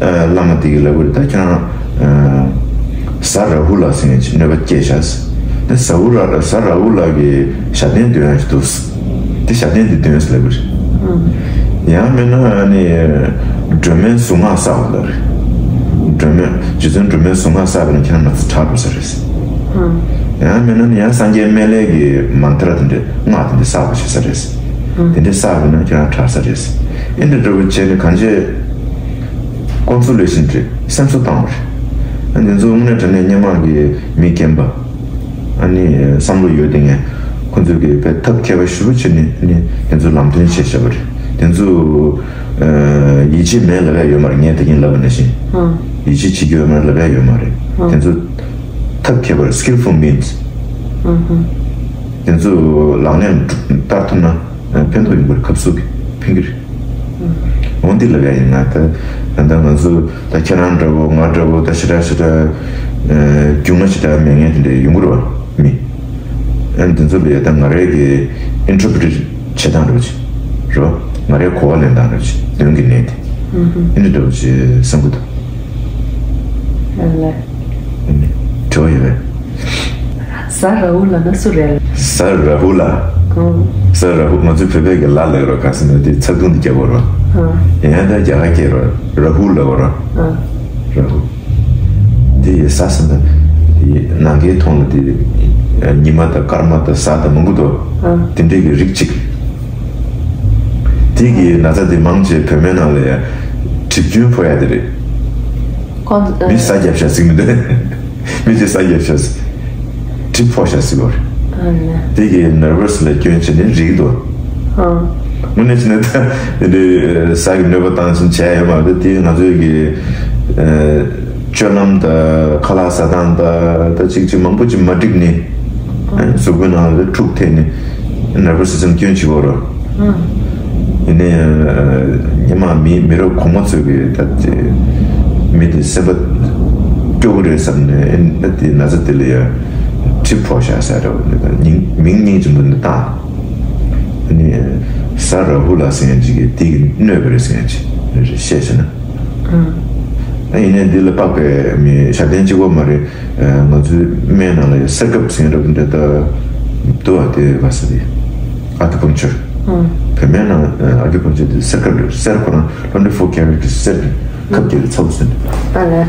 ཨ། བླ་མ་དེ་གིས་ལབ་གི་རེད། ད་ཁྱེད་རང་ཨ། གཟའ་ར་ཧུ་ལ་ཟེར་མཁན་ཅིག་གནོད་པ་སྐྱེལ་བཞག་དེ་གཟའ་ཧུ་ལ། གཟའ་ར་ཧུ་ལ་གི་ཞབས་བརྟན་འདོན་ཡ་ཞིག་འདུག་དེ་ཞབས་བརྟན་དེ་འདོན་ཟེར་ལབ་གི་རེད། ཡང་མིན་ན་ཨ་ནི་སྒྲོལ་མའི་གཟུངས་སྔགས་བསགས་པ་ལ་རེད། སྒྲོལ་མའི། རྗེ་བཙུན་སྒྲོལ་མའི་གཟུངས་སྔགས་བསགས་པ་ན་ཁྱེད་རང་ན་ཚ་དྲག་འགྲོ་ས་རེད། ཡང་མིན་ན་ནི་ཡང་སངས་རྒྱས་སྨན་བླའི་གི་མན་ཏྲ་དེ་འདྲའི་སྔགས་དེ་འདྲ་བསགས་པ་བྱེད་ས་རེད། དེ་འདྲ་བསགས་པ་ན་ཁྱེད་རང་དྲག་ས་རེད། ཨེ་འདྲ་འདྲ་བོ་བྱས་ནས་གང་བྱས་consolation རེད། སེམས་གསོ་བཏང་བ་རེད། ཨ། འདི་ཚོ་དངོས་གནས་དྲང་གནས་སྔོན་མ་གི་མི་རྒན་པ། ཨ་ནི་བསམ་བློ་ཡོད་དེ་ངས་ཁོ་ཚོས་ཀྱི་དཔེ་ཐབས་མཁས་པ་ཞེ་པོ་བྱས་ནས་ཨ་ནི་དེ་ཚོ་ལམ་སྟོན་བྱས་བཞག་པ་རེད། དེ་ཚོ་ཡིད་ཆེས་མེད་ལབ་ཡ་ཡོད་མ་རེད། ངས་དེ་གིན་ལབ་པ་ནང་བཞིན། ཡིད་ཆེས་བྱེད་རྒྱུ་ཡོད་མ་རེད་ལབ་ཡ་ཡོད་མ་རེད། དེ་ཚོ་ཐབས་མཁས་པ་རེད། skillful means། དེ་ཚོ་ལག་ལེན་བསྟར་ཐུབ་ན་ཕན་ཐོགས་ཡོང་གི་རེད། ཁབ་སུ་གི་ཕན་གི་རེད། འོ་འདི་ལབ་ཡ་ཡིན་ན། ད་ད་ལྟ་ང་ཚོ་ད་ཁྱེད་རང་འདྲ་བོ་ང་འདྲ་བོ་ད་ཞེ་དྲག་ཞེ་དྲག་རྒྱུས་མངའ་ཞེ་དྲག་མེད་མཁན་དེ་འདྲ་ཡོང་གི་རེད་བ། མི་ཨ་འདི་ཚོ་ལ་ཡ་ད་ང་རའི་གི་interpret་བྱེད་སྟངས་འདྲ་བོ་ཅིག་རེད་བ། ང་རའི་གོ་བ་ལེན་སྟངས་འདྲ་བོ་ཅིག་གདོན་གྱི་ནད་དེ་ཨ་འདི་འདྲ་བོ་ཅིག་བསམ་གི་འདུག་ཨ་ལས། དྲི་བ་ཡོད་པས། གཟའ་ར་ཧུ་ལ་ན་སུ་རེད། གཟའ་ར་ཧུ་ལ། ཨང་། གཟའ་ར་ཧུ། ང་ཚོའི་བོད་པའི་གི་ལ་ལབ་རོགས། ག་ཟེར་ན་དེ་ཚ་གདུང་དེ་རྒྱག་གོ་རོགས། ཨང་། ཡང་ཡང་ད་རྒྱ་གར་སྐད་རོགས། ར་ཧུ་ལབ་རོགས། ཨང་། ར་ཧུ། དེ་ཡི་གཟའ་ཟེར་ན་དེ་ནམ་མཁའི་མཐོངས་ལ་དེ་ཉི་མ་དང་སྐར་མ་དང་གཟའ་དང་མང་པོ་འདུག་ཨང་། དེ་འདྲའི་གི་རིགས་གཅིག་དེ་གི་ན་ཚ་དེ་མང་ཆེ་བོད་སྨན་ནང་ལ་ཡ་གྲིབ་སྐྱོན་ཕོག་ཡ་དེ་རེད། ཁོང་། མི་ས་རྒྱབ་ཤ་ཟིག་མི་འདུག་མི་ཅི་ས་རྒྱབ་ཤ་ཟིག་གྲིབ་ཕོག་ཤ་ཟིག་བར། ཨ་ལ། དེ་གི་nervous ལ་སྐྱོན་བྱས་ནས་རིག་འདུག་ཨ། དངོས་གནས་བྱས་ན་ད་དེ་འདྲའི་ས་གི་གནོད་པ་བཏང་ཕྱིན་བྱས་ཡོད་མ་རེད། དེ་ང་ཚོའི་གི་སྤྱོད་ལམ་དང་ཁ་ལག་ཟ་སྟངས་དང་ད་ཅིག་ཅིག་མང་པོ་ཅིག་མ་འགྲིག་ནས་གཟུགས་པོའི་ནང་ལ་འཁྲུག་ཐེབས་ནས་nervous system སྐྱོན་བྱེད་ཀྱི་ཡོད་རེད། ཡིན་ནའི་ཉི་མ་མི་མི་རབས་གོང་མ་ཚོས་ཀྱི་ད་དེ་མི་དེ་སེམས་པ་སྐྱོ་གི་རེད་བསམ་ནས་ཨེ་ད་དེ་ན་ཚ་དེ་ལ་ཡ་གྲིབ་ཕོག་ཤག་ཟེར་རེད་བ། མིང་མིང་སྙིང་རྗེ་མོ་འདི་བཏགས། ཨ་ནི་གཟའ་ར་ཧུ་ལ་ཟེར་མཁན་ཅིག་གིས་དེ་གི་གནོད་པ་རེད་ཟེར་མཁན་ཅིག་བཤད་བྱས་ན། ཨ་ཡིན་ནའི་འདི་ལ་དཔག་པའི་མི་ཞབས་བརྟན་གཅིག་པོ་མ་རེད། ང་ཚོའི་སྨན་ནང་ལ་ཡང་གསེར་ཁབ་ཟེར་འདྲ་པོ་འདྲ་ད་འདུག་ཨ། དེ་བ་ས་དེ་ཨ་ཀི་པང་ཅར། བོད་སྨན་ནང་ཨ་ཀི་པང་ཅར་དེ་གསེར་ཁབ་རེད། གསེར་ཁོ་རང་twenty four carat གི་གསེར་གྱི་ཁབ་རྒྱག་ལ་ཚ་པོ་ཟེར་འདྲ། ཨ་ལས།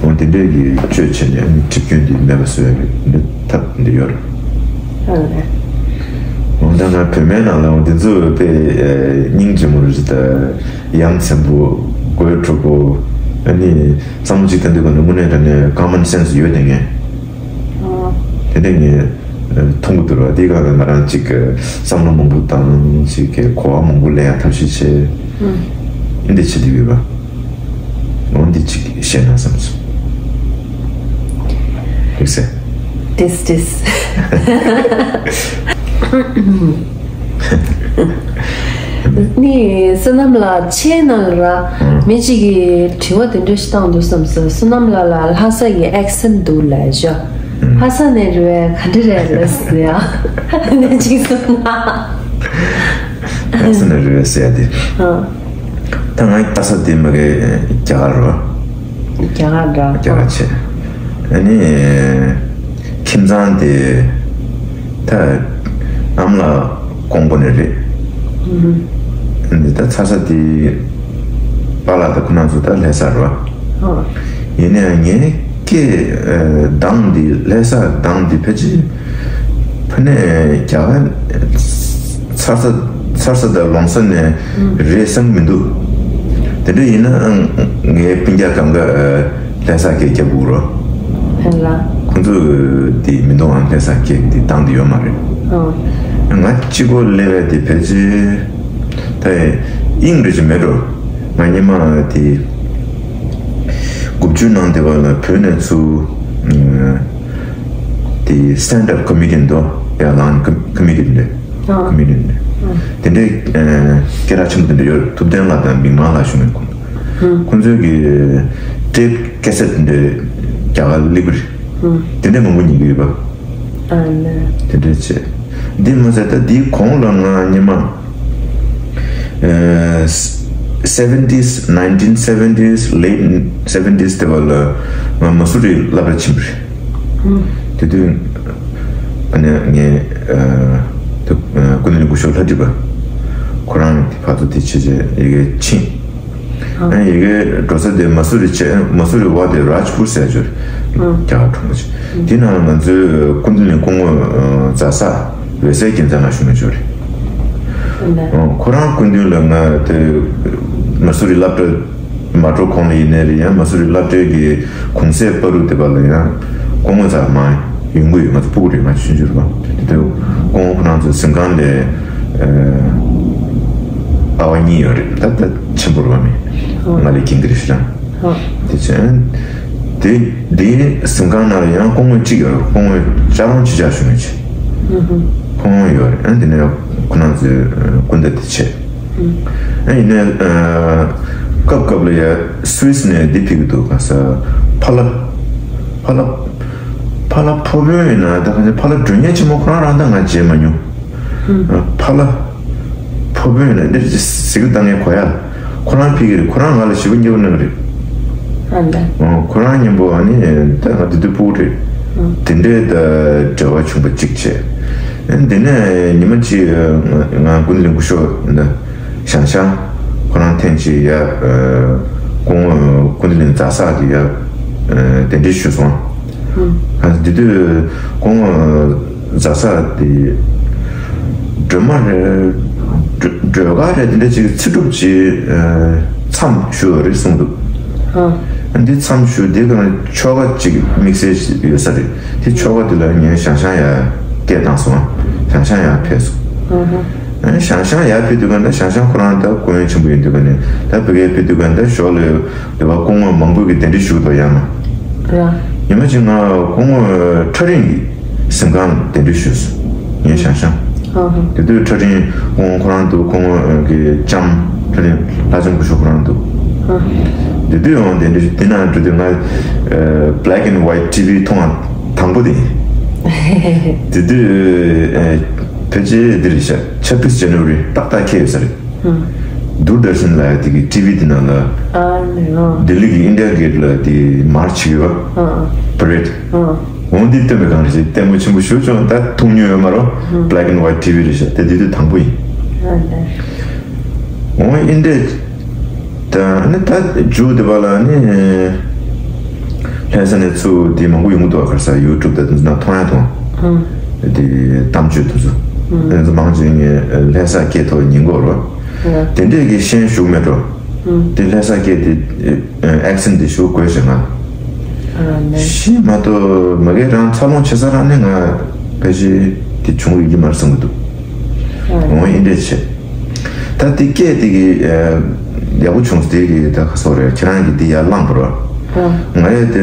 འོ་དེ་འདྲས་ཀྱི་བཅོས་བྱས་ནས་ཨ་ནི་གྲིབ་སྐྱོན་དེ་མེད་པ་བཟོ་ཡ་རེད། འདི་ཐབས་འདི་ཡོད་རེད། ཨ་ལས། འོ་ད་ང་བོད་སྨན་ནང་ལ་འོ་དེ་ཚོ་དཔེ་སྙིང་རྗེ་མོ་རེད། ད་ཡ་མཚན་པོ་དགོད་བྲོ་པོ་ཨ་ནི། བསམ་བློ་གཅིག་བཏང་དུས་ག་ནས་དངོས་གནས་དྲང་གནས་common sense ཡོད་དེ་ངས། ཨ། དེ་འདྲ་ངས་མཐོང་གི་འདུག་ར། དེའི་སྒང་ལ་ང་རང་གཅིག་བསམ་བློ་མང་པོ་བཏང་ཅིག་གི་གོ་བ་མང་པོ་ལེན་ཡ་ཐབས་ཤེས་བྱས། ཨ། ཨེ་འདི་བྱེད་དུས་ཡོད་པ། འོ་འདི་གཅིག་བཤད་ན་བསམ་སོང་། ལེགས་སེ། ཏིས་ཏིས། ནི་བསོད་ནམས་ལགས་ཆེ་ནང་ལ་ར་མི་གཅིག་གིས་དྲི་བ་དེ་འདྲ་ཞིག་བཏང་འདུག་བསམ་སོང་། བསོད་ནམས་ལགས་ལ་ལྷ་ས་ཡི་accent འདུག་ལབ་ཤག་ལྷ་ས་ནས་རེད་པས། ག་འདྲ་རེད་ལབ་ཟེར་ཡ་ནས་གཅིག་གསུངས་ན། ལྷ་ས་ནས་རེད་པས་ཟེར་ཡ་དེ། ཨ། ད་ང་ལྷ་ས་དེ་མ་གི་རྒྱ་གར་རེད་པ། རྒྱ་གར་འདྲ། རྒྱ་གར་ཆེ། ཨ་ནི་ཁྱིམ་ཚང་དེ་ད་ཨ་མ་ལགས་ཀོང་པོ་ནས་རེད། ཨ་ནི་ད་ཚ་ས་དེ་པཱ་ལགས་དང་ཁོ་རང་ཚོ་ད་ལྷ་ས་རེད་པ། ཡིན་ནའང་ངའི་སྐད་གདངས་འདི་ལྷ་ས་གདངས་འདི་ཕལ་ཆེར་ཕ་ནས་རྒྱ་གར་ཚ་ས་ཚ་ས་དང་ལོང་ས་ནས་རེད་བསམ་མི་འདུག་དེ་འདྲ་ཡིན་ན་ངའི་སྤུན་ཀྱག་གང་ག་ལྷ་ས་སྐད་རྒྱབ་དགོས་རོ། ལྷ་ས། ཁོང་ཚོ་དེ་མི་འདུག་ཨང་། ལྷ་ས་སྐད་དེ་བཏང་དེ་ཡོད་མ་རེད། ཨོ། ང་གཅིག་པོ་སླེབས་པ་དེ་ཕལ་ཆེར་ད་དབྱིངས་རེ་ཅིག་མེད་འགྲོ། ང་སྔོན་མ་དེ་དགུ་བཅུ་ནང་དེ་བ་ལ་བོད་ནས་ཚུར་དེ་stand up comedian དོ་ཡ་ལང་comedian རེད། ཨ། ཀོ་མེ་ཌི་ཡན་རེད། ཨ། དེ་འདྲའི་ཨ་སྐད་གྲགས་ཆེན་པོ་དེ་འདྲ་ཡོད་རེད། ཐུབ་བསྟན་ལགས་དང་མིག་དམར་ལགས་ཞུ་མཁན་ཁོང་། ཨ། ཁོང་ཚོའི་གི་ཊེབ་ཀེ་སེ་ཊི་དེ་འདྲ་རྒྱ་གར་སླེབས་པ་རེད། ཨ། དེ་འདྲ་མང་པོ་ཉན་གི་ཡོད་པ། ཨ་ལེ། དེ་འདྲ་བྱས། འདི་མ་ཟད་ད་འདིའི་གོང་ལ་ང་སྔོན་མ་ཨ་seventies, nineteen seventies, late seventies དེ་བ་ལ་ང་མ་སུ་རི་སློབ་གྲྭ་ཕྱིན་པ་རེད། དེ་དུས་ཨ་ནི་ངས་ཨ་དེ་ཨ་ཀུན་ལེགས་སྐུ་ཞབས་ལྷ་བྲིས་པ་ཁོ་རང་གི་ཕར་ཚུར་དེ་བྱས་བྱས་ཡི་གེ་ཕྱིན། ཨ་ཡི་གེ་འགྲོ་ས་དེ་མ་སུ་རི་བྱས། མ་སུ་རི་བ་དེ་རཱཇ་པུར་ཟེར་ཡ་ཅིག་ཡོད་རེད། རྒྱ་གར་གྲོང་པ་ཅིག་དེ་ནང་ང་ཚོའི་ཀུན་ལེགས་སྐུ་ངོ་རྫ་ས་འོད་གསལ་རྒྱལ་མཚན་ལགས་ཞུ་མཁན་ཅིག་ཡོད་རེད། ཁོ་རང་སྐུ་མདུན་ལ་ང་དེ་མ་སུ་རི་སློབ་གྲྭ་མ་འགྲོ་གོང་ལ་ཡིན་ནའི་རེད། ཡང་མ་སུ་རི་སློབ་གྲྭའི་གི་གུང་སེང་བར་དུ་དེ་བ་ལ་ཡང་སྐུ་ངོ་ཚང་མ་ཡོང་གི་ཡོད། ང་ཚོ་སྤུ་གུ་རེད། ང་ཚོ་ཆུང་ཆུང་རེད་པ། དེ་དུས་སྐུ་ངོ་ཁོ་རང་ཚོ་གཟིམ་ཁང་ལ་ཨ་ཨ་བ་གཉིས་ཡོད་རེད། ད་ད་ཆེན་པོ་རེད་པ། མི་ང་ལས་རྒན་གྱི་རེད་ཤག་དེ་བྱས་དེ་དེའི་གཟིམ་ཁང་ནང་ལ་ཡང་སྐུ་ངོ་གཅིག་ཡོད་རེད། སྐུ་ངོ་ལྕགས་ལོང་ཆོས་རྒྱལ་ཞུ་མཁན་ཅིག་ཁོང་ཡོད་རེད། ཨ་དེ་ནས་ཁོ་རང་ཚོའི་སྐུ་ཟླ་དེ་བྱས། ཨ་ཡིན་ནའི་ཨ་སྐབས་སྐབས་ལ་ཡ་སུད་སི་ནས་འདི་ཕེབས་ཀྱི་འདུག་ག་ས་ཕ་ལ་ཕ་ལ་ཕ་ལ་ཕོ་དཔོན་ཡིན་ན་ད་ག་ཚོད་ཕ་ལ་མགྲོན་གཉེར་ཆེན་མོ་ཁོ་རང་རང་ད་ང་མཇལ་མ་མྱོང་། ཨ་ཕ་ལ་ཕོ་དཔོན་ཡིན་ན་འདིར་གཟིགས་ཏེ་ད་ངས་གོ་ཡ། ཁོ་རང་ཕེབས་ཀྱི་རེད། ཁོ་རང་ང་ལ་ཞེ་པོ་མཉེས་པོ་གནང་གི་རེད། ཨ་ལ། ཨོ་ཁོ་རང་མཉམ་པོ་ཨ་ནི་ད་ང་དེ་དུས་སྤུ་གུ་རེད། ཨ། དེ་འདྲའི་ད་འབྲེལ་བ་བྱུང་པ་གཅིག་བྱས། ཨ་དེ་ནས་ཉི་མ་གཅིག་ང་ང་ཀུན་ལེགས་སྐུ་ཞབས་ད་ཞང་ཞང་ཁོ་རང་ཐེངས་གཅིག་ཡ་ཨ་སྐུ་ངོ་ཀུན་ལེགས་རྫ་ས་དེ་ཡ་ཨ་གདན་འདྲེན་ཞུས་སོང་། ཨ། ཨ་དེ་དུས་སྐུ་ངོ་རྫ་ས་དེ་སྒྲོལ་མ་རེད། སྒྲོལ་སྒྲོལ་དཀར་རེད། དེ་འདྲ་ཅིག་ཚེ་སྒྲུབ་ཀྱི་ཨ་མཚམས་བཞུགས་ཡོད་རེད་གསུངས་འདུག་ཨ། འདི་མཚམས་བཞུགས་འདི་ག་ཆོ་ག་ཅིག་དམིགས་བསལ་ཞིག་ཡོད་ས་རེད། དེ་ཆོ་ག་དེ་ལ་ངས་ཞང་ཞང་ཡར་སྐད་བཏང་སོང་། ཞང་ཞང་ཡར་ཕེབས་སོང་། ཨ། ཞང་ཞང་ཡར་ཕེབས་དུས་ག་འདྲ་ཞང་ཞང་ཁོ་རང་ད་སྐུ་ཡོན་ཆེན་པོ་ཡིན་དུས་ག་ནས་ད་བོད་སྐད་ཕེབས་དུས་ག་འདྲ་ཞོར་ལ་དེ་བ་སྐུ་ངོ་མང་པོ་གི་གདན་འདྲེན་ཞུས་འདུག་ཡང་ན། ར། ཉི་མ་གཅིག་ང་སྐུ་ངོ་ཁྲ་རིང་གི་གཟིམ་ཁང་ལ་གདན་འདྲེན་ཞུས་སོང་། ངའི་ཞང་ཞང་། ཨ་ཧ། དེ་དུས་ཁྲ་རིང་སྐུ་ངོ་ཁོ་རང་འདུག་སྐུ་ངོ་གི་ལྕམ་ཁྲ་རིང་ལྷ་ལྕམ་སྐུ་ཞབས་ཁོ་རང་འདུག་ཨ། དེ་དུས་ཡང་གདན་འདྲེན་ཞུས། དེ་ན་འགྲོ་དུས་ང་ཨ་black and white T V མཐོང་བ་དང་པོ་དེ་ཡིན། དེ་དུས་ཨ་ཕལ་ཆེར་འདི་རེད་ཤག་ཆབ་བིས་ཇན་ནུ་ཝ་རི་ཏག་ཏག་འཁེལ་ཡོད་ས་རེད། ཨ། དུར་དར་ཤན་ལབ་ཡ་དེ་གི་ཊི་ཝི་དེ་ནང་ལ། ཨ་ནི་ཨ། ལྡི་ལི་གི་ཨིན་ཌི་ཡ་གེ་ཊི་ལ་དེ་མཱར་ཆི་བྱེད་ཀྱི་ཡོད་པ། ཨ་ཨ། པ་རེ་ཌི། ཨ། འོང་འདི་སྟོན་པའི་སྒང་རེད་ཤག་ལྟད་མོ་ཆེན་པོ་ཞེ་པོ་བྱུང་། ད་མཐོང་མྱོང་ཡོད་མ་རེད། ཨ། black and white T V རེད་ཤག་དེ་དེ་དུས་དང་པོ་ཡིན། ཨ་ནི། འོང་ཨིན་ཌི་ཡ། ད་ནི་ད་མཇུག་དེ་བ་ལ་ནི་ལྷ་ས་ནས་ཚུར་དེ་མང་པོ་ཡོང་གི་འདུག་ག་ས་ཡུ་ཊུབ་དང་དེ་ཚོ་ནང་མཐོང་ཡ་མཐོང་། ཨང་། དེ་གཏམ་བརྗོད་དེ་ཚོ། ཨང་། དེ་ཚོ་མང་ཆེ་ངས་ལྷ་ས་སྐད་ཐོག་ཉན་གྱི་ཡོད་རེད། ཨང་། དེ་འདྲས་ཀྱི་ཤེས་ཡོན་ཞུགས་མེད་འགྲོ། ཨང་། དེ་ལྷ་ས་སྐད་དེ་ཨེག་སེན་ཊི་དེ་ཞུགས་དགོས་ཞེས་ང་། ཨ་ནི། ཤེས་མ་གཏོགས་མ་གིར་རང་འཚར་ལོངས་བྱེད་ས་རང་ནས་ང་ཕལ་ཆེར་དེ་བྱུང་ཡོད་ཀྱི་མ་རེད་བསམ་གྱི་འདུག་ཨ་ནི། འོང་ཨིན་ཌི་ཡ་བྱས། ད་དེ་སྐད་དེ་གི་ཨ་ཡག་པོ་བྱུང་སོང་། དེ་གི་ད་ག་སོག་རེད། ཁྱེད་རང་གིས་འདི་ཡར་བླངས་པ་རེད། ཨ། ང་ཡང་དེ་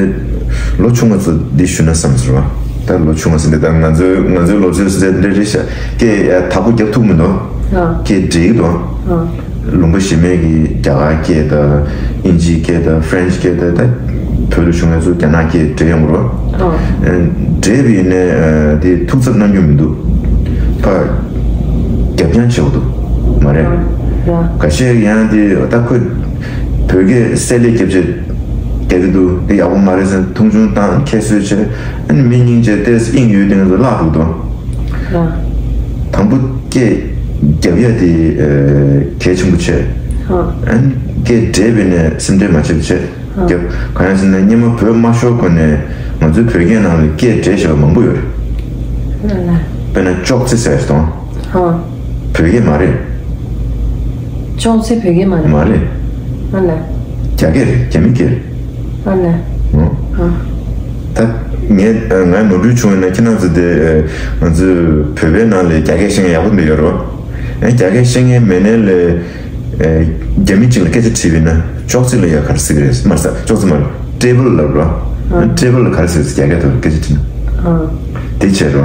ལོ་ཆུང་བ་ཚོ་འདི་ཞུ་ན་བསམ་ཟེར་བ། ད་ལོ་ཆུང་བ་ཟེར་འདི་ད་ང་ཚོའི་ང་ཚོའི་ལོ་ཚོད་ཟེར་འདི་རེད་ཤག་སྐད་ཡ་དག་པོ་རྒྱབ་ཐུབ་མི་འདུག་ཨ། སྐད་འདྲེས་ཀྱི་འདུག་ཨ། ལུང་པ་གཞན་མའི་གི་རྒྱ་གར་སྐད་དང་ཨིན་ཇིའི་སྐད་དང་ཧྥ་རན་ཆི་སྐད་དང་ད་བོད་ལ་བཞུགས་མཁན་ཚོ་རྒྱ་ནག་སྐད་འདྲེས་ཡོང་གི་རེད། ཨ། འདྲེས་པ་ཡིན་ནའི་དེ་ཐུགས་འཚབ་གནང་རྒྱུ་མི་འདུག་ཕར་རྒྱབ་རྐྱང་བྱེད་དགོས་འདུག་མ་རེད། ཨ། ཁ་ཤས་ཡང་དེ་ད་ཁོས་བོད་སྐད་བསྲེ་ལྷད་རྒྱབ་བྱས་རྒྱག་གི་འདུག་དེ་ཡག་པོ་མ་རེད་ཟེར་མཐོང་ཆུང་བཏང་ཁྱད་གསོད་བྱས། ཨ་ནི་མི་སྙིང་རྗེ་ཏོག་ཙམ་དབྱིངས་ཡོད་དེ་ཚོ་བརླག་འགྲོ་གི་འདུག་ཨ། དང་པོ་སྐད་རྒྱབ་ཡ་དེ་ཨ་གལ་ཆེན་པོ་བྱས། ཨ། ཨ་ནི་སྐད་འདྲེས་པ་ཡིན་ནའི་སེམས་ཁྲལ་མ་བྱེད་པ་བྱས། ཨ། རྒྱབ། གང་ཡིན་ཟེར་ན་སྔོན་མ་བོད་དམར་ཤོག་ཁོངས་ནས་ང་ཚོའི་བོད་སྐད་ནང་ལ་སྐད་འདྲེས་བྱས་པ་མང་པོ་ཡོད་རེད། ཨ་ལ། དཔེར་ན་ཅོག་ཙེ་ཟེར་ཡ་ཞིག་དང་། ཨ། བོད་སྐད་མ་རེད། ཅོག་ཙེ་བོད་སྐད་མ་རེད། མ་རེད། ཨ་ལས། རྒྱ་སྐད་རེད། རྒྱ་མི་སྐད་རེད། ཨ་ལས། ཨོ། ཨ། ད་ངས་ང་ནོར་འཁྲུལ་བྱུང་ཡོད་ན་ཁྱེད་རང་ཚོ་དེ་ང་ཚོའི་བོད་པའི་ནང་ལ་རྒྱ་སྐད་ཤེས་མཁན་ཡག་པོ་མེད་ཡོད་རེད་བ། ཨ། རྒྱ་སྐད་ཤེས་མཁན་མེད་ནའི་ལས། ཨེ། རྒྱ་མི་གཅིག་ལ་སྐད་ཆ་དྲིས་པ་ཡིན་ན་ཅོག་ཙེ་ལ་ཡ་ག་རེ་ཟེར་གི་རེད། མ་ཟེར། ཅོག་ཙེ་མ་རེད། ཊེ་བལ་ལབ་ར། ཨ། ཊེ་བལ་ལ་ག་རེ་ཟེར་ཟེར་རྒྱ་སྐད་ཐོག་སྐད་ཆ་དྲིས་ན། ཨ། དེ་བྱས་ར།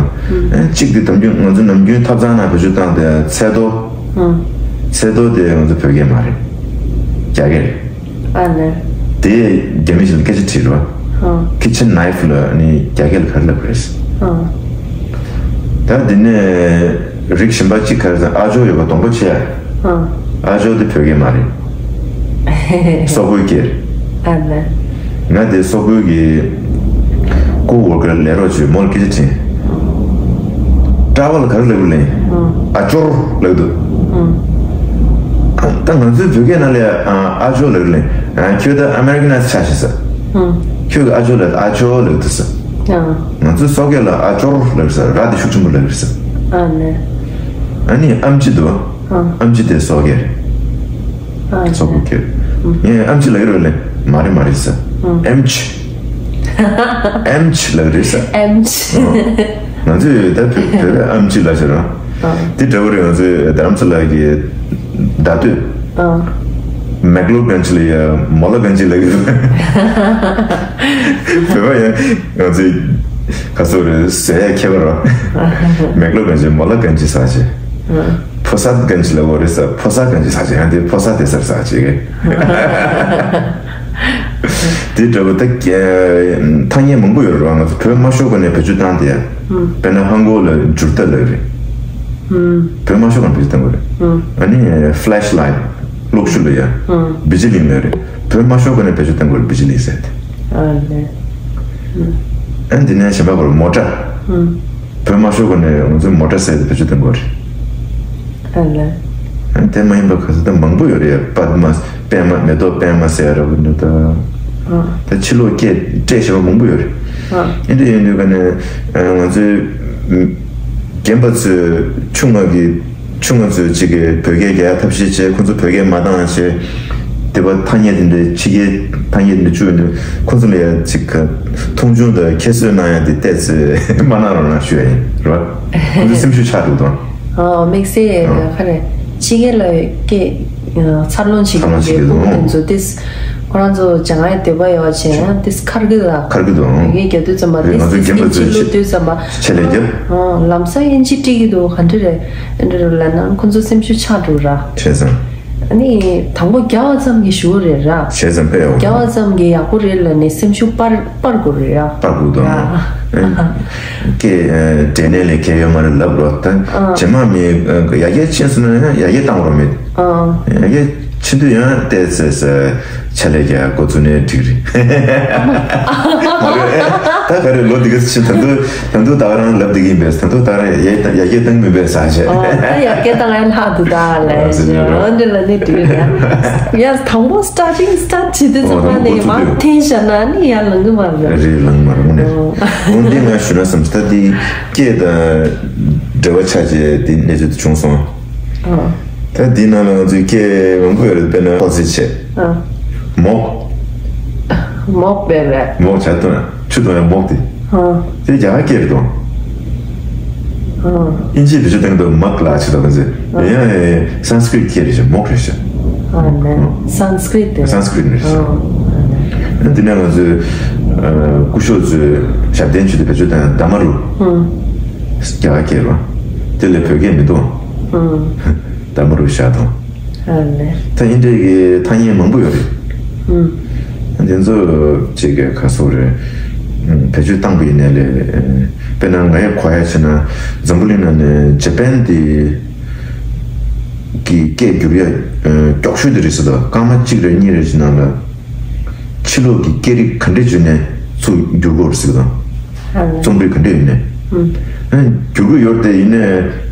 ཨ། གཅིག་དེ་ནམ་རྒྱུན་ང་ཚོ་ནམ་རྒྱུན་ཐབ་ཚང་ནང་བེད་སྤྱོད་བཏང་དེ་ཚལ་ཏོ། ཨ། ཚལ་ཏོ་དེ་ང་ཚོ་བོད་སྐད་མ་རེད། རྒྱ་སྐད་རེད། ཨ་ལས། དེ་རྒྱ་མི་ཞིག་ལ་སྐད་ཆ་དྲིས་ར། ཨ། ཁི་ཆེན་ནའིཕ་ལ་ནི་རྒྱ་སྐད་ལ་ག་རེ་ལབ་རེད། ཨ། ད་འདི་ནས་རིགས་གཞན་པ་གཅིག་ག་རེ་ཟེར། ཨ་ཇོ་ཡོད་པ། གདོང་པ་ཆེ་ཡ། ཨ། ཨ་ཇོ་དེ་བོད་སྐད་མ་རེད། སོག་པོའི་སྐད། ཨ་ལས། ང་དེ་སོག་པོའི་གི་ཀོ་ཝོར་ཀར་ལས་རོགས་བྱོས་མོལ་སྐད་ཆ་དྲིས། ཀྲ་བལ་ག་རེ་ལབ་ལེ། ཨ། ཨ་ཅོར་ལབ་འདུག་ཨ། ད་ང་ཚོའི་བོད་སྐད་ནང་ལ་ཨ་ཅོ་ལབ་ལེ། ཁྱོད་ད་ཨ་མེ་རི་ཀན་ཆགས་ཤི་ས། ཨ། ཁྱོད་ཀྱི་ཨ་ཅོ་ལ་ཨ་ཅོ་ལབ་འདུག་ས། ཨ། ང་ཚོའི་སོག་སྐད་ལ་ཨ་ཅོར་ལབ་ས། ར་དེ་ཤུགས་ཆེན་པོ་ལབ་ས། ཨ་ནི། ཨ་ནི་ཨམ་ཆི་འདུག་ཨ། ཨམ་ཆི་དེ་སོག་སྐད་རེད། ཨ། སོག་པོ་སྐད། ངས་ཨམ་ཆི་ལབ་ཀྱི་རེད་ལེ། མ་རེད་མ་རེད་ས། ཨ། ཨེམ་ཆི། ཨེམ་ཆི་ལབ་རེད་ས། ཨེམ་ཆི། ཨ། ང་ཚོས་ད་བོད་བོད་པས་ཨམ་ཆི་ལབ་ཤེས་རང་། ཨ། དེ་འདྲ་བོ་རེད། ང་ཚོས་རྡ་རམ་ས་ལ་གི་བརྡ་སྤྲོད། ཨ། མེག་ལོ་གན་ཆི་ལ་ཡ་མོ་ལ་གན་ཆི་ལབ་ཀྱི་རེད། བོད་པ་ཡང་ང་ཚོས་ག་ཚོད་རེད་ཟེར་ཡ་ཁྱད་པར་རོ། མེག་ལོ་གན་ཆི་མོ་ལ་གན་ཆི་ཟེར་ཆེ། ཨ། ཕོ་གསར་གན་ཆི་ལབ་དགོས་རེད་ཟེར། ཕོ་གསར་གན་ཆི་ཟེར་ཆེ། ཡང་དེ་ཕོ་གསར་དེ་ཟེར་ཟེར་ཆེ་གི། དེ་འདྲ་བོ་ད་ཐ་སྙད་མང་པོ་ཡོད་རེད་བ། ང་ཚོ་བོད་མ་ཤོར་གོང་ནས་བེད་སྤྱོད་བཏང་དེ་ཡ། ཨ། དཔེར་ན་ཧང་གོ་ལ་འཇུར་རྟ་ལབ་རེད། ཨ། བོད་མ་ཤོར་གོང་བེད་སྤྱོད་བཏང་དགོས་རེད། ཨ། ཨ་ནི་ཕ་ལེཤ་ལའེ་ཊི། གློག་ཤུགས་ལ་ཡ། ཨ། བི་ཇི་ལི་ལབ་རེད། བོད་མ་ཤོར་གོང་ནས་བེད་སྤྱོད་བཏང་དགོས་རེད། བི་ཇི་ལི་ཟེར་དེ། ཨ་ལས། ཨ། ཨ་འདི་ནས་གཞན་པ་བར་མོ་ཊ། ཨ། བོད་མ་ཤོར་གོང་ནས་ང་ཚོས་མོ་ཊ་ཟེར་དེ་བེད་སྤྱོད་བཏང་དགོས་རེད། ཨ་ལས། ཨ་དེ་མ་ཡིན་པ་ག་ཚོད་ད་མང་པོ་ཡོད་རེད། པདྨ། པདྨ། མེ་ཏོག་པདྨ་ཟེར་ར་བོ་འདུག་ད། ཨ། ད་ཕྱི་ལོགས་སྐད་སྤྲད་བཞག་པ་མང་པོ་ཡོད་རེད། ཨ། ཨ་འདྲ་ཡིན་དུས་ག་ནས་ང་ཚོའི་རྒན་པ་ཚོས་ཆུང་བ་གི་ཆུང་བ་ཚོས་གཅིག་གིས་བོད་སྐད་རྒྱག་ཐབས་ཤེས་བྱས། ཁོ་ཚོ་བོད་སྐད་མ་བཏང་བྱས། དེ་བ་ཐ་སྙད་དེ་འདྲའི་ཕྱི་རྒྱལ་ཐ་སྙད་དེ་འདྲ་བཅུག་ཡོང་དུས་ཁོ་ཚོ་ལ་ཡ་གཅིག་ག་མཐོང་ཆུང་དང་ཁྱད་གསོད་གནང་ཡ་དེ་ཏོག་ཙམ་མ་གནང་རོགས་གནང་ཞུ་ཡ་ཡིན་རེད་བ། ཁོ་ཚོ་སེམས་ཤུགས་ཆག་འགྲོ་དང་། ཨ། དམིགས་བསལ་ཨ། ག་རེ་ཕྱི་རྒྱལ་ལ་སྐད་འཚར་ལོངས་བྱེད་ཀྱི་འཚར་ལོངས་བྱེད་ཀྱི་འདུག་ཁོ་ཚོ་དེ་ཁོ་རང་ཚོ་སྦྱང་ཡ་འདོད་པ་ཡོད་བྱས་ཡང་དེ་ཁར་གི་ལ་ཁར་གི་འདུག་ཨ། བོད་སྐད་རྒྱག་དུས་ཙམ་པ་དེ་ང་ཚོ་རྒན་པ་ཚོས་ཕྱི་ལོགས་དུས་ཙམ་པ་ཆེད་ལས་རྒྱབ། ཨ། ལམ་སང་དབྱིན་ཇི་སྐྲག་གི་འདུག་ག་འདྲ་རེད། ཨེ་འདྲ་རུ་ལབ་ན་ཁོ་ཚོ་སེམས་ཤུགས་ཆག་འགྲོ་ར། བྱས་ཙང་། ཨ་ནི་དང་པོ་རྒྱག་པ་ཙམ་གྱིས་ཞུ་རེད་ར། བྱས་ཙང་དཔེ་ཡག་པོ། རྒྱག་པ་ཙམ་གྱིས་ཡག་པོ་རེད་ལབ་ནས་སེམས་ཤུགས་སྤར་སྤར་དགོས་རེད་ཡ། སྤར་དགོས་དང་། ཨ། སྐད་འདྲེས་ནས་ལས་ཁྱད་ཡོད་མ་རེད་ལབ་རོགས། ད་ཨ། རྗེས་མ་མི་ཡར་རྒྱས་ཕྱིན་སོང་ན་ཡང་ཡར་རྒྱས་བཏང་རོགས་མེད། ཨ། ཡར་རྒྱས་ཕྱིན་དུས་ཡང་བལྟས་ཚེ་ས་ཆ་ལས་རྒྱག་འགོ་བཙུགས་ནས་འགྲིག་རེད། མ་རེད། ད་ག་རེ་ལོ་འདི་ག་ཕྱིན་ད་དུང་། ད་དུང་ད་ག་རང་ལབ་བསྡད་ཀྱི་ཡིན་པས། ད་དུང་ད་ག་རང་ཡར་ཡར་རྒྱས་བཏང་མིན་པས་ཟེར་བྱས། ཨོ། ད་ཡར་རྒྱས་བཏང་ཡ་ལྷག་འདུག་ད་ལས། ཨ་ཟེར་ནས་རོ། འོ་འདི་ལ་ནི་དུས་ཡ། ཡ་དང་པོ་སི་ཊར་ཊིང་སི་ཊར་ཊི་བྱེད་དུས་ཨོ་ཙམ་པ་ནས་ད་དང་པོ་མར་འགོ་འཐེན་བཞག་ན་ནི་ཡར་ལངས་གི་མ་རེད། རེད། ལངས་མ་རེད་དངོས་གནས། ཨོ། འོ་འདི་ང་ཞུ་ན་བསམ་སོང་། ད་འདི་སྐད་དང་འབྲེལ་བ་ཆགས་བྱས་འདི་གནས་ཚུལ་དེ་བྱུང་སོང་། ཨོ། ད་འདི་ནང་ལ་ང་ཚོའི་སྐད་མང་པོ་ཡོད་རེད། དཔེར་ན་ཧོ་ཙི་བྱས། ཨོ། མོག་མོག་པས་རེད། མོག་བྱ་དང་ཆུ་དང་ཡང་མོག་དེ། ཨ། དེ་རྒྱ་གར་སྐད་རེད་དོ། ཨ། ཨིན་ཇི་བེད་སྤྱོད་བཏང་དུས་མག་ལ་ཆེ་དང་ཟེར། ཨ། ཡང་ཡང་སན་སྐྲིཏ་སྐད་རེད་ཤག་མོག་རེད་ཤག་ཨ་ནི། ཨ། སན་སྐྲིཏ་དེ། སན་སྐྲིཏ་རེད་ཤག་ཨ། ཨ་ནི། དེ་ནས་ང་ཚོའི་ཨ་སྐུ་ཞབས་ཚོས་ཞབས་བརྟན་ཆེད་དུ་བེད་སྤྱོད་བཏང་ཡ་དྷ་མ་རུ། ཨ། རྒྱ་གར་སྐད་རེད་བ། དེ་ལས་བོད་སྐད་མི་འདུག་ཨ། དྷ་མ་རུ་ཤག་དང་། ཨ་ལས། ད་ཨིན་འདྲའི་གི་ཐ་སྙད་མང་པོ་ཡོད་རེད། ཨུམ། དེ་ཚོ་ཅིག་གི་ཁ་སོ་རེད། ཨུམ། བེད་སྤྱོད་བཏང་པ་ཡིན་ནའི་ལས། དཔེར་ན་ང་ཡི་གོ་ཡ་བྱས་ན་འཛམ་བུ་གླིང་ནང་ནས་ཇ་པན་དེ་གི་སྐད་བསྒྱུར་ཡ་མགྱོགས་ཤོས་དེ་རེད་ཟེར་དོ། སྐར་མ་གཅིག་རེ་གཉིས་རེ་ཞིག་ནང་ལ་ཕྱི་ལོགས་ཀྱི་སྐད་རིགས་ག་འདྲས་བརྒྱུད་ནས་ཚུར་བསྒྱུར་དགོས་རེད་ཟེར་དོ། ཨ་ལས། རྩོམ་རིག་ག་འདྲས་ཡིན་ནའི། ཨུམ། ཨ་ནི་བསྒྱུར་གི་ཡོད་རེད་དེ། ཡིན་ནའི་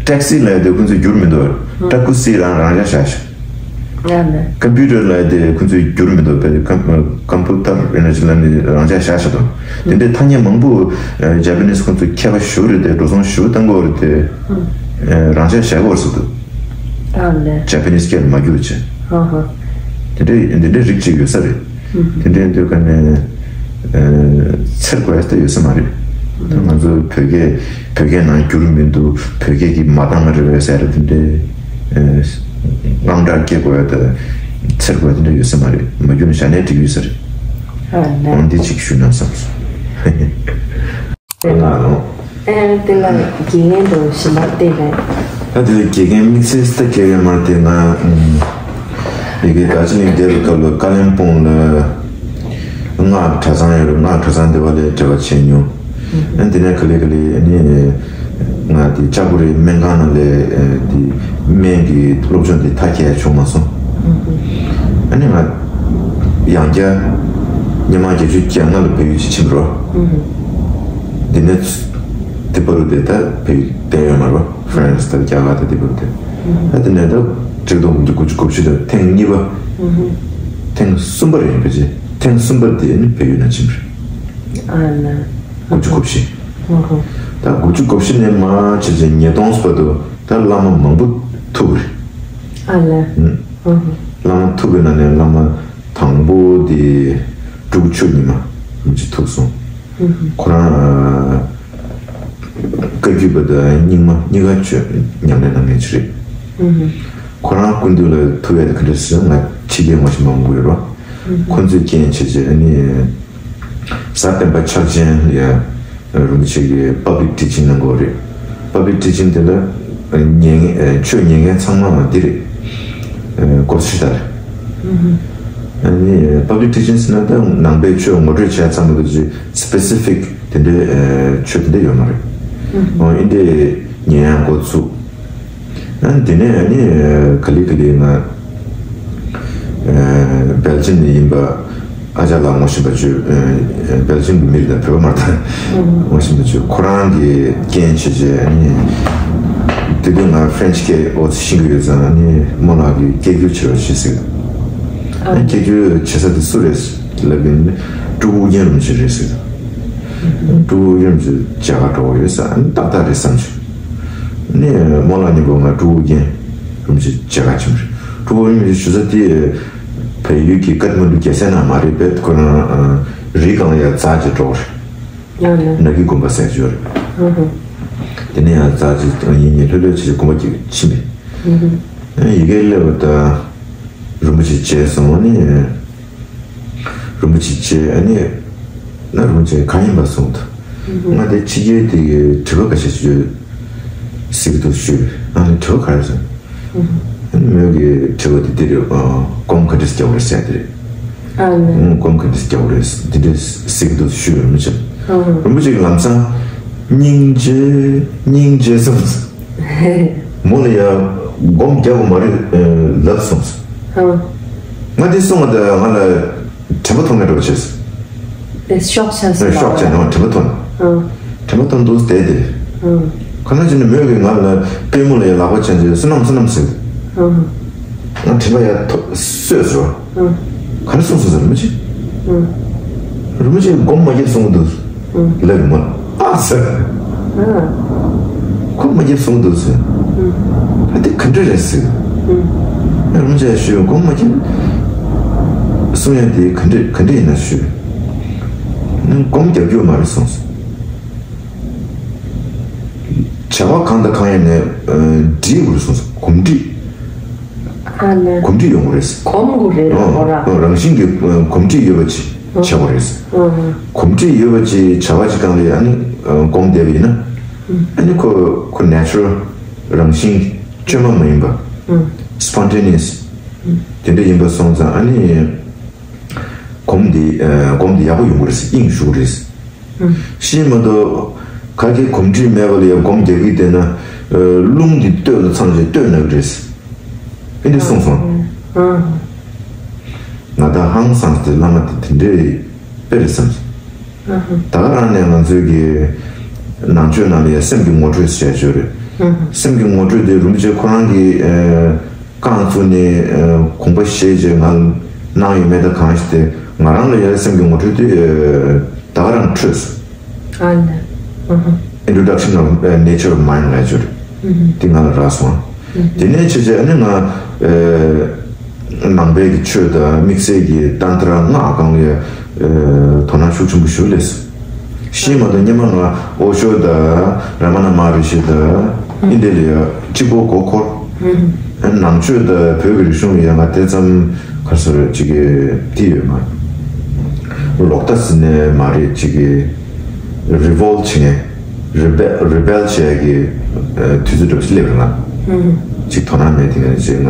ཊེག་སི་ལབ་ཡ་དེ་ཁོ་ཚོས་བསྒྱུར་མི་འདུག་ཨུམ། ཊ་ཀུ་སི་རང་རང་འཇགས་བཞག་ཤག་ཨ་ལས། ཀམ་པུ་ཊར་ལབ་ཡ་དེ་ཁོ་ཚོས་བསྒྱུར་མི་འདུག་དཔེ་ཀམ་ཀམ་པུ་ཊར་ཨེ་ནར་ཇི་ལབ་ནས་རང་འཇགས་བཞག་ཤག་དང་། དེ་འདྲའི་ཐ་སྙད་མང་པོ་ཇ་པ་ནིས་ཁོ་ཚོས་མཁས་པ་ཞེ་པོ་རེད་དེ། འགྲོ་སོང་ཞེ་པོ་བཏང་གི་ཡོད་རེད་དེ། ཨུམ། རང་འཇགས་བཞག་གི་ཡོད་རེད་ཟེར་འདུག་ཨ་ལས། ཇ་པ་ནིས་སྐད་ལ་མ་བསྒྱུར་བྱས། ཧ་ཧ། དེ་འདྲའི་དེ་འདྲའི་རིགས་ཅིག་ཡོད་ས་རེད། དེ་འདྲའི་དུས་ག་ནས་ཚེར་དགོས་ཡ་ད་ཡོད་ས་མ་རེད། ད་ང་ཚོ་བོད་སྐད་བོད་སྐད་ནང་འགྱུར་མི་འདུག་བོད་སྐད་ཀྱི་མ་འདང་རེད་བས་ཟེར་དེ་འདྲའི་དངངས་སྐྲག་སྐྱེ་དགོས་ཡ་ད་ཚེར་དགོས་ཡ་དེ་འདྲ་ཡོད་ས་མ་རེད། མ་འགྱུར་ན་ཞྭ་ནས་འགྲིག་ཡོད་ས་རེད། འོ་འདི་ཅིག་ཞུས་ན་བསམ་སོང་། ལགས་ལགས། ཨེ་དེ་ལ་དགེ་རྒན་དུ་ཞིག་མ་བལྟས་རེད། ཨ་དེ་ལ་དགེ་རྒན་དམིགས་བསལ་ད་དགེ་རྒན་མ་བལྟས་ང་ཨུམ། ཡི་གེ་ད་ཅི་ནས་བསྡད་པའི་སྐབས་ལ་ཀ་ལོན་སྦུག་ལ་སྔགས་གྲྭ་ཚང་ཡོད་རེད། སྔགས་གྲྭ་ཚང་དེ་བ་ལས་འབྲེལ་བ་བྱས་མྱོང་། ཨ་དེ་ནས་ག་ལེ་ག་ལེ་ནི་ང་དེ་ལྕགས་པོ་རི་སྨན་ཁང་ནང་ལས་དེ་སྨན་གྱི་སློབ་སྦྱོང་དེ་མཐའ་སྐྱེལ་ཡ་བྱུང་མ་སོང་། ཨ་ནི་ང་ཡང་བསྐྱར་ཉི་མ་བརྒྱད་ཅུ་གྱ་ལྔ་ལ་བལ་ཡུལ་ཅིག་ཕྱིན་པ་རེད། འདི་ནས་དེ་བར་དུ་དེ་ད་བལ་ཡུལ་བསྡད་ཡོད་མ་རེད། ཧྥ་རན་སི་དང་རྒྱ་གར་དང་དེ་བར་དུ། ཨ་དེ་ནས་ད་ཆིག་སྟོང་དགུ་བརྒྱ་དགུ་བཅུ་གོ་བཞི་དང་ཐེངས་གཉིས་པ། ཐེངས་གསུམ་པ་རེད་ཡིན་པ་ཅི། ཐེངས་གསུམ་པ་དེ་ནི་བལ་ཡུལ་ནང་ཕྱིན་པ་རེད། ཨ་ལ། དགུ་བཅུ་གོ་བཞི། ད་དགུ་བཅུ་གོ་བཞི་ནས་མར་བྱས་རྗེས་ཉིས་སྟོང་བར་དུ་ད་བླ་མ་མང་པོ་ཐུག་རེད། ཨ་ལ། བླ་མ་ཐུག་པའི་ནང་ནས་བླ་མ་དང་པོ་དེ་སྤྲུལ་སྐུ་ཆོས་ཉི་མ་རིན་པོ་ཆེ་ཐུག་སོང་། ཁོ་རང་བཀའ་བརྒྱུད་པ་དང་རྙིང་མ་གཉིས་ཀ་ཆོས་ཉམས་ལེན་གནང་མཁན་ཅིག་རེད། ཁོ་རང་སྐུ་མདུན་ལ་ཐུག་ཡས་དེ་ག་འདྲ་ཟེར་ན་ང་ཕྱི་རྒྱལ་ངོ་ཤེས་མང་པོ་ཡོད་རེད། ཁོ་ཚོས་རྐྱེན་བྱས་རྗེས་ཨ་ནི། གཟའ་སྤེན་པ་འཆར་ཅན་ལ་རིན་པོ་ཆེ་གིས་public teaching གནང་གི་ཡོད་རེད། Public teaching དེ་ལ་ཉན་ཆོས་ཉན་མཁན་ཚང་མ་འདི་རེད། སྒོར་ཁྲི་ལྟར་རེད། ཨ་ནི་public teaching ཟེར་ན་ད་ནང་པའི་ཆོས་ངོ་སྤྲོད་བྱས་ཙམ་མ་གཏོགས་ཅིག་specific དེ་འདྲའི་ཆོས་དེ་འདྲ་ཡོད་མ་རེད། འོ་འདི་འདྲའི་ཉན་ཡག་འགོ་ཚུགས། ཨ་དེ་ནས་ཨ་ནི་ག་ལེ་ག་ལེ་ང་སྦེལ་ཇམ་ནས་ཡིན་པ་ཨ་ཅག་ལགས་ངོ་ཤེས་པ་ཅིག་སྦེལ་ཇམ་གྱི་མི་རེད་ད་བོད་པ་མ་རེད་ད། ངོ་ཤེས་པ་ཅིག་ཁོ་རང་གིས་རྐྱེན་བྱས་རྗེས་ཨ་ནི་དེ་དུས་ང་ཧྥ་རན་སི་སྐད་ཨོ་ཙི་ཤེས་ཀྱི་ཡོད་ཙང་ཨ་ནི་རྨོ་ལགས་ཀྱིས་སྐད་སྒྱུར་བྱེད་རོགས་བྱེད་ཟེར། ཨ་ནི་སྐད་སྒྱུར་བྱེད་ས་དེ་སུ་རེད་ལབ་ཡིན་ན་སྤྲུལ་སྐུ་ཨུ་རྒྱན་རིན་པོ་ཆེ་རེད་ཟེར། སྤྲུལ་སྐུ་ཨུ་རྒྱན་རིན་པོ་ཆེ་མཇལ་ཁ་འགྲོ་གི་ཡོད་ཟེར། ཨ་ནི་ཏག་ཏག་རེད་བསམ་བྱུང་། ནས་རྨོ་ལགས་མཉམ་པོ་ང་སྤྲུལ་སྐུ་ཨུ་རྒྱན་རིན་པོ་ཆེ་མཇལ་ཁ་བྱུང་རེད། སྤྲུལ་སྐུ་ཨུ་རྒྱན་རིན་པོ་ཆེ་ཞུ་ས་དེ་བལ་ཡུལ་གྱི་ཀཏ་མན་ཌུ་རྒྱལ་སའི་ནང་མ་རེད་པས། ཁོ་རང་རིའི་སྒང་ལ་ཡར་འཛེགས་བྱས་འགྲོ་གི་རེད། ཡང་ན། ནག་གི་དགོན་པ་ཟེར་གྱི་ཡོད་རེད། དེ་ནས་ཡར་འཛེགས་བྱས་ཡིན་ནས་ལྷོད་ལྷོད་བྱས་དགོན་པ་གཅིག་ཕྱིན་པས། ཡ་གིར་སླེབས་པ་དང་རིན་པོ་ཆེ་མཇལ་སོང་ནས། རིན་པོ་ཆེ་མཇལ་ཨ་ནི། ན་རིན་པོ་ཆེ་གང་ཡིན་པ་གསུངས་འདུག་ང་དེ་ཕྱི་རྒྱལ་དེ་གི་དྲི་བ་ཁ་ཤས་ཤིག་ཡོད་ཟེར་གྱི་འདུག་ཞུས་པས། ཨ་ནི་དྲི་བ་ག་རེ་ཟེར། ཨ་ནི་མོས་ཀྱི་དྲི་བ་དེ་འདི་རེད། ཨ་སྒོམ་ག་འདྲས་རྒྱག་དགོས་རེད་ཟེར་དེ་རེད། ཨ་ནི། ཨ་སྒོམ་ག་འདྲས་རྒྱག་དགོས་རེད་འདི་འདྲས་ཟེར་གྱི་འདུག་ཞུས་པས་རིན་པོ་ཆེ། རིན་པོ་ཆེ་གི་ལམ་སང་སྙིང་རྗེ་སྙིང་རྗེ་གསུངས། མོ་ལ་ཡ་སྒོམ་རྒྱག་དགོས་མ་རེད་ལབ་སོང་། ང་དེ་སོང་བ་དང་ང་ལ་དྲན་པ་ཐོང་ངེ་འགྲོ་བྱས། དེ་ཤོག་ཆ་སོང་། ཤོག་ཆ་ནང་དྲན་པ་ཐོང་། དྲན་པ་ཐོང་འདུག་བསྡད་དེ། ཁ་ན་ཅི་ནི་མོས་ཀྱིས་ང་ལ་པུས་མོ་ལ་ཡ་ལག་པ་བྱས་རྗེས་བསོད་ནམས་བསོད་ནམས་ཟེར། ང་དྲན་པ་ཡ་ཐོ་སོས་སོ། ག་རེ་གསུངས་སོང་ཟེར་རིན་པོ་ཆེ། རིན་པོ་ཆེ་སྒོམ་མ་རྒྱབ་གསུངས་འདུག་ལབ་མ་ཨ་ཟེར། ཁོ་མ་རྒྱབ་གསུངས་འདུག་ཟེར། ཨ་དེ་ག་འདྲ་རེད་ཟེར། རིན་པོ་ཆེ་ཞུས་སྒོམ་མ་རྒྱབ་གསུང་ཡ་དེ་ག་འདྲ་ག་འདྲ་ཡིན་ན་ཞུས། སྒོམ་རྒྱབ་རྒྱུ་མ་རེད་གསུངས་སོང་། བྱ་བ་གང་དང་གང་ཡིན་ནའི་འདྲིས་དགོས་གསུངས་སོང་། གོམས་འདྲིས། ཨ་ནི། གོམས་འདྲིས་ཡོང་གི་རེད། གོམས་དགོས་རེད་ཨོ། ཁོ་ར། ཨོ། རང་བཞིན་གྱི་ཨ་གོམས་འདྲིས་ཡོད་པ་ཅིག་བྱ་དགོས་རེད། ཨ་ནི། གོམས་འདྲིས་ཡོད་པ་ཅིག་བྱ་བ་ཅིག་སྒང་ལ་ཨ་ནི་ཨ་སྒོམ་བསྡད་པ་ཡིན་ན། ཨ་ནི་ཁོ་ཁོ་natural རང་བཞིན་བཅོས་མ་མ་ཡིན་པ། spontaneous དེ་འདྲ་ཡིན་པ་སོང་ཙང་ཨ་ནི་སྒོམ་འདི་ཨ་སྒོམ་འདི་ཡག་པོ་ཡོང་གི་རེད། དབྱིངས་ཞུགས་རེད། ཤེས་མ་གཏོགས་ཁ་སྐད་གོམས་འདྲིས་མེད་པ་ལ་ཡང་སྒོམ་རྒྱག་གི་བསྡད་ན་རླུང་འདི་སྟོད་ལ་འཚང་རྗེས་སྟོད་ན་གི་རེད། ཨེ་འདྲ་གསུངས་སོང་། ང་ད་ཧང་སངས་ཏེ་བླ་མ་དེ་དེ་འདྲའི་དཔེ་རེད་བསམ་སོང་། ད་ག་རང་ནས་ང་ཚོའི་གི་ནང་ཆོས་ནང་ལ་ཡང་སེམས་ཀྱི་ངོ་སྤྲོད་ཟེར་ཡ་ཅིག་ཡོད་རེད། སེམས་ཀྱི་ངོ་སྤྲོད་དེ་རིན་པོ་ཆེ་ཁོ་རང་གི་རྐང་བཙུགས་ནས་དགོངས་པ་བཞེས་རྗེས་ང་གནང་ཡོད་མེད་ད་གང་ཞིག་དེ་ང་རང་ལ་ཡང་སེམས་ཀྱི་ངོ་སྤྲོད་དེ་ད་ག་རང་འཕྲོད་སོང་། ཨ་ལ། Introduction of Nature of Mind ལབ་ཅིག་ཡོད་རེད། དེ་ང་ལ་རག་སོང་། དེ་ནས་བྱས་རྗེས་ཨ་ནི་ང་ ནང་པའི་གི་ཆོས་དང་དམིགས་བསལ་གྱི་ཏན་ཏྲ་སྔགས་སྒང་ལ་ཡ་དོ་སྣང་ཤུགས་ཆེན་པོ་ཞིག་སླེབས་སོང་། ཤེས་མ་གཏོགས་སྔོན་མ་ང་ཨོ་ཤོ་དང་ར་མ་ན་མ་ཧ་རི་ཤི་དང་ཨིན་དེ་ལ་ཡ་གཅིག་པོ་མགོ་འཁོར། ནང་ཆོས་དང་བོད་ཀྱི་རིག་གཞུང་ཡ་ང་དེ་ཙམ་ག་སོ་ར་ཅིག་གི་དེ་ཡོད་མ་རེད། ལོག་ལྟ་ཟེར་ནས་མ་རེད་ཅིག་གི་རི་བོལ་བྱེད་མཁན། རི་བེལ་རི་བེལ་བྱེད་ཡ་གི་དུས་ཚོད་འདྲ་པོ་ཞིག་སླེབས་རེད་ལ། ཅིག་དོ་སྣང་མེད་དེ་ནས་ཅིག་ང་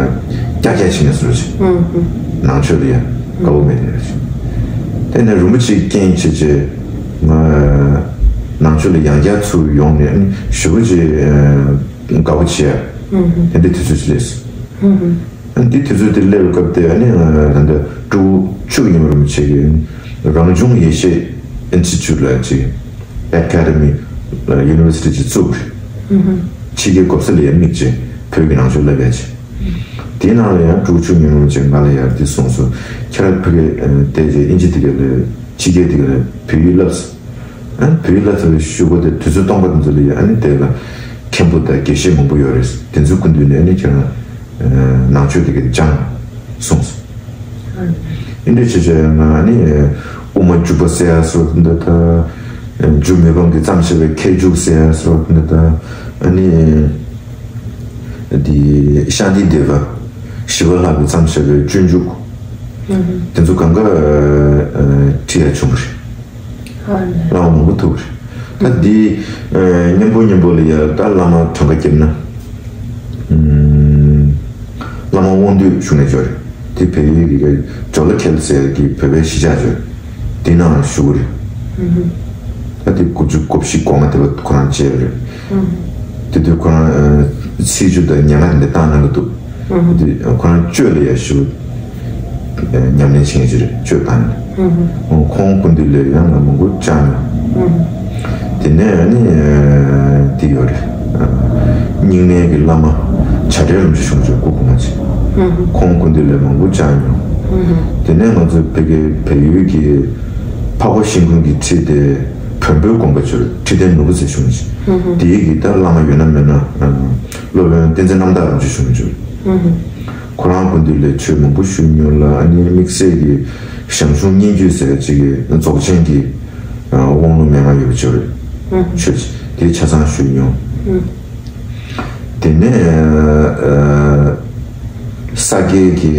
ཀྱག་ཀྱག་བྱེད་མཁན་བཟོ་འདྲ་ཅིག་ནང་ཆོས་ལ་ཡ་དགའ་བོ་མེད་དེ་འདྲ་ཅིག་དེ་ནས་རིན་པོ་ཆེ་རྐྱེན་བྱས་ཅིག་ང་ནང་ཆོས་ལ་ཡང་བསྐྱར་ཚུར་ཡོང་ནས་ཞེ་པོ་ཅིག་དགའ་བོ་བྱེད་ཡ་དེ་འདྲའི་དུས་ཚོད་ཅིག་སླེབས་སོང་། ཨ་ནི་དེ་དུས་ཚོད་དེ་སླེབས་སྐབས་དེ་ཨ་ནི་ད་ལྟ་སྤྲུལ་སྐུ་ཆོས་ཀྱི་ཉི་མ་རིན་པོ་ཆེ་གིས་རང་བྱུང་ཡེ་ཤེས་ཨིན་སི་ཊི་ཊུཊ་ལ་ཅིག་ཨེ་ཀ་ཌེ་མི་ཡུ་ནི་ཝར་སི་ཊི་ཅིག་བཙུགས་རེད། ཕྱི་རྒྱལ་གོ་ས་ལ་ཡང་དམིགས་ཅིག་བོད་ཀྱི་ནང་ཆོས་བསླབ་ཡ་ཅིག་དེའི་ནང་ལ་ཡང་སྤྲུལ་སྐུ་ཆོས་ཀྱི་ཉི་མ་རིན་པོ་ཆེ་ང་ལ་ཡང་འདི་གསུངས་སོང་། ཁྱེད་རང་ཕ་གིར་བསྡད་རྗེས་དབྱིན་ཇི་དེ་ག་ལ་ཕྱི་རྒྱལ་དེ་ག་ལ་བོད་ཡིག་བསླབས་སོང་། ཨ་ནི་བོད་ཡིག་བསླབ་ཚར་བའི་གཞུག་གུ་དེ་དུས་ཚོད་སྟོང་པ་དེ་ཚོ་ལ་ཡ་ཨ་ནི་དེ་ལ་མཁན་པོ་དང་དགེ་བཤེས་མང་པོ་ཡོད་རེད། དེ་ཚོའི་སྐུ་མདུན་ནས་ཨ་ནི་ཁྱེད་རང་ནང་ཆོས་དེ་ག་སྦྱངས་གསུངས་སོང་། ཨིན་འདྲ་བྱས་བྱས་ང་ཨ་ནི་དབུ་མ་འཇུག་པ་ཟེར་ཡ་སོགས་འདི་དང་འཇུག་མི་ཕམ་གྱིས་བརྩམས་བྱས་པའི་མཁས་འཇུག་ཟེར་ཡ་སོགས་འདི་དང་ཨ་ནི་འདི་ཤཱནྟི་དེ་བ་ཞི་བ་ལྷ་གིས་བརྩམས་བྱས་པའི་སྤྱོད་འཇུག་དེ་ཚོ་གང་ག་ཁྲིད་ཡ་བྱུང་བ་རེད། བླ་མ་མང་པོ་ཐུག་རེད། ད་འདི་མཉམ་པོ་མཉམ་པོ་ལ་ཡ་ད་བླ་མ་གྲངས་ཀ་བརྒྱབ་ན་བླ་མ་དབང་འདུས་ཞུ་ནས་འབྱོར་རེད། དེ་བལ་ཡུལ་གྱི་ཇོ་ལ་ཁེལ་ཟེར་གྱི་བོད་པའི་གཞིས་ཆགས་འབྱོར་དེ་ནང་ཞུ་གི་རེད། ད་དེ་དགུ་བཅུ་གོ་བཞི་གོ་ལྔ་དེ་བ་ཁོ་རང་བྱས་རེད། དེ་དུས་ཁོ་རང་ཚེས་བཅུ་དང་ཉེར་ལྔ་དེ་འདྲ་བཏང་གནང་གི་འདུག་དེ་ཁོ་རང་གཅོད་ལ་ཡ་ཞུ། ཉམས་ལེན་བྱེད་མཁན་ཅིག་རེད་གཅོད་བཏང་ནས། ཁོང་སྐུ་མདུན་ལ་ཡང་ང་མང་པོ་བཅར་མྱོང་། དེ་ནས་ཨ་ནི་འདི་ཡོད་རེད། རྙིང་མའི་གི་བླ་མ་བྱ་བྲལ་རིན་པོ་ཆེ་གཞུང་ཆེན་སྐུ་གོང་མ་ཅིག་ཁོང་སྐུ་མདུན་ལ་མང་པོ་བཅར་མྱོང་། དེ་ནས་ང་ཚོ་བོད་ཀྱི་བལ་ཡུལ་གྱི་འཕགས་པ་ཤིང་ཀུན་གྱི་ཁྲིད་དེ་བོན་པོའི་དགོན་པ་ཅིག་རེད། ཁྲི་བརྟན་ནོར་བུ་ཟེར་གཞུང་ཆེན། དེའི་གི་ད་བླ་མ་ཡོད་ན་མེད་ན། སློབ་དཔོན་བསྟན་འཛིན་རྣམ་དག་རིན་པོ་ཆེ་གཞུང་ཆེན། ཁོ་རང་སྐུ་མདུན་ལ་ཆོས་མང་པོ་ཞུས་མྱོང་ལ་ཨ་ནི་དམིགས་བསལ་གྱི་ཞང་ཞུང་སྙན་བརྒྱུད་ཟེར་ཅིག་གི་རྫོགས་ཆེན་གྱི་དབང་ལུང་མན་ངག་ཡོད་པ་ཅིག་རེད། ཆོས་དེ་ཆ་ཚང་ཞུས་མྱོང་། དེ་ནས་ས་སྐྱའི་གི་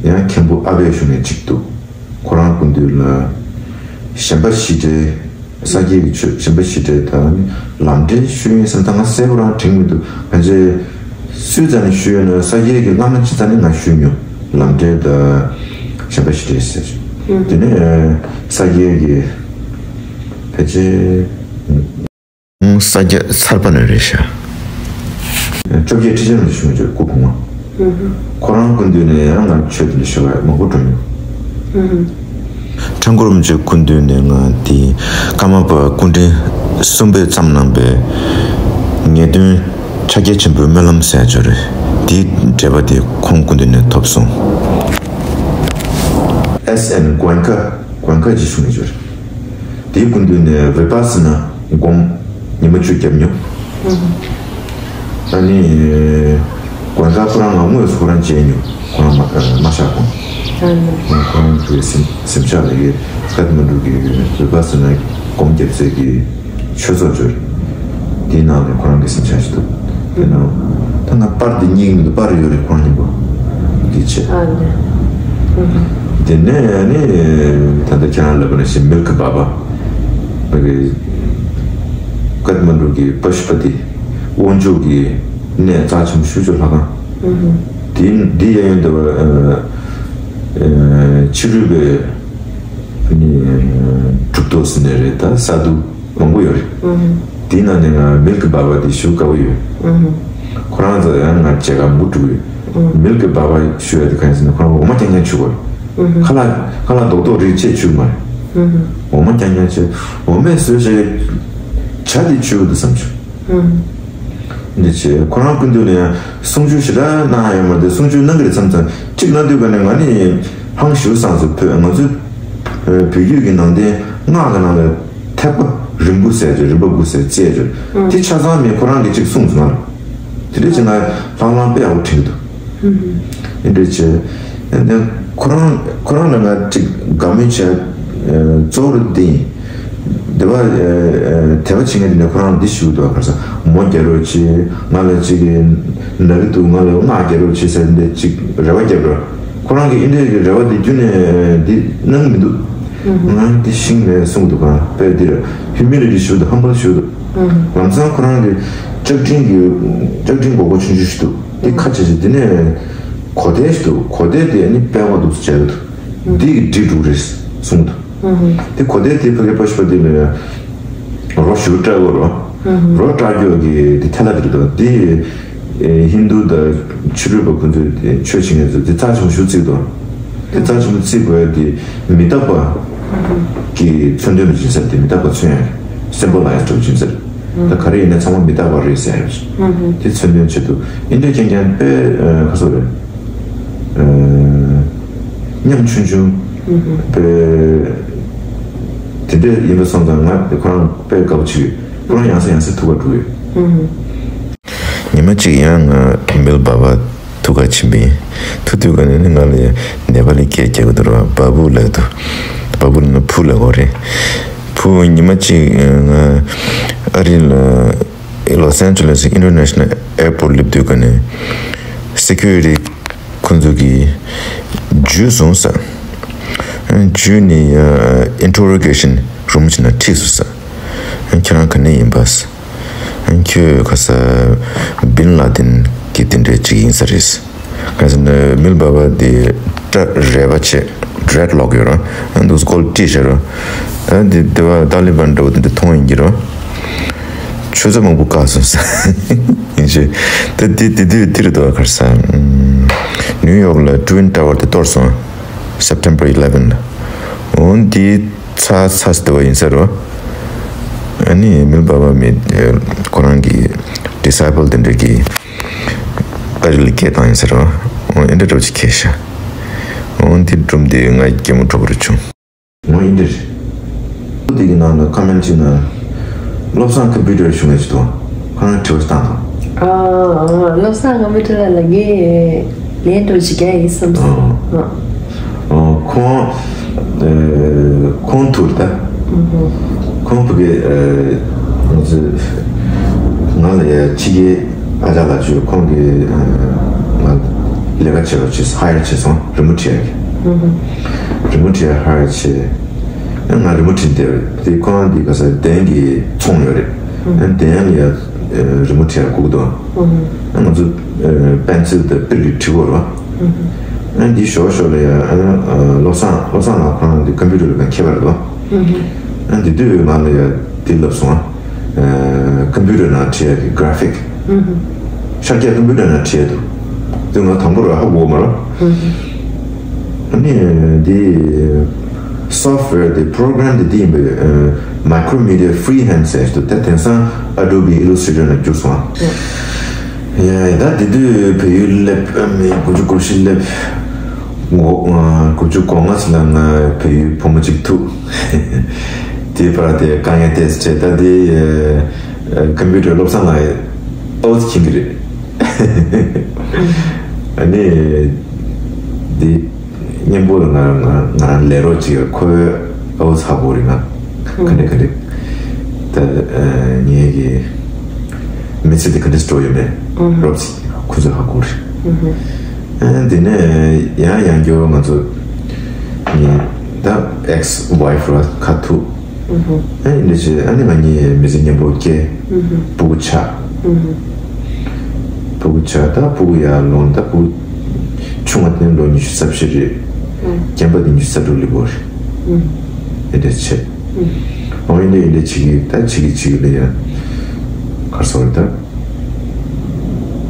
ཡང་མཁན་པོ་ཨ་བས་ཞུ་ནས་ཅིག་འདུག་ཁོ་རང་སྐུ་མདུན་ལ་གཞན་པ་ཞི་བྲལ། ས་སྐྱའི་གི་ཆོས་གཞན་པ་ཞི་བྲལ་དང་ནི་ལམ་འབྲས་ཞུས་ཡིན་བསམ། ད་ང་གསལ་པོ་རང་དྲན་མི་འདུག་གང་ཅི་སུས་རྩ་ནས་ཞུས་ཡོད་ན་ས་སྐྱའི་གི་བླ་མ་སྤྱི་རྩ་ནས་ང་ཞུས་མྱོང་། ལམ་འབྲས་དང་གཞན་པ་ཞི་བྲལ་ཟེར། དེ་ནས་ས་སྐྱའི་གི་ཕལ་ཆེར། ས་སྐྱ་ཚར་པ་ནས་རེད་ཤག་བཅོ་བརྒྱད་ཁྲི་ཆེན་རིན་པོ་ཆེ་གཞུང་ཆེན་སྐུ་གོང་མ། ཁོ་རང་སྐུ་མདུན་ནས་ཡང་ང་ཆོས་འདི་ཞུ་བ་མང་པོ་འགྲོ་མྱོང་། ཁྲ་འགུ་རིན་པོ་ཆེ་སྐུ་མདུན་ནས་ང་དེ་ཀརྨ་པ་སྐུ་ཕྲེང་གསུམ་པས་བརྩམས་གནང་པའི་ངེས་དོན་ཕྱག་རྒྱ་ཆེན་པོའི་སྨོན་ལམ་ཟེར་ཡ་ཅིག་ཡོད་རེད། དེའི་འགྲེལ་པ་དེ་ཁོང་སྐུ་མདུན་ནས་ཐོབ་སོང་། S N Goenka Goenka ཅེས་གཞུང་ཆེན་ཅིག་ཡོད་རེད། དེའི་སྐུ་མདུན་ནས་བི་པ་སི་ན་སྒོམ་ཉི་མ་བཅུ་བརྒྱབ་མྱོང་། ཨ་ནི་Goenka ཁོ་རང་ང་དངོས་སུ་ཁོ་རང་མཇལ་མྱོང་། ཁོ་རང་མ་མ་ཤག་གོང་། ཁོ་རང་གི་གཟིམ་གཟིམ་ཤག་ལ་ཡོད། ཀཏ་མན་ཌུ་གི་བི་པ་སི་ན་སྒོམ་བརྒྱབ་སའི་གི་ཆོས་ཚོགས་ཅིག་ཡོད་རེད། དེའི་ནང་ནས་ཁོ་རང་གི་གཟིམ་ཤག་ཅིག་འདུག་དེ་ནང་ད་ང་པར་དེ་རྙེད་ཀྱི་མི་འདུག་པར་ཡོད་རེད། ཁོ་རང་མཉམ་པོ་འདི་བྱས། ཨ་ནི། དེ་ནས་ནི་ད་ལྟ་ཁྱེད་རང་ལབ་པ་ནང་བཞིན་མིལ་ཀི་བྷ་བྷ། ཀཏ་མན་ཌུ་གི་པ་ཤུ་པ་ཏི་དབང་ཕྱུག་གི་གནས་རྩ་ཆེན་པོ་ཤོས་ཅིག་ལྷ་ཁང་། དེ་འདི་གཡས་གཡོན་དུ་ཕྱི་རོལ་པའི་ནི་གྲུབ་ཐོབ་ཟེར་ནའི་རེད། ད་ས་རྡུལ་མང་པོ་ཡོད་རེད། དེའི་ནང་ནས་ང་མིལ་ཀི་བྷ་བྷ་དེ་ཞེ་དྲག་དགའ་པོ་ཡོད། ཁོ་རང་ཚོ་ཡང་ང་མཇལ་ཁ་མང་པོ་བསྒྲུབས་ཡོད། མིལ་ཀི་བྷ་བྷ་ཞུ་ཡ་དེ་གང་ཡིན་ཟེར་ན་ཁོ་རང་འོ་མ་རྐྱང་རྐྱང་མཆོད་ཀྱི་ཡོད་རེད། ཁ་ལག་ཁ་ལག་རྡོག་རྡོག་རིགས་གཅིག་མཆོད་ཀྱི་མ་རེད། འོ་མ་རྐྱང་རྐྱང་མཆོད། འོ་མས་བཟོས་བྱས་ཇ་དེ་མཆོད་ཀྱི་འདུག་བསམ་བྱུང་། འདི་བྱས་ཁོ་རང་སྐུ་མདུན་ལ་ཡང་གསུང་ཆོས་ཞེ་དྲག་གནང་ཡ་ཡོད་མ་རེད་དེ། གསུང་ཆོས་གནང་གི་རེད་བསམ་ཙང་གཅིག་གནང་དུས་ག་ནས་ང་ནི་ཧང་ཞེ་པོ་སངས་སོང་། བོད་ང་ཚོའི་བོད་བརྒྱུད་ཀྱི་ནང་བསྟན་སྔགས་ཀྱི་ནང་ལ་ཐེག་པ་རིམ་དགུ་ཟེར་གྱི་རིམ་པ་དགུ་ཟེར་བརྩི་ཡ་ཅིག་ཡོད་རེད། དེ་ཆ་ཚང་མིན་ཁོ་རང་གིས་གཅིག་གསུངས་སོང་ང་ལ། དེ་འདྲ་བྱས་ན་ལྷང་ལྷང་དཔེ་ཡག་པོ་དྲན་གྱི་འདུག་འདི་འདྲ་བྱས། ཁོ་རང་ཁོ་རང་ལ་ང་ཅིག་དགའ་མོས་བྱས། གཙོ་བོར་འདི་ཡིན། དེ་བ་དེ་བ་བྱེད་མཁན་དེ་ནས་ཁོ་རང་འདི་ཞུ་འདུག་ག་རེ་ཟ། མོ་རྒྱག་རོགས་བྱེད། ང་ལ་ཅིག་ན་གི་འདུག་ང་ལ་སྔགས་རྒྱག་རོགས་བྱེད་ཟེར་འདི་ཅིག་རེ་བ་རྒྱབ་རོགས། ཁོ་རང་གིས་ཨིན་འདྲའི་གི་རེ་བ་དེ་རྒྱུན་ནས་འདི་གནང་གི་མི་འདུག་ང་འདི་ཤིང་ནས་གསུང་འདུག་ག་དཔེ་འདི་ར་humility ཞུ་འདུག humble ཞུ་འདུག་ལམ་སང་ཁོ་རང་གི་ལྕགས་ཀྲིན་གི་ལྕགས་ཀྲིན་མགོ་སྐོར་ཆུང་ཆུང་ཞིག་འདུག་འདི་ཁ་ཕྱེ་བྱས་འདི་ནས་གོ་དེ་ཞིག་འདུག་གོ་དེ་དེ་ནི་དཔེ་བ་འདུག་ཟེར་བྱས་འདུག་འདི་གི་འགྲིག་འགྲོ་གི་རེད་གསུང་འདུག་དེ་གོ་དེ་དེ་ཕ་གི་པ་ཤི་པ་དེ་ལ་རོ་ཞུ་སྤྲད་དགོས་རོ། རོ་སྤྲད་རྒྱུ་གི་དེ་ཐལ་ལ་དེ་རེད་དོ། དེ་ཧིན་དུ་དང་ཕྱི་རོལ་པ་ཁོ་ཚོས་ཆོས་བྱེད་མཁན་ཚོས་དེ་རྩ་ཆེན་པོ་ཞིག་བརྩི་དོ། དེ་རྩ་ཆེན་པོ་བརྩི་དགོས་དེ་མི་རྟག་པ་གི་མཚོན་དོན་ལ་སྦྱིན་ས་དེ་མི་རྟག་པ་མཚོན་ཡ་སིམ་བོ་ལ་ཡི་ཛི་འདྲ་བོ་སྦྱིན་ས་རེད། ད་ག་རེ་ཡིན་ན་ཚང་མ་མི་རྟག་པ་རེད་ཟེར་ཡ་རེད། དེ་མཚོན་དོན་ཆེད་དུ་ཨིན་འདྲ་རྐྱང་རྐྱང་དཔེ་ཁ་སོ་རེད། ཉམ་ཆུང་ཆུང་དཔེ་དེ་འདྲ་ཡིན་པ་སོང་ཙང་ང་ཁོ་རང་དཔེ་དགའ་པོ་བྱེད་ཡོད། ཁོ་རང་ཡང་སེ་ཡང་སེ་ཐུག་པ་འགྲོ་ཡོད། ཉི་མ་གཅིག་ཡང་ང་མིལ་བྷ་བྷ་ཐུག་ག་ཕྱིན་པ་ཡིན། ཐུག་དུས་ག་ནས་ནི་ང་ལ་ནེ་པ་ལི་སྐད་རྒྱག་གི་འདུག་ར། བྷ་བྷུ་ལབ་འདུག་བྷ་བྷུ་ལབ་ན་བུ་ལབ་དགོས་རེད། བུ་ཉི་མ་གཅིག་ང་ཨ་རི་ལ་ལོ་སན་ཇི་ལེ་སི་ཨིན་ཊར་ནེ་ཤི་ནལ་ཨེར་པོར་ཊི་སླེབས་དུས་ག་ནས་སི་ཁུ་རི་ཊི་ཁོང་ཚོ་གིས་འཇུས་སོང་ས། འཇུས་ནས་ཨིན་ཊར་རོ་གེ་ཤན་རུམ་ཅིག་ནང་ཁྲིད་སོང་ས། ཁྱེད་རང་ག་ནས་ཡིན་པ། ཁྱོད་ག་ས་བིན་ལ་དིན་གྱི་དེ་འདྲའི་ཅིག་ཡིན་ས་རེད། ག་ས་ནས་མིལ་བྷ་བྷ་དེ་སྐྲ་རལ་པ་བྱས་ཌྲེད་ལོག་ཡོད་ར། འདུག་སྐོལ་ཏི་ཤ་ར། ཨ་འདི་དེ་བ་ཏཱ་ལི་བན་འདྲ་བོ་དེ་འདྲ་མཐོང་ཡིན་གྱི་ར། ཆུ་ཚོད་མང་པོ་བཀག་སོང་ས། ཡིན་ཞེས། ད་དེ་དེ་དུས་དེ་རེད་དོ་ག་རེ་ཟ། ནིའུ་ཡོག་ལ་ཊུ་ཝིན་ཊ་ཝར་དེ་གཏོར་སོང་། September eleven ལ། འོ་འདི་ཚ་ཚ་སྟེ་བ་ཡིན་ས་རོ། ཨ་ནི་མིལ་བྷ་བྷ་མི་ཁོ་རང་གི་ཌི་སའི་པལ་དེ་འདྲ་གི་ཨ་རི་ལ་སྐད་བཏང་ཡིན་ས་རོ། འོ་ཨེ་འདྲ་འདྲ་བོ་ཅིག་ཁེལ་ཤག་འོ་འདི་སྒྲུང་འདི་ང་གད་མོ་འཁྲུག་པོ་རུ་བྱུང་། འོ་ཨེ་འདྲ་རེད། འདི་གི་ནང་ལ་ཀོ་མེན་ཊི་ཅིག་ན་བློ་བཟང་ཀམ་པུ་ཊར་ཞུ་མཁན་ཞིག་འདུག་ཁོ་རང་དྲི་བ་ཞིག་བཏང་འདུག་ཨ་ཨ། བློ་བཟང་ཀམ་པུ་ཊར་ལ་ངས་ལན་འདྲ་བོ་ཞིག་རྒྱག་ཡིན་བསམ་སོང་། ཨ། ཨ། ཁོང་ཨ་ཁོང་ཐུག་ད། ཁོང་ཕ་གི་ཨ་ང་ཚོ་ང་ལ་ཡ་ཕྱི་རྒྱལ་ཨ་ཅག་ལགས་ཚོས་ཁོང་གི་ཨ་ང་ལས་ཀ་བྱེད་པ་བྱས་ཧ་ཡར་བྱས་སོང་། རི་མོ་བྲིས་ཡ་གི་རི་མོ་བྲིས་ཡ་ཧ་ཡར་བྱས། ང་རི་མོ་བྲིས་བསྡད་པ་དེ་ཁོང་གི་ག་ས་གདན་གྱི་ཚོང་ཡོད་རེད། གདན་ལ་ཡ་རི་མོ་བྲིས་ཡ་སྒུག་འདུག་ང་ཚོ་པན་སིལ་དང་པིར་གྱིས་བྲིས་དགོས་རེད། འདི་ཞོག་ཞོག་ལ་ཡ་བློ་བཟང་བློ་བཟང་ལགས་ཁོ་རང་འདི་ཀམ་པུ་ཊར་ལ་མཁས་པ་རེད་དོ། དེ་དུས་ང་ལ་ཡ་འདི་ལབ་སོང་། ཀམ་པུ་ཊར་ནང་བྲིས་ཡ་གི་གྷ་ར་ཕིག་ཤར་རྒྱག་ཀམ་པུ་ཊར་ནང་བྲིས་ཡ་འདུག་དེ་ང་དང་པོ་ར་ཧ་གོ་མ་རེད། ཨ་ནི་འདི་སོཕ་ཝེར་དེ་པོ་རོ་གྷ་རམ་དེ་འདི་ཡིན་པས། Macromedia Freehand ཟེར་ཞིག་འདུག་དེ་དེང་སང་Adobe Illustrator ནང་བསྒྱུར་སོང་ཨ། ཡ་ཡ། ད་དེ་དུས་བལ་ཡུལ་སླེབས་ཨ་མི་དགུ་བཅུ་གོ་བཞི་སླེབས། ངོ་ཨ་དགུ་བཅུ་གོ་ལྔ་ཙམ་ལ་ང་བལ་ཡུལ་བུ་མོ་གཅིག་ཐུག་དེའི་བར་དེ་དཀའ་ངལ་ཏོག་ཙམ་འཕྲད། ད་དེ་ཨ་ཀམ་པུ་ཊར་བློ་བཟང་ལགས་ཨོ་ཙི་མཁྱེན་གྱི་རེད། ཨ་ནི་དེ་གཉེན་པོ་ལ་ང་ང་ང་རང་ལས་རོགས་ཅིག་ཡོད། ཁོའི་ཨོ་ཙི་ཧ་གོ་རེད། ང་ག་འདྲ་ག་འདྲ་ད་ཨ་ངེད་ཀྱི་མི་ཚེ་དེ་ག་འདྲ་འགྲོ་ཡོད་མེད་རོབ་ཙམ་ཁོ་ཚོས་ཧ་གོ་རེད། ཨ་དེ་ནས་ཡང་ཡང་བསྐྱར་ང་ཚོ་ངའི་ད་ཨེག་སི་ཝའི་ཕི་ར་ཁ་ཐུག་ཨ་ནི་འདི་བྱས་ཨ་ནི་ང་གཉིས་མི་ཚེ་མཉམ་པོ་སྐྱེལ། ཕྲུ་གུ་ཆགས། ཕྲུ་གུ་ཆགས། ད་ཕྲུ་གུ་ཡར་ལོན། ད་ཕྲུ་གུ་ཆུང་བ་དེ་ལོ་ཉི་ཤུ་རྩ་བཞི་རེད། རྒན་པ་དེ་ཉི་ཤུ་རྩ་དྲུག་སླེབས་པ་རེད། ཨེ་འདྲ་བྱས། འོ་ཨེ་འདྲ་ཨེ་འདྲ་བྱེད་ཀྱི་ད་བྱེད་ཀྱི་བྱེད་ཀྱི་ལ་ཡ་ག་རེ་ཟེར་དགོས་རེད་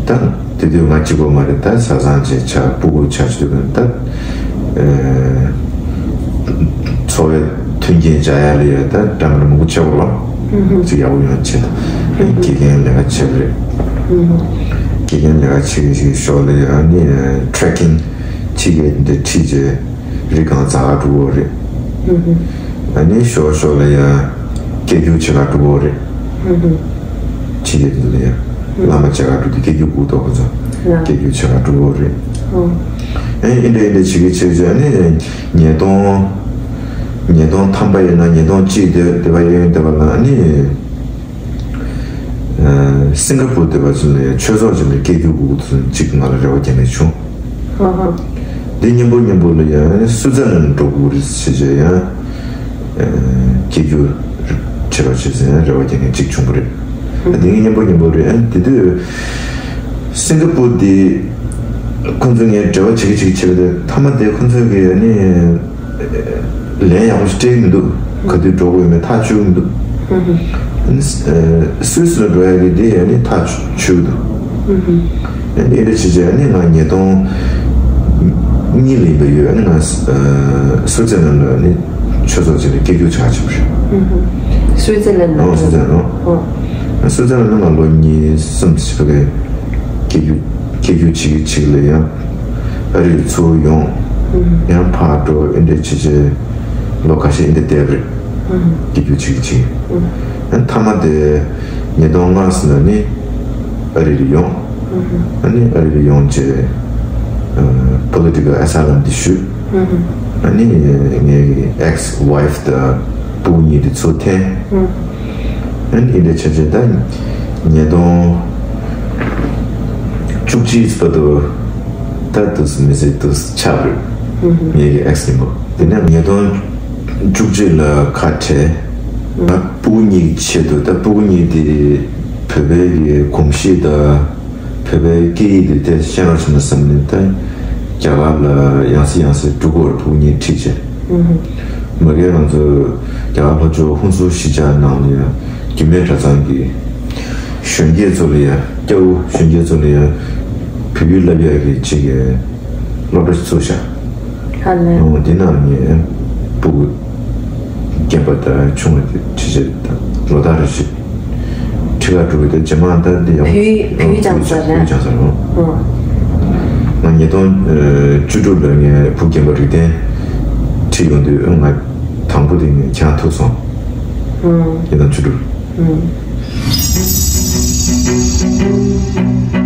ད། ད་དེ་དུས་ང་གཅིག་པོ་མ་རེད། ད་བཟའ་ཚང་བྱས་ཆགས། ཕྲུ་གུ་ཆགས་བྱས་དུས་ད་ཨེ་འཚོ་བའི་མཐུན་རྐྱེན་སྦྱར་ཡ་ལ་ཡ་ད་འདྲ་མི་འདྲ་མང་པོ་བྱེད་དགོས་རེད་བ། ཅིག་ཡག་པོ་ཡོང་བྱེད་དང་། དགེ་རྒན་ལས་ཀ་བྱེད་པ་རེད། དགེ་རྒན་ལས་ཀ་བྱེད་ཀྱི་ཞོར་ལ་ཡ་ནི་ཊེ་རེག་ཀིང་ཕྱི་རྒྱལ་འདི་ཁྲིད་བྱས། རི་སྒང་འཛེག་ག་འགྲོ་གི་རེད། ཨ་ནི་ཞོར་ཞོར་ལ་ཡང་སྐད་སྒྱུར་བྱེད་ག་འགྲོ་གི་རེད། ཕྱི་རྒྱལ་དེ་ཚོ་ལ་ཡང་བླ་མ་མཇལ་ག་འགྲོ་དུས་སྐད་སྒྱུར་སྒུག་འདུག་ཁོ་ཚོ། སྐད་སྒྱུར་བྱེད་ག་འགྲོ་གི་རེད། ཨེ་ཨིན་འདྲ་ཨིན་འདྲ་བྱེད་ཀྱི་བྱེད་ཀྱི་ཨ་ནི་ཉིས་སྟོང་ཉིས་སྟོང་ཐམ་པ་ཡིན་ན་ཉིས་སྟོང་གཅིག་དེ་དེ་བ་ཡོད་དེ་བ་ལ་ཨ་ནི། སིང་ག་པུར་དེ་བ་ཚོ་ནས་ཆོས་ཚོགས་ཅིག་ལ་སྐད་སྒྱུར་དགོས་ཚུལ་གཅིག་ང་ལ་རེ་བ་རྒྱག་མཁན་བྱུང་། ཧ་ཧ། དེ་མཉམ་པོ་མཉམ་པོ་ལ་ཡང་སུའི་ཙར་ལན་འགྲོ་དགོས་རེད་ཟེར་བྱས་ཡང་སྐད་སྒྱུར་བྱེད་རོགས་བྱེད་ཟེར་ཡང་རེ་བ་རྒྱག་མཁན་གཅིག་བྱུང་བ་རེད། དེ་གཉིས་མཉམ་པོ་མཉམ་པོ་རེད། དེ་དུས་སིང་ག་པུར་དེ་ཁོང་ཚོ་ངས་འབྲེལ་བ་བྱེད་ཀྱི་བྱེད་ཀྱི་བྱེད་པ་དེ་མཐའ་མ་དེ་ཁོང་ཚོ་གིས་ནི། ལན་ཡག་པོ་ཞིག་སྤྲད་ཀྱི་མི་འདུག་ག་དུས་འགྲོ་དགོས་མེད་ཐག་ཆོད་ཀྱི་མི་འདུག་ཨ་ནི་སུད་སི་ལ་འགྲོ་ཡག་གི་དེ་ཨ་ནི་ཐག་ཆོད་ཀྱི་འདུག་ཨ་ནི་ཨེ་འདྲ་བྱས་བྱས་ཨ་ནི་ང་ཉིས་སྟོང་གཉིས་ལ་ཡིན་པ་ཡོད། ཨ་ནི་ང་སུད་སི་ལན་ལ་ཨ་ནི་ཆོས་ཚོགས་ཅིག་ལ་སྐད་སྒྱུར་བྱ་བྱས་པ་རེད། སུའི་ཙར་ལན་ལ། ཨོ་སུད་སི་ལན་ལ། ཨོ། སུད་སི་ལན་ལ་ང་ལོ་གཉིས་གསུམ་ཙམ་ཞིག་སྐད་སྒྱུར་སྐད་སྒྱུར་བྱེད་ཀྱི་བྱེད་ཀྱི་ལ་ཡང་ཨ་རིར་ཚུར་ཡོང་། ཡང་ཕར་འགྲོ་ཨེ་འདྲ་བྱས་བྱས་ལོ་ཁ་ཤས་ཨེ་འདྲ་བསྡད་པ་རེད། སྐད་སྒྱུར་བྱེད་ཀྱི་བྱེད་ཀྱི། ཨ་མཐའ་མ་དེ་ཉིས་སྟོང་ལྔ་ཙམ་ལ་ནི་ཨ་རི་ལ་ཡོང་། ཨ་ནི་ཨ་རི་ལ་ཡོང་རྗེས་political asylum དེ་ཞུས། ཨ་ནི་ངའི་ex wife དང་སྤུ་གུ་གཉིས་དེ་ཚུར་འཐེན། ཨ་ནི་ཨེ་འདྲ་བྱས་བྱས་ད་ཉིས་སྟོང་བཅུ་གཅིག་བར་དུ་ད་དུས་སུ་མི་ཚེ་དུས་སུ་ཆགས་རེད། ངའི་ex ཡིན་པ། དེ་ནས་ཉིས་སྟོང་བཅུ་གཅིག་ལ་ཁ་བྲལ། ང་སྤུ་གུ་གཉིས་ཀྱི་ཆེད་དུ་ད་སྤུ་གུ་གཉིས་དེ་བོད་པའི་གི་གོམས་གཤིས་དང་བོད་པའི་སྐད་ཡིག་དེ་དེ་ཤེས་རོགས་བྱས་ན་བསམ་ནས་ད་རྒྱ་གར་ལ་ཡང་སེ་ཡང་སེ་འགྲོ་དགོས་རེད། སྤུ་གུ་གཉིས་ཁྲིད་བྱས། མ་གིར་ང་ཚོ་རྒྱ་གར་ལྷོ་ཕྱོགས་ཧུན་སུར་གཞིས་ཆགས་ནང་ལ་ཡང་རྒྱུད་སྨད་གྲྭ་ཚང་གི་གཞོན་སྐྱེས་ཚོ་ལ་ཡང་སྐྱ་བོ་གཞོན་སྐྱེས་ཚོ་ལ་ཡང་བོད་ཡིག་བསླབ་ཡག་གི་ཅིག་གི་སློབ་གྲྭ་ཞིག་བཙུགས་བཞག་ཧ་ལས། འོ་འདི་ནང་ནས་སྤུ་གུ་རྒན་པ་དང་ཆུང་བ་དེ་ཁྲིད་བྱས་ད་ལོ་ལྟར་རེ་བཞིན་ཁྲིད་ག་འགྲོ་གི། དེ་རྗེས་མ་ད་འདི་ཡང་བོད་ཡིག་བོད་ཡིག་སྦྱངས་ས་རེད། བོད་ཡིག་སྦྱངས་ས་རེད། ཨོ། ང་ཉིས་སྟོང་བཅུ་དྲུག་ལ་ངའི་བུ་རྒན་པ་རིག་ལྡན་ཁྲིད་ཡོང་དུས་ང་དང་པོ་དེ་ངས་གྱང་ཐུག་སོང་། ཨོ། ཉིས་སྟོང་བཅུ་དྲུག་ཨོ།